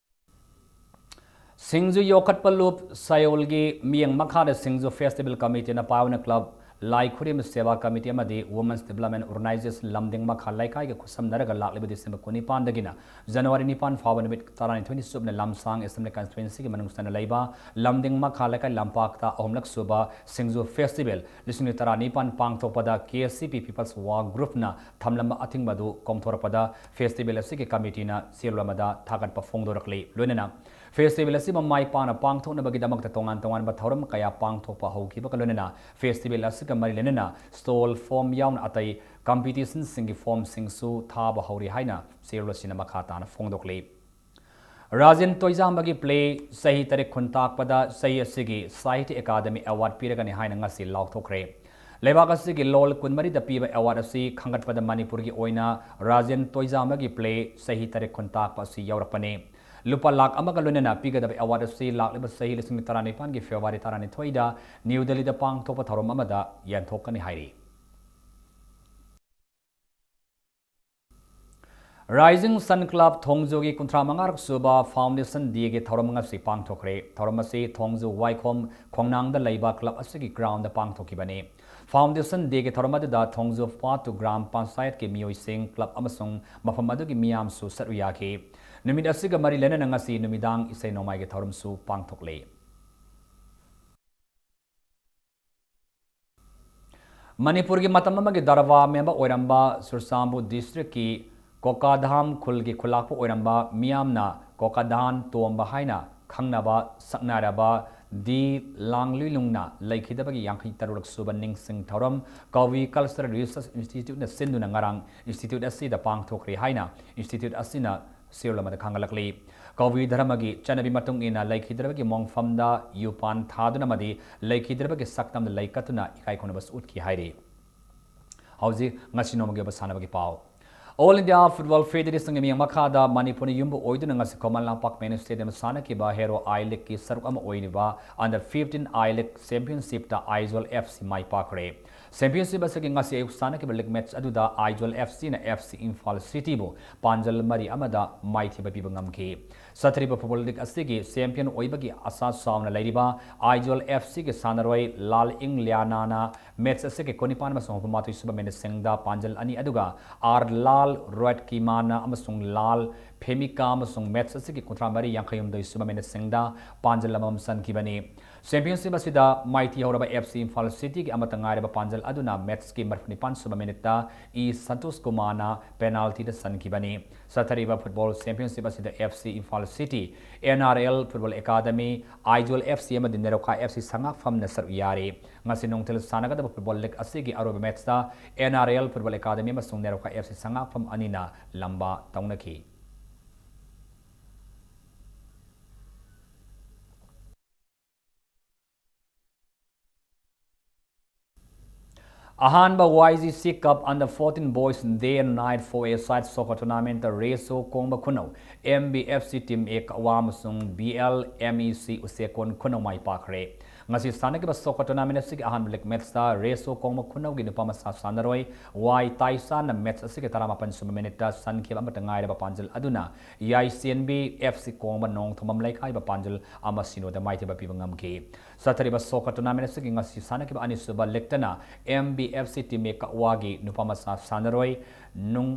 ꯁꯤꯡꯖꯨ ꯌꯣꯛꯈꯠꯄ ꯂꯨꯞ ꯁꯌꯣꯜꯒꯤ ꯃꯤꯠꯌꯦꯡ ꯃꯈꯥꯗ ꯁꯤꯡꯖꯨ festival committee ꯅ ꯄꯥꯎꯅ club, ꯂꯥꯏ ꯈꯨꯔꯨꯝꯕ ꯁꯦꯕꯥ committee ꯑꯃꯗꯤ Women's Development Organization ꯂꯝꯗꯤꯡ ꯃꯈꯥ ꯂꯩꯀꯥꯏꯒ ꯈꯨꯠꯁꯝꯅꯔꯒ ꯂꯥꯛꯂꯤꯕ December ꯀꯨꯟꯅꯤꯄꯥꯟꯗꯒꯤꯅ January ꯅꯤꯄꯥꯟ ꯐꯥꯎꯕ ꯅꯨꯃꯤꯠ ꯇꯔꯥꯅꯤꯊꯣꯏꯅꯤ ꯁꯨꯞꯅ ꯂꯝꯁꯥꯡ Assembly Constituency ꯒꯤ ꯃꯅꯨꯡ ꯆꯟꯅ ꯂꯩꯕ ꯂꯝꯗꯤꯡ ꯃꯈꯥ ꯂꯩꯀꯥꯏ ꯂꯝꯄꯥꯛꯇ ꯑꯍꯨꯝꯂꯛ ꯁꯨꯕ ꯁꯤꯡꯖꯨ festival ꯂꯤꯁꯤꯡ ꯇꯔꯥꯅꯤꯄꯥꯟ ꯄꯥꯡꯊꯣꯛꯄꯗ K S C P People's War Group ꯅ ꯊꯝꯂꯝꯕ ꯑꯊꯤꯡꯕ ꯑꯗꯨ ꯀꯣꯝꯊꯣꯔꯛꯄꯗ festival ꯑꯁꯤꯒꯤ committee ꯅ ꯁꯦꯜ ꯑꯃꯗ ꯊꯥꯒꯠꯄ ꯐꯣꯡꯗꯣꯔꯛꯂꯤ꯫ ꯂꯣꯏꯅꯅ festival ꯑꯁꯤꯕꯨ ꯃꯥꯏ ꯄꯥꯛꯅ ꯄꯥꯡꯊꯣꯛꯅꯕꯒꯤꯗꯃꯛꯇ ꯇꯣꯉꯥꯟ ꯇꯣꯉꯥꯟꯕ ꯊꯧꯔꯝ ꯀꯌꯥ ꯄꯥꯡꯊꯣꯛꯄ ꯍꯧꯈꯤꯕꯒ ꯂꯣꯏꯅꯅ festival ꯑꯁꯤꯒ ꯃꯔꯤ ꯂꯩꯅꯅ stall form ꯌꯥꯎꯅ ꯑꯇꯩ competition ꯁꯤꯡꯒꯤ form ꯁꯤꯡꯁꯨ ꯊꯥꯕ ꯍꯧꯔꯤ ꯍꯥꯏꯅ ꯁꯦꯜ ꯑꯁꯤꯅ ꯃꯈꯥ ꯇꯥꯅ ꯐꯣꯡꯗꯣꯛꯂꯤ꯫ ꯔꯥꯖꯦꯟ ꯇꯣꯏꯖꯥꯝꯕꯒꯤ play ꯆꯍꯤ ꯇꯔꯦꯠ ꯈꯨꯟꯇꯥꯛꯄꯗ ꯆꯍꯤ ꯑꯁꯤꯒꯤ Sahitya Academy Award ꯄꯤꯔꯒꯅꯤ ꯍꯥꯏꯅ ꯉꯁꯤ ꯂꯥꯎꯊꯣꯛꯈ꯭ꯔꯦ꯫ ꯂꯩꯕꯥꯛ ꯑꯁꯤꯒꯤ ꯂꯣꯜ ꯀꯨꯟꯃꯔꯤꯗ ꯄꯤꯕ award ꯑꯁꯤ ꯈꯟꯒꯠꯄꯗ ꯃꯅꯤꯄꯨꯔꯒꯤ ꯑꯣꯏꯅ ꯔꯥꯖꯦꯟ ꯇꯣꯏꯖꯥꯝꯕꯒꯤ play ꯆꯍꯤ ꯇꯔꯦꯠ ꯈꯨꯟꯇꯥꯛꯄ ꯑꯁꯤ ꯌꯥꯎꯔꯛꯄꯅꯤ꯫ ꯂꯨꯄꯥ ꯂꯥꯈ ꯑꯃꯒ ꯂꯣꯏꯅꯅ ꯄꯤꯒꯗꯕ award ꯑꯁꯤ ꯂꯥꯛꯂꯤꯕ ꯆꯍꯤ ꯂꯤꯁꯤꯡ ꯇꯔꯥꯅꯤꯄꯥꯟꯒꯤ February ꯇꯔꯥꯅꯤꯊꯣꯏꯗ New Delhi ꯗ ꯄꯥꯡꯊꯣꯛꯄ ꯊꯧꯔꯝ ꯑꯃꯗ ꯌꯦꯟꯊꯣꯛꯀꯅꯤ ꯍꯥꯏꯔꯤ꯫ Rising Sun Club ꯊꯣꯡꯖꯨꯒꯤ ꯀꯨꯟꯊ꯭ꯔꯥ ꯃꯉꯥꯔꯛ ꯁꯨꯕ Foundation Day ꯒꯤ ꯊꯧꯔꯝ ꯉꯁꯤ ꯄꯥꯡꯊꯣꯛꯈ꯭ꯔꯦ꯫ ꯊꯧꯔꯝ ꯑꯁꯤ ꯊꯣꯡꯖꯨ ꯋꯥꯏꯈꯣꯝ ꯈꯣꯡꯅꯥꯡꯗ ꯂꯩꯕ club ꯑꯁꯤꯒꯤ ground ꯗ ꯄꯥꯡꯊꯣꯛꯈꯤꯕꯅꯤ꯫ Foundation Day ꯒꯤ ꯊꯧꯔꯝ ꯑꯗꯨꯗ ꯊꯣꯡꯖꯨ ꯐꯥꯠꯇꯨ ꯒ꯭ꯔꯥꯝ ꯄꯟꯆꯥꯌꯠꯀꯤ ꯃꯤꯑꯣꯏꯁꯤꯡ, club ꯑꯃꯁꯨꯡ ꯃꯐꯝ ꯑꯗꯨꯒꯤ ꯃꯤꯌꯥꯝꯁꯨ ꯁꯔꯨꯛ ꯌꯥꯈꯤ꯫ ꯅꯨꯃꯤꯠ ꯑꯁꯤꯒ ꯃꯔꯤ ꯂꯩꯅꯅ ꯉꯁꯤ ꯅꯨꯃꯤꯗꯥꯡ ꯏꯁꯩ ꯅꯣꯡꯃꯥꯏꯒꯤ ꯊꯧꯔꯝꯁꯨ ꯄꯥꯡꯊꯣꯛꯂꯤ꯫ ꯃꯅꯤꯄꯨꯔꯒꯤ ꯃꯇꯝ ꯑꯃꯒꯤ ꯗꯔꯕꯥꯔ member ꯑꯣꯏꯔꯝꯕ ꯆꯨꯔꯆꯥꯟꯄꯨꯔ district ꯀꯤ ꯀꯣꯀꯥꯙꯥꯝ ꯈꯨꯜꯒꯤ ꯈꯨꯜꯂꯥꯛꯄ ꯑꯣꯏꯔꯝꯕ ꯃꯤꯌꯥꯝꯅ ꯀꯣꯀꯥꯙꯥꯟ ꯇꯣꯝꯕ ꯍꯥꯏꯅ ꯈꯪꯅꯕ ꯁꯛꯅꯥꯏꯔꯕ ꯗꯤ ꯂꯥꯡꯂꯨꯏꯂꯨꯡꯅ ꯂꯩꯈꯤꯗꯕꯒꯤ ꯌꯥꯡꯈꯩ ꯇꯔꯨꯛ ꯁꯨꯕ ꯅꯤꯡꯁꯤꯡ ꯊꯧꯔꯝ ꯀꯧꯕꯤ Cultural Research Institute ꯅ ꯁꯤꯟꯗꯨꯅ ꯉꯔꯥꯡ institute ꯑꯁꯤꯗ ꯄꯥꯡꯊꯣꯛꯈ꯭ꯔꯦ ꯍꯥꯏꯅ institute ꯑꯁꯤꯅ ꯁꯤꯔꯣꯜ ꯑꯃꯗ ꯈꯪꯍꯜꯂꯛꯂꯤ꯫ ꯀꯧꯕꯤ ꯙꯔꯃꯒꯤ ꯆꯠꯅꯕꯤ ꯃꯇꯨꯡ ꯏꯟꯅ ꯂꯩꯈꯤꯗ꯭ꯔꯕꯒꯤ ꯃꯣꯡꯐꯝꯗ ꯌꯨꯄꯥꯟ ꯊꯥꯗꯨꯅ ꯑꯃꯗꯤ ꯂꯩꯈꯤꯗ꯭ꯔꯕꯒꯤ ꯁꯛꯇꯝꯗ ꯂꯩ ꯀꯠꯇꯨꯅ ꯏꯀꯥꯏ ꯈꯨꯝꯅꯕꯁꯨ ꯎꯠꯈꯤ ꯍꯥꯏꯔꯤ꯫ ꯍꯧꯖꯤꯛ ꯉꯁꯤ ꯅꯣꯡꯃꯒꯤ ꯑꯣꯏꯕ ꯁꯥꯟꯅꯕꯒꯤ ꯄꯥꯎ꯫ All India Football Federationꯒꯤ ꯃꯤꯠꯌꯦꯡ ꯃꯈꯥꯗ ꯃꯅꯤꯄꯨꯔꯅ ꯌꯨꯝꯕꯨ ꯑꯣꯏꯗꯨꯅ ꯉꯁꯤ ꯈꯨꯃꯟ ꯂꯝꯄꯥꯛ ꯃꯤꯅꯤ ꯁ꯭ꯇꯦꯗꯤꯌꯝꯗ ꯁꯥꯟꯅꯈꯤꯕ ꯍꯦꯔꯣ ꯑꯥꯏ ꯂꯤꯒꯀꯤ ꯁꯔꯨꯛ ꯑꯃ ꯑꯣꯏꯔꯤꯕ Under fifteen I League Championshipꯇ ꯑꯥꯏꯖꯣꯜ ꯑꯦꯐ ꯁꯤ ꯃꯥꯏ ꯄꯥꯛꯈ꯭ꯔꯦ꯫ Championship ꯑꯁꯤꯒꯤ ꯉꯁꯤ ꯑꯌꯨꯛ ꯁꯥꯟꯅꯈꯤꯕ league match ꯑꯗꯨꯗ ꯑꯥꯏꯖꯣꯜ ꯑꯦꯐ ꯁꯤꯅ ꯑꯦꯐ ꯁꯤ ꯏꯝꯐꯥꯜ ꯁꯤꯇꯤꯕꯨ ꯄꯥꯟꯖꯜ ꯃꯔꯤ ꯑꯃꯗ ꯃꯥꯏꯊꯤꯕ ꯄꯤꯕ ꯉꯝꯈꯤ꯫ ꯆꯠꯊꯔꯤꯕ football league ꯑꯁꯤꯒꯤ champion ꯑꯣꯏꯕꯒꯤ ꯑꯁꯥ ꯆꯥꯎꯅ ꯂꯩꯔꯤꯕ ꯑꯥꯏꯖꯣꯜ ꯑꯦꯐ ꯁꯤꯒꯤ ꯁꯥꯟꯅꯔꯣꯏ ꯂꯥꯜ ꯏꯪ ꯂꯤꯌꯥꯅꯥꯅ match ꯑꯁꯤꯒꯤ ꯀꯨꯟꯅꯤꯄꯥꯟ ꯑꯃꯁꯨꯡ ꯍꯨꯝꯐꯨꯃꯥꯊꯣꯏ ꯁꯨꯕ ꯃꯤꯅꯤꯠꯁꯤꯡꯗ ꯄꯥꯟꯖꯜ ꯑꯅꯤ ꯑꯗꯨꯒ ꯑꯥꯔ ꯂꯥꯜ ꯔꯣꯏꯠꯀꯤꯃꯥꯅ ꯑꯃꯁꯨꯡ ꯂꯥꯜ ꯐꯦꯃꯤꯀꯥ ꯑꯃꯁꯨꯡ match ꯑꯁꯤꯒꯤ ꯀꯨꯟꯊ꯭ꯔꯥ ꯃꯔꯤ ꯌꯥꯡꯈꯩ ꯍꯨꯝꯗꯣꯏ ꯁꯨꯕ ꯃꯤꯅꯤꯠꯁꯤꯡꯗ ꯄꯥꯟꯖꯜ ꯑꯃꯃꯝ ꯆꯟꯈꯤꯕꯅꯤ꯫ Championship ꯑꯁꯤꯗ ꯃꯥꯏꯊꯤ ꯍꯧꯔꯕ ꯑꯦꯐ ꯁꯤ ꯏꯝꯐꯥꯜ ꯁꯤꯇꯤꯒꯤ ꯑꯃꯠꯇ ꯉꯥꯏꯔꯕ ꯄꯥꯟꯖꯜ ꯑꯗꯨꯅ matchꯀꯤ ꯃꯔꯤꯐꯨꯅꯤꯄꯥꯟ ꯁꯨꯕ ꯃꯤꯅꯤꯠꯇ ꯏ ꯁꯟꯇꯣꯁ ꯀꯨꯃꯥꯔꯅ penaltyꯗ ꯆꯟꯈꯤꯕꯅꯤ꯫ ꯆꯠꯊꯔꯤꯕ football championship ꯑꯁꯤꯗ F C Imphal City, N R L football academy, Aizawl F C ꯑꯃꯗꯤ ꯅꯦꯔꯣꯀꯥ ꯑꯦꯐ ꯁꯤ ꯁꯉꯥꯛꯐꯝꯅ ꯁꯔꯨꯛ ꯌꯥꯔꯤ꯫ ꯉꯁꯤ ꯅꯨꯡꯊꯤꯜ ꯁꯥꯟꯅꯒꯗꯕ football league ꯑꯁꯤꯒꯤ ꯑꯔꯣꯏꯕ matchꯇ N R L football academy ꯑꯃꯁꯨꯡ ꯅꯦꯔꯣꯀꯥ ꯑꯦꯐ ꯁꯤ ꯁꯉꯥꯛꯐꯝ ꯑꯅꯤꯅ ꯂꯝꯕꯥ ꯇꯧꯅꯈꯤ꯫ ꯑꯍꯥꯟꯕ Y G C cup Under fourteen Boys Day and Night Four-a-side Soccer Tournamentꯇ ꯔꯦꯁꯣ ꯀꯣꯡꯕ ꯈꯨꯅꯧ, M B F C team A Kakwa ꯑꯃꯁꯨꯡ ꯕꯤ ꯑꯦꯜ ꯑꯦꯝ ꯏ ꯁꯤ ꯎꯆꯦꯀꯣꯟ ꯈꯨꯅꯧ ꯃꯥꯏ ꯄꯥꯛꯈ꯭ꯔꯦ꯫ ꯉꯁꯤ ꯁꯥꯟꯅꯈꯤꯕ soccer tournament ꯑꯁꯤꯒꯤ ꯑꯍꯥꯟꯕ league matchꯇ ꯔꯦꯁꯣ ꯀꯣꯡꯕ ꯈꯨꯅꯧꯒꯤ ꯅꯨꯄꯥ ꯃꯆꯥ ꯁꯥꯟꯅꯔꯣꯏ ꯋꯥꯏ ꯇꯥꯏꯁꯥꯟꯅ match ꯑꯁꯤꯒꯤ ꯇꯔꯥꯃꯥꯄꯟ ꯁꯨꯕ ꯃꯤꯅꯤꯠꯇ ꯆꯟꯈꯤꯕ ꯑꯃꯠꯇ ꯉꯥꯏꯔꯕ ꯄꯥꯟꯖꯜ ꯑꯗꯨꯅ ꯌꯥꯏꯁꯦꯟꯕꯤ ꯑꯦꯐ ꯁꯤ ꯀꯣꯡꯕ ꯅꯣꯡꯊꯣꯝꯕꯝ ꯂꯩꯀꯥꯏꯕ ꯄꯥꯟꯖꯜ ꯑꯃ ꯁꯤꯅꯣꯗ ꯃꯥꯏꯊꯤꯕ ꯄꯤꯕ ꯉꯝꯈꯤ꯫ ꯆꯠꯊꯔꯤꯕ soccer tournament ꯑꯁꯤꯒꯤ ꯉꯁꯤ ꯁꯥꯟꯅꯈꯤꯕ ꯑꯅꯤꯁꯨꯕ leagueꯇꯅ M B F C team A ꯀꯛꯋꯥꯒꯤ ꯅꯨꯄꯥ ꯃꯆꯥ ꯁꯥꯟꯅꯔꯣꯏ ꯅꯨꯡ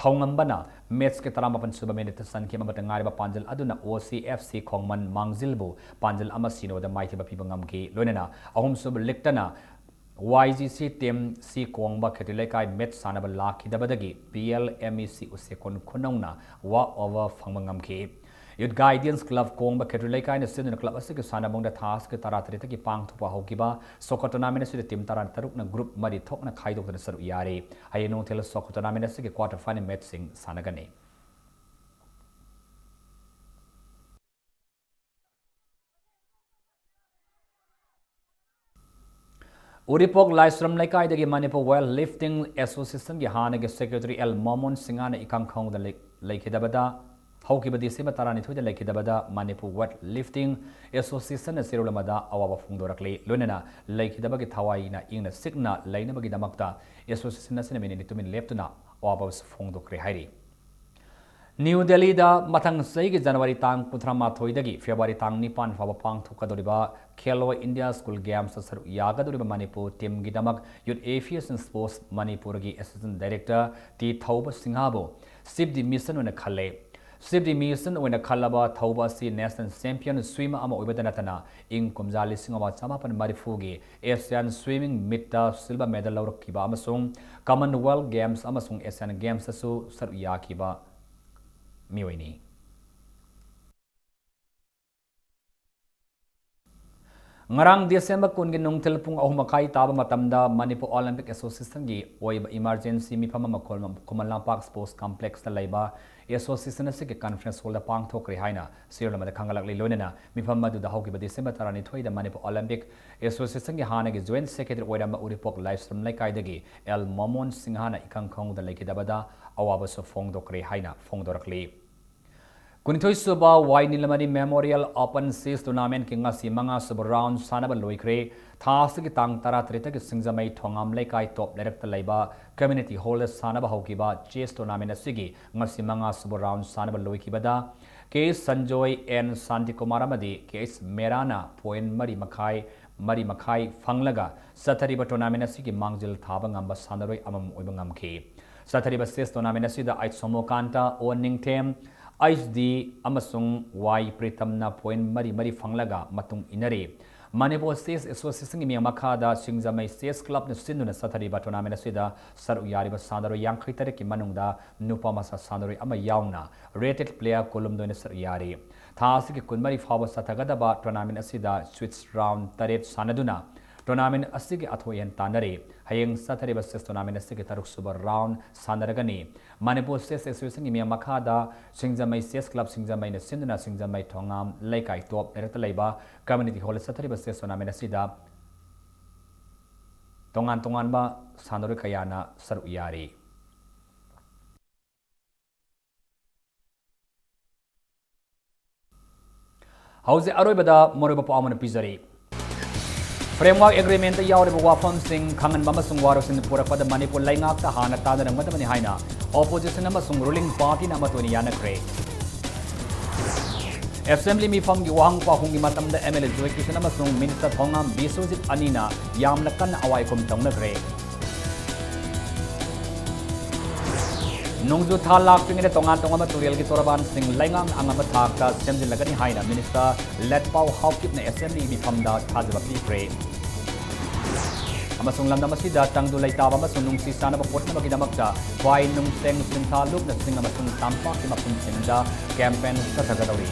ꯊꯧꯉꯝꯕꯅ matchꯀꯤ ꯇꯔꯥꯃꯥꯄꯟ ꯁꯨꯕ ꯃꯤꯅꯤꯠꯇ ꯆꯟꯈꯤꯕ ꯑꯃꯠꯇ ꯉꯥꯏꯔꯕ ꯄꯥꯟꯖꯜ ꯑꯗꯨꯅ ꯑꯣ ꯁꯤ ꯑꯦꯐ ꯁꯤ ꯈꯣꯡꯃꯟ ꯃꯥꯡꯖꯤꯜꯕꯨ ꯄꯥꯟꯖꯜ ꯑꯃ ꯁꯤꯅꯣꯗ ꯃꯥꯏꯊꯤꯕ ꯄꯤꯕ ꯉꯝꯈꯤ꯫ ꯂꯣꯏꯅꯅ ꯑꯍꯨꯝꯁꯨꯕ leagueꯇꯅ ꯋꯥꯏ ꯖꯤ ꯁꯤ ꯇꯤꯝ ꯁꯤ ꯀꯣꯡꯕ ꯈꯦꯇ꯭ꯔꯤ ꯂꯩꯀꯥꯏ match ꯁꯥꯟꯅꯕ ꯂꯥꯛꯈꯤꯗꯕꯗꯒꯤ ꯕꯤ ꯑꯦꯜ ꯑꯦꯝ ꯏ ꯁꯤ ꯎꯆꯦꯀꯣꯟ ꯈꯨꯅꯧꯅ walk over ꯐꯪꯕ ꯉꯝꯈꯤ꯫ Youth Guidance Club ꯀꯣꯡꯕ ꯈꯦꯇ꯭ꯔꯤ ꯂꯩꯀꯥꯏꯅ ꯁꯤꯟꯗꯨꯅ club ꯑꯁꯤꯒꯤ ꯁꯥꯟꯅꯕꯨꯡꯗ ꯊꯥ ꯑꯁꯤꯒꯤ ꯇꯔꯥꯇꯔꯦꯠꯇꯒꯤ ꯄꯥꯡꯊꯣꯛꯄ ꯍꯧꯈꯤꯕ soccer tournament ꯑꯁꯤꯗ team ꯇꯔꯥꯇꯔꯨꯛꯅ group ꯃꯔꯤ ꯊꯣꯛꯅ ꯈꯥꯏꯗꯣꯛꯇꯨꯅ ꯁꯔꯨꯛ ꯌꯥꯔꯤ꯫ ꯍꯌꯦꯡ ꯅꯨꯡꯊꯤꯜ soccer tournament ꯑꯁꯤꯒꯤ quarter final matchꯁꯤꯡ ꯁꯥꯟꯅꯒꯅꯤ꯫ ꯎꯔꯤꯄꯣꯛ ꯂꯥꯏꯁ꯭ꯔꯝ ꯂꯩꯀꯥꯏꯗꯒꯤ ꯃꯅꯤꯄꯨꯔ ꯋꯦꯠ ꯂꯤꯐꯇꯤꯡ ꯑꯦꯁꯣꯁꯤꯌꯦꯁꯟꯒꯤ ꯍꯥꯟꯅꯒꯤ ꯁꯦꯀ꯭ꯔꯦꯇꯔꯤ ꯑꯦꯜ ꯃꯣꯃꯣꯟ ꯁꯤꯡꯍꯅ ꯏꯈꯪ ꯈꯪꯍꯧꯗꯅ ꯂꯩ-, ꯂꯩꯈꯤꯗꯕꯗ, ꯍꯧꯈꯤꯕ ꯗꯤꯁꯦꯝꯕꯔ ꯇꯔꯥꯅꯤꯊꯣꯏꯗ ꯂꯩꯈꯤꯗꯕꯗ ꯃꯅꯤꯄꯨꯔ ꯋꯦꯠ ꯂꯤꯐꯇꯤꯡ ꯑꯦꯁꯣꯁꯤꯌꯦꯁꯟꯅ ꯆꯦꯔꯣꯜ ꯑꯃꯗ ꯑꯋꯥꯕ ꯐꯣꯡꯗꯣꯔꯛꯂꯤ꯫ ꯂꯣꯏꯅꯅ ꯂꯩꯈꯤꯗꯕꯒꯤ ꯊꯋꯥꯏꯅ ꯏꯪꯅ ꯆꯤꯛꯅ ꯂꯩꯅꯕꯒꯤꯗꯃꯛꯇ ꯑꯦꯁꯣꯁꯤꯌꯦꯁꯟ ꯑꯁꯤꯅ ꯃꯤꯅꯤꯠ ꯅꯤꯅꯤ ꯇꯨꯃꯤꯟ ꯂꯦꯞꯇꯨꯅ ꯑꯋꯥꯕꯁꯨ ꯐꯣꯡꯗꯣꯛꯈ꯭ꯔꯦ ꯍꯥꯏꯔꯤ꯫ ꯅ꯭ꯌꯨ ꯗꯦꯜꯂꯤꯗ ꯃꯊꯪ ꯆꯍꯤꯒꯤ ꯖꯅꯋꯥꯔꯤ ꯇꯥꯡ ꯀꯨꯟꯊ꯭ꯔꯥ ꯃꯥꯊꯣꯏꯗꯒꯤ ꯐꯦꯕ꯭ꯔꯨꯋꯥꯔꯤ ꯇꯥꯡ ꯅꯤꯄꯥꯟ ꯐꯥꯎꯕ ꯄꯥꯡꯊꯣꯛꯀꯗꯧꯔꯤꯕ ꯈꯦꯂꯣ ꯏꯟꯗꯤꯌꯥ ꯁ꯭ꯀꯨꯜ ꯒꯦꯝꯁꯇ ꯁꯔꯨꯛ ꯌꯥꯒꯗꯧꯔꯤꯕ ꯃꯅꯤꯄꯨꯔ ꯇꯤꯝꯒꯤꯗꯃꯛ ꯌꯨꯠ ꯑꯦꯐꯤꯌꯔꯁ ꯑꯦꯟ ꯁ꯭ꯄꯣꯔꯠꯁ ꯃꯅꯤꯄꯨꯔꯒꯤ ꯑꯦꯁꯤꯁꯇꯦꯟꯠ ꯗꯥꯏꯔꯦꯛꯇꯔ ꯇꯤ ꯊꯧꯕ ꯁꯤꯡꯍꯕꯨ ꯆꯤꯐ ꯗꯤ ꯃꯤꯁꯟ ꯑꯣꯏꯅ ꯈꯜꯂꯦ꯫ ꯆꯤꯐ ꯗꯤ ꯃꯤꯁꯟ ꯑꯣꯏꯅ ꯈꯜꯂꯕ ꯊꯧꯕ ꯑꯁꯤ ꯅꯦꯁꯅꯦꯜ ꯆꯦꯝꯄꯤꯌꯟ ꯁ꯭ꯋꯤꯃꯔ ꯑꯃ ꯑꯣꯏꯕꯇ ꯅꯠꯇꯅ ꯏꯪ ꯀꯨꯝꯖꯥ ꯂꯤꯁꯤꯡ ꯑꯃ ꯆꯃꯥꯄꯟ ꯃꯔꯤꯐꯨꯒꯤ ꯑꯦꯁꯤꯌꯥꯟ ꯁ꯭ꯋꯤꯃꯤꯡ ꯃꯤꯠꯇ ꯁꯤꯜꯚꯔ ꯃꯦꯗꯜ ꯂꯧꯔꯛꯈꯤꯕ ꯑꯃꯁꯨꯡ ꯀꯃꯟꯋꯦꯜꯊ ꯒꯦꯝꯁ ꯑꯃꯁꯨꯡ ꯑꯦꯁꯤꯌꯥꯟ ꯒꯦꯝꯁꯇꯁꯨ ꯁꯔꯨꯛ ꯌꯥꯈꯤꯕ ꯃꯤꯑꯣꯏꯅꯤ꯫ ꯉꯔꯥꯡ ꯗꯤꯁꯦꯝꯕꯔ ꯀꯨꯟꯒꯤ ꯅꯨꯡꯊꯤꯜ ꯄꯨꯡ ꯑꯍꯨꯝ ꯃꯈꯥꯏ ꯇꯥꯕ ꯃꯇꯝꯗ ꯃꯅꯤꯄꯨꯔ ꯑꯣꯂꯤꯝꯄꯤꯛ ꯑꯦꯁꯣꯁꯤꯌꯦꯁꯟꯒꯤ ꯑꯣꯏꯕ ꯏꯃꯥꯔꯖꯦꯟꯁꯤ ꯃꯤꯐꯝ ꯑꯃ ꯈꯨꯃꯟ-, ꯈꯨꯃꯟ ꯂꯝꯄꯥꯛ ꯁ꯭ꯄꯣꯔꯠꯁ ꯀꯝꯄ꯭ꯂꯦꯛꯁꯇ ꯂꯩꯕ ꯑꯦꯁꯣꯁꯤꯌꯦꯁꯟ ꯑꯁꯤꯒꯤ ꯀꯟꯐꯔꯦꯟꯁ ꯍꯣꯜꯗ ꯄꯥꯡꯊꯣꯛꯈ꯭ꯔꯦ ꯍꯥꯏꯅ ꯆꯦꯔꯣꯜ ꯑꯃꯗ ꯈꯪꯒꯠꯂꯛꯂꯤ꯫ ꯂꯣꯏꯅꯅ ꯃꯤꯐꯝ ꯑꯗꯨꯗ ꯍꯧꯈꯤꯕ ꯗꯤꯁꯦꯝꯕꯔ ꯇꯔꯥꯅꯤꯊꯣꯏꯗ ꯃꯅꯤꯄꯨꯔ ꯑꯣꯂꯤꯝꯄꯤꯛ ꯑꯦꯁꯣꯁꯤꯌꯦꯁꯟꯒꯤ ꯍꯥꯟꯅꯒꯤ ꯖꯣꯏꯟꯠ ꯁꯦꯀ꯭ꯔꯦꯇꯔꯤ ꯑꯣꯏꯔꯝꯕ ꯎꯔꯤꯄꯣꯛ ꯂꯥꯏꯁ꯭ꯔꯝ ꯂꯩꯀꯥꯏꯗꯒꯤ ꯑꯦꯜ ꯃꯣꯃꯣꯟ ꯁꯤꯡꯍꯅ ꯏꯈꯪ ꯈꯪꯍꯧꯗꯅ ꯂꯩꯈꯤꯗꯕꯗ ꯑꯋꯥꯕꯁꯨ ꯐꯣꯡꯗꯣꯛꯈ꯭ꯔꯦ ꯍꯥꯏꯅ ꯐꯣꯡꯗꯣꯔꯛꯂꯤ꯫ ꯀꯨꯟꯅꯤꯊꯣꯏ ꯁꯨꯕ ꯋꯥꯏ ꯅꯤꯂꯃꯅꯤ ꯃꯦꯃꯣꯔꯤꯌꯦꯜ ꯑꯣꯄꯟ ꯆꯦꯁ ꯇꯣꯔꯅꯥꯃꯦꯟꯠꯀꯤ ꯉꯁꯤ ꯃꯉꯥ ꯁꯨꯕ ꯔꯥꯎꯟ ꯁꯥꯟꯅꯕ ꯂꯣꯏꯈ꯭ꯔꯦ꯫ ꯊꯥ ꯑꯁꯤꯒꯤ ꯇꯥꯡ ꯇꯔꯥꯇꯔꯦꯠꯇꯒꯤ ꯁꯤꯡꯖꯃꯩ ꯊꯣꯉꯥꯝ ꯂꯩꯀꯥꯏ ꯇꯣꯞ ꯂꯩꯔꯛꯇ ꯂꯩꯕ ꯀꯝꯃ꯭ꯌꯨꯅꯤꯇꯤ ꯍꯣꯜꯗ ꯁꯥꯟꯅꯕ ꯍꯧꯈꯤꯕ ꯆꯦꯁ ꯇꯣꯔꯅꯥꯃꯦꯟꯠ ꯑꯁꯤꯒꯤ ꯉꯁꯤ ꯃꯉꯥ ꯁꯨꯕ ꯔꯥꯎꯟ ꯁꯥꯟꯅꯕ ꯂꯣꯏꯈꯤꯕꯗ ꯀꯦ ꯁꯟꯖꯣꯏ, ꯑꯦꯟ ꯁꯥꯟꯇꯤꯀꯨꯃꯥꯔ ꯑꯃꯗꯤ ꯀꯦ ꯑꯩꯆ ꯃꯦꯔꯥꯅ ꯄꯣꯏꯟꯠ ꯃꯔꯤ ꯃꯈꯥꯏ, ꯃꯔꯤ ꯃꯈꯥꯏ ꯐꯪꯂꯒ ꯆꯠꯊꯔꯤꯕ ꯇꯣꯔꯅꯥꯃꯦꯟꯠ ꯑꯁꯤꯒꯤ ꯃꯥꯡꯖꯤꯜ ꯊꯥꯕ ꯉꯝꯕ ꯁꯥꯟꯅꯔꯣꯏ ꯑꯃꯃꯝ ꯑꯣꯏꯕ ꯉꯝꯈꯤ꯫ ꯆꯠꯊꯔꯤꯕ ꯆꯦꯁ ꯇꯣꯔꯅꯥꯃꯦꯟꯠ ꯑꯁꯤꯗ ꯑꯩꯆ ꯁꯣꯃꯣꯀꯥꯟꯇ, ꯑꯣ ꯅꯤꯡꯊꯦꯝ, ꯑꯩꯆ ꯗꯤ ꯑꯃꯁꯨꯡ ꯋꯥꯏ ꯄ꯭ꯔꯤꯇꯝꯅ ꯄꯣꯏꯟꯠ ꯃꯔꯤ ꯃꯔꯤ ꯐꯪꯂꯒ ꯃꯇꯨꯡ ꯏꯟꯅꯔꯤ꯫ ꯃꯅꯤꯄꯨꯔ ꯆꯦꯁ ꯑꯦꯁꯣꯁꯤꯌꯦꯁꯟꯒꯤ ꯃꯤꯌꯥꯝ ꯃꯈꯥꯗ ꯁꯤꯡꯖꯃꯩ ꯆꯦꯁ ꯀ꯭ꯂꯕꯅ ꯁꯤꯟꯗꯨꯅ ꯆꯠꯊꯔꯤꯕ ꯇꯣꯔꯅꯥꯃꯦꯟꯠ ꯑꯁꯤꯗ ꯁꯔꯨꯛ ꯌꯥꯔꯤꯕ ꯁꯥꯟꯅꯔꯣꯏ ꯌꯥꯡꯈꯩ ꯇꯔꯦꯠꯀꯤ ꯃꯅꯨꯡꯗ ꯅꯨꯄꯥ ꯃꯆꯥ ꯁꯥꯟꯅꯔꯣꯏ ꯑꯃ ꯌꯥꯎꯅ ꯔꯦꯇꯦꯗ ꯄ꯭ꯂꯦꯌꯔ ꯀꯨꯟꯍꯨꯝꯗꯣꯏꯅ ꯁꯔꯨꯛ ꯌꯥꯔꯤ꯫ ꯊꯥ ꯑꯁꯤꯒꯤ ꯀꯨꯟꯃꯔꯤ ꯐꯥꯎꯕ ꯆꯠꯊꯒꯗꯕ ꯇꯣꯔꯅꯥꯃꯦꯟꯠ ꯑꯁꯤꯗ ꯁ꯭ꯋꯤꯠꯁ ꯔꯥꯎꯟ ꯇꯔꯦꯠ ꯁꯥꯟꯅꯗꯨꯅ ꯇꯣꯔꯅꯥꯃꯦꯟꯠ ꯑꯁꯤꯒꯤ ꯑꯊꯣꯏ ꯑꯍꯦꯟ ꯇꯥꯟꯅꯔꯤ꯫ ꯍꯌꯦꯡ ꯆꯠꯊꯔꯤꯕ ꯆꯦꯁ ꯇꯣꯔꯅꯥꯃꯦꯟꯠ ꯑꯁꯤꯒꯤ ꯇꯔꯨꯛ ꯁꯨꯕ ꯔꯥꯎꯟ ꯁꯥꯟꯅꯔꯒꯅꯤ꯫ ꯃꯅꯤꯄꯨꯔ ꯆꯦꯁ ꯑꯦꯁꯣꯁꯤꯌꯦꯁꯟꯒꯤ ꯃꯤꯌꯥꯝ ꯃꯈꯥꯗ ꯁꯤꯡꯖꯃꯩ ꯆꯦꯁ ꯀ꯭ꯂꯕ ꯁꯤꯡꯖꯃꯩꯅ ꯁꯤꯟꯗꯨꯅ ꯁꯤꯡꯖꯃꯩ ꯊꯣꯉꯥꯝ ꯂꯩꯀꯥꯏ ꯇꯣꯞ ꯂꯩꯔꯛꯇ ꯂꯩꯕ ꯀꯝꯃ꯭ꯌꯨꯅꯤꯇꯤ ꯍꯣꯜꯗ ꯆꯠꯊꯔꯤꯕ ꯆꯦꯁ ꯇꯣꯔꯅꯥꯃꯦꯟꯠ ꯑꯁꯤꯗ ꯇꯣꯉꯥꯟ ꯇꯣꯉꯥꯟꯕ ꯁꯥꯟꯅꯔꯣꯏ ꯀꯌꯥꯅ ꯁꯔꯨꯛ ꯌꯥꯔꯤ꯫ ꯍꯧꯖꯤꯛ ꯑꯔꯣꯏꯕꯗ ꯃꯔꯨꯑꯣꯏꯕ ꯄꯥꯎ ꯑꯃꯅ ꯄꯤꯖꯔꯤ꯫ Framework Agreement ꯇ ꯌꯥꯎꯔꯤꯕ ꯋꯥꯐꯝꯁꯤꯡ ꯈꯪꯍꯟꯕ ꯑꯃꯁꯨꯡ ꯋꯥꯔꯣꯏꯁꯤꯟ ꯄꯨꯔꯛꯄꯗ ꯃꯅꯤꯄꯨꯔ ꯂꯩꯉꯥꯛꯇ ꯍꯥꯟꯅ ꯇꯥꯟꯅꯔꯝꯒꯗꯕꯅꯤ ꯍꯥꯏꯅ opposition ꯑꯃꯁꯨꯡ ruling party ꯅ ꯑꯃꯠꯇ ꯑꯣꯏꯅ ꯌꯥꯅꯈ꯭ꯔꯦ꯫ Assembly ꯃꯤꯐꯝꯒꯤ ꯋꯥꯍꯪ ꯄꯥꯎꯈꯨꯝꯒꯤ ꯃꯇꯝꯗ M L A ꯖꯣꯏ ꯀꯤꯁꯟ ꯑꯃꯁꯨꯡ Minister ꯊꯣꯉꯥꯝ ꯕꯤꯁ꯭ꯋꯖꯤꯠ ꯑꯅꯤꯅ ꯌꯥꯝꯅ ꯀꯟꯅ ꯑꯋꯥꯏ ꯑꯈꯨꯝ ꯇꯧꯅꯈ꯭ꯔꯦ꯫ ꯅꯣꯡꯖꯨ ꯊꯥ ꯂꯥꯛꯇ꯭ꯔꯤꯉꯩꯗ ꯇꯣꯉꯥꯟ ꯇꯣꯉꯥꯟꯕ ꯇꯨꯔꯦꯜꯒꯤ ꯇꯣꯔꯕꯥꯟꯁꯤꯡ ꯂꯩꯉꯥꯛꯅ ꯑꯉꯝꯕ ꯊꯥꯛꯇ ꯁꯦꯝꯖꯤꯜꯂꯒꯅꯤ ꯍꯥꯏꯅ Minister ꯂꯦꯠꯄꯥꯎ ꯍꯥꯎꯀꯤꯞꯅ Assembly ꯃꯤꯐꯝꯗ ꯊꯥꯖꯕ ꯄꯤꯈ꯭ꯔꯦ꯫ ꯑꯃꯁꯨꯡ ꯂꯝꯗꯝ ꯑꯁꯤꯗ ꯇꯪꯗꯨ ꯂꯩꯇꯥꯕ ꯑꯃꯁꯨꯡ ꯅꯨꯡꯁꯤ ꯆꯥꯟꯅꯕ ꯄꯨꯔꯛꯅꯕꯒꯤꯗꯃꯛꯇ ꯈ꯭ꯋꯥꯏ ꯅꯨꯡꯁꯦꯡ ꯁꯤꯟꯊꯥ ꯂꯨꯞꯅ ꯆꯤꯡ ꯑꯃꯁꯨꯡ ꯇꯝꯄꯥꯛꯀꯤ ꯃꯐꯝꯁꯤꯡꯗ campaign ꯆꯠꯊꯒꯗꯧꯔꯤ꯫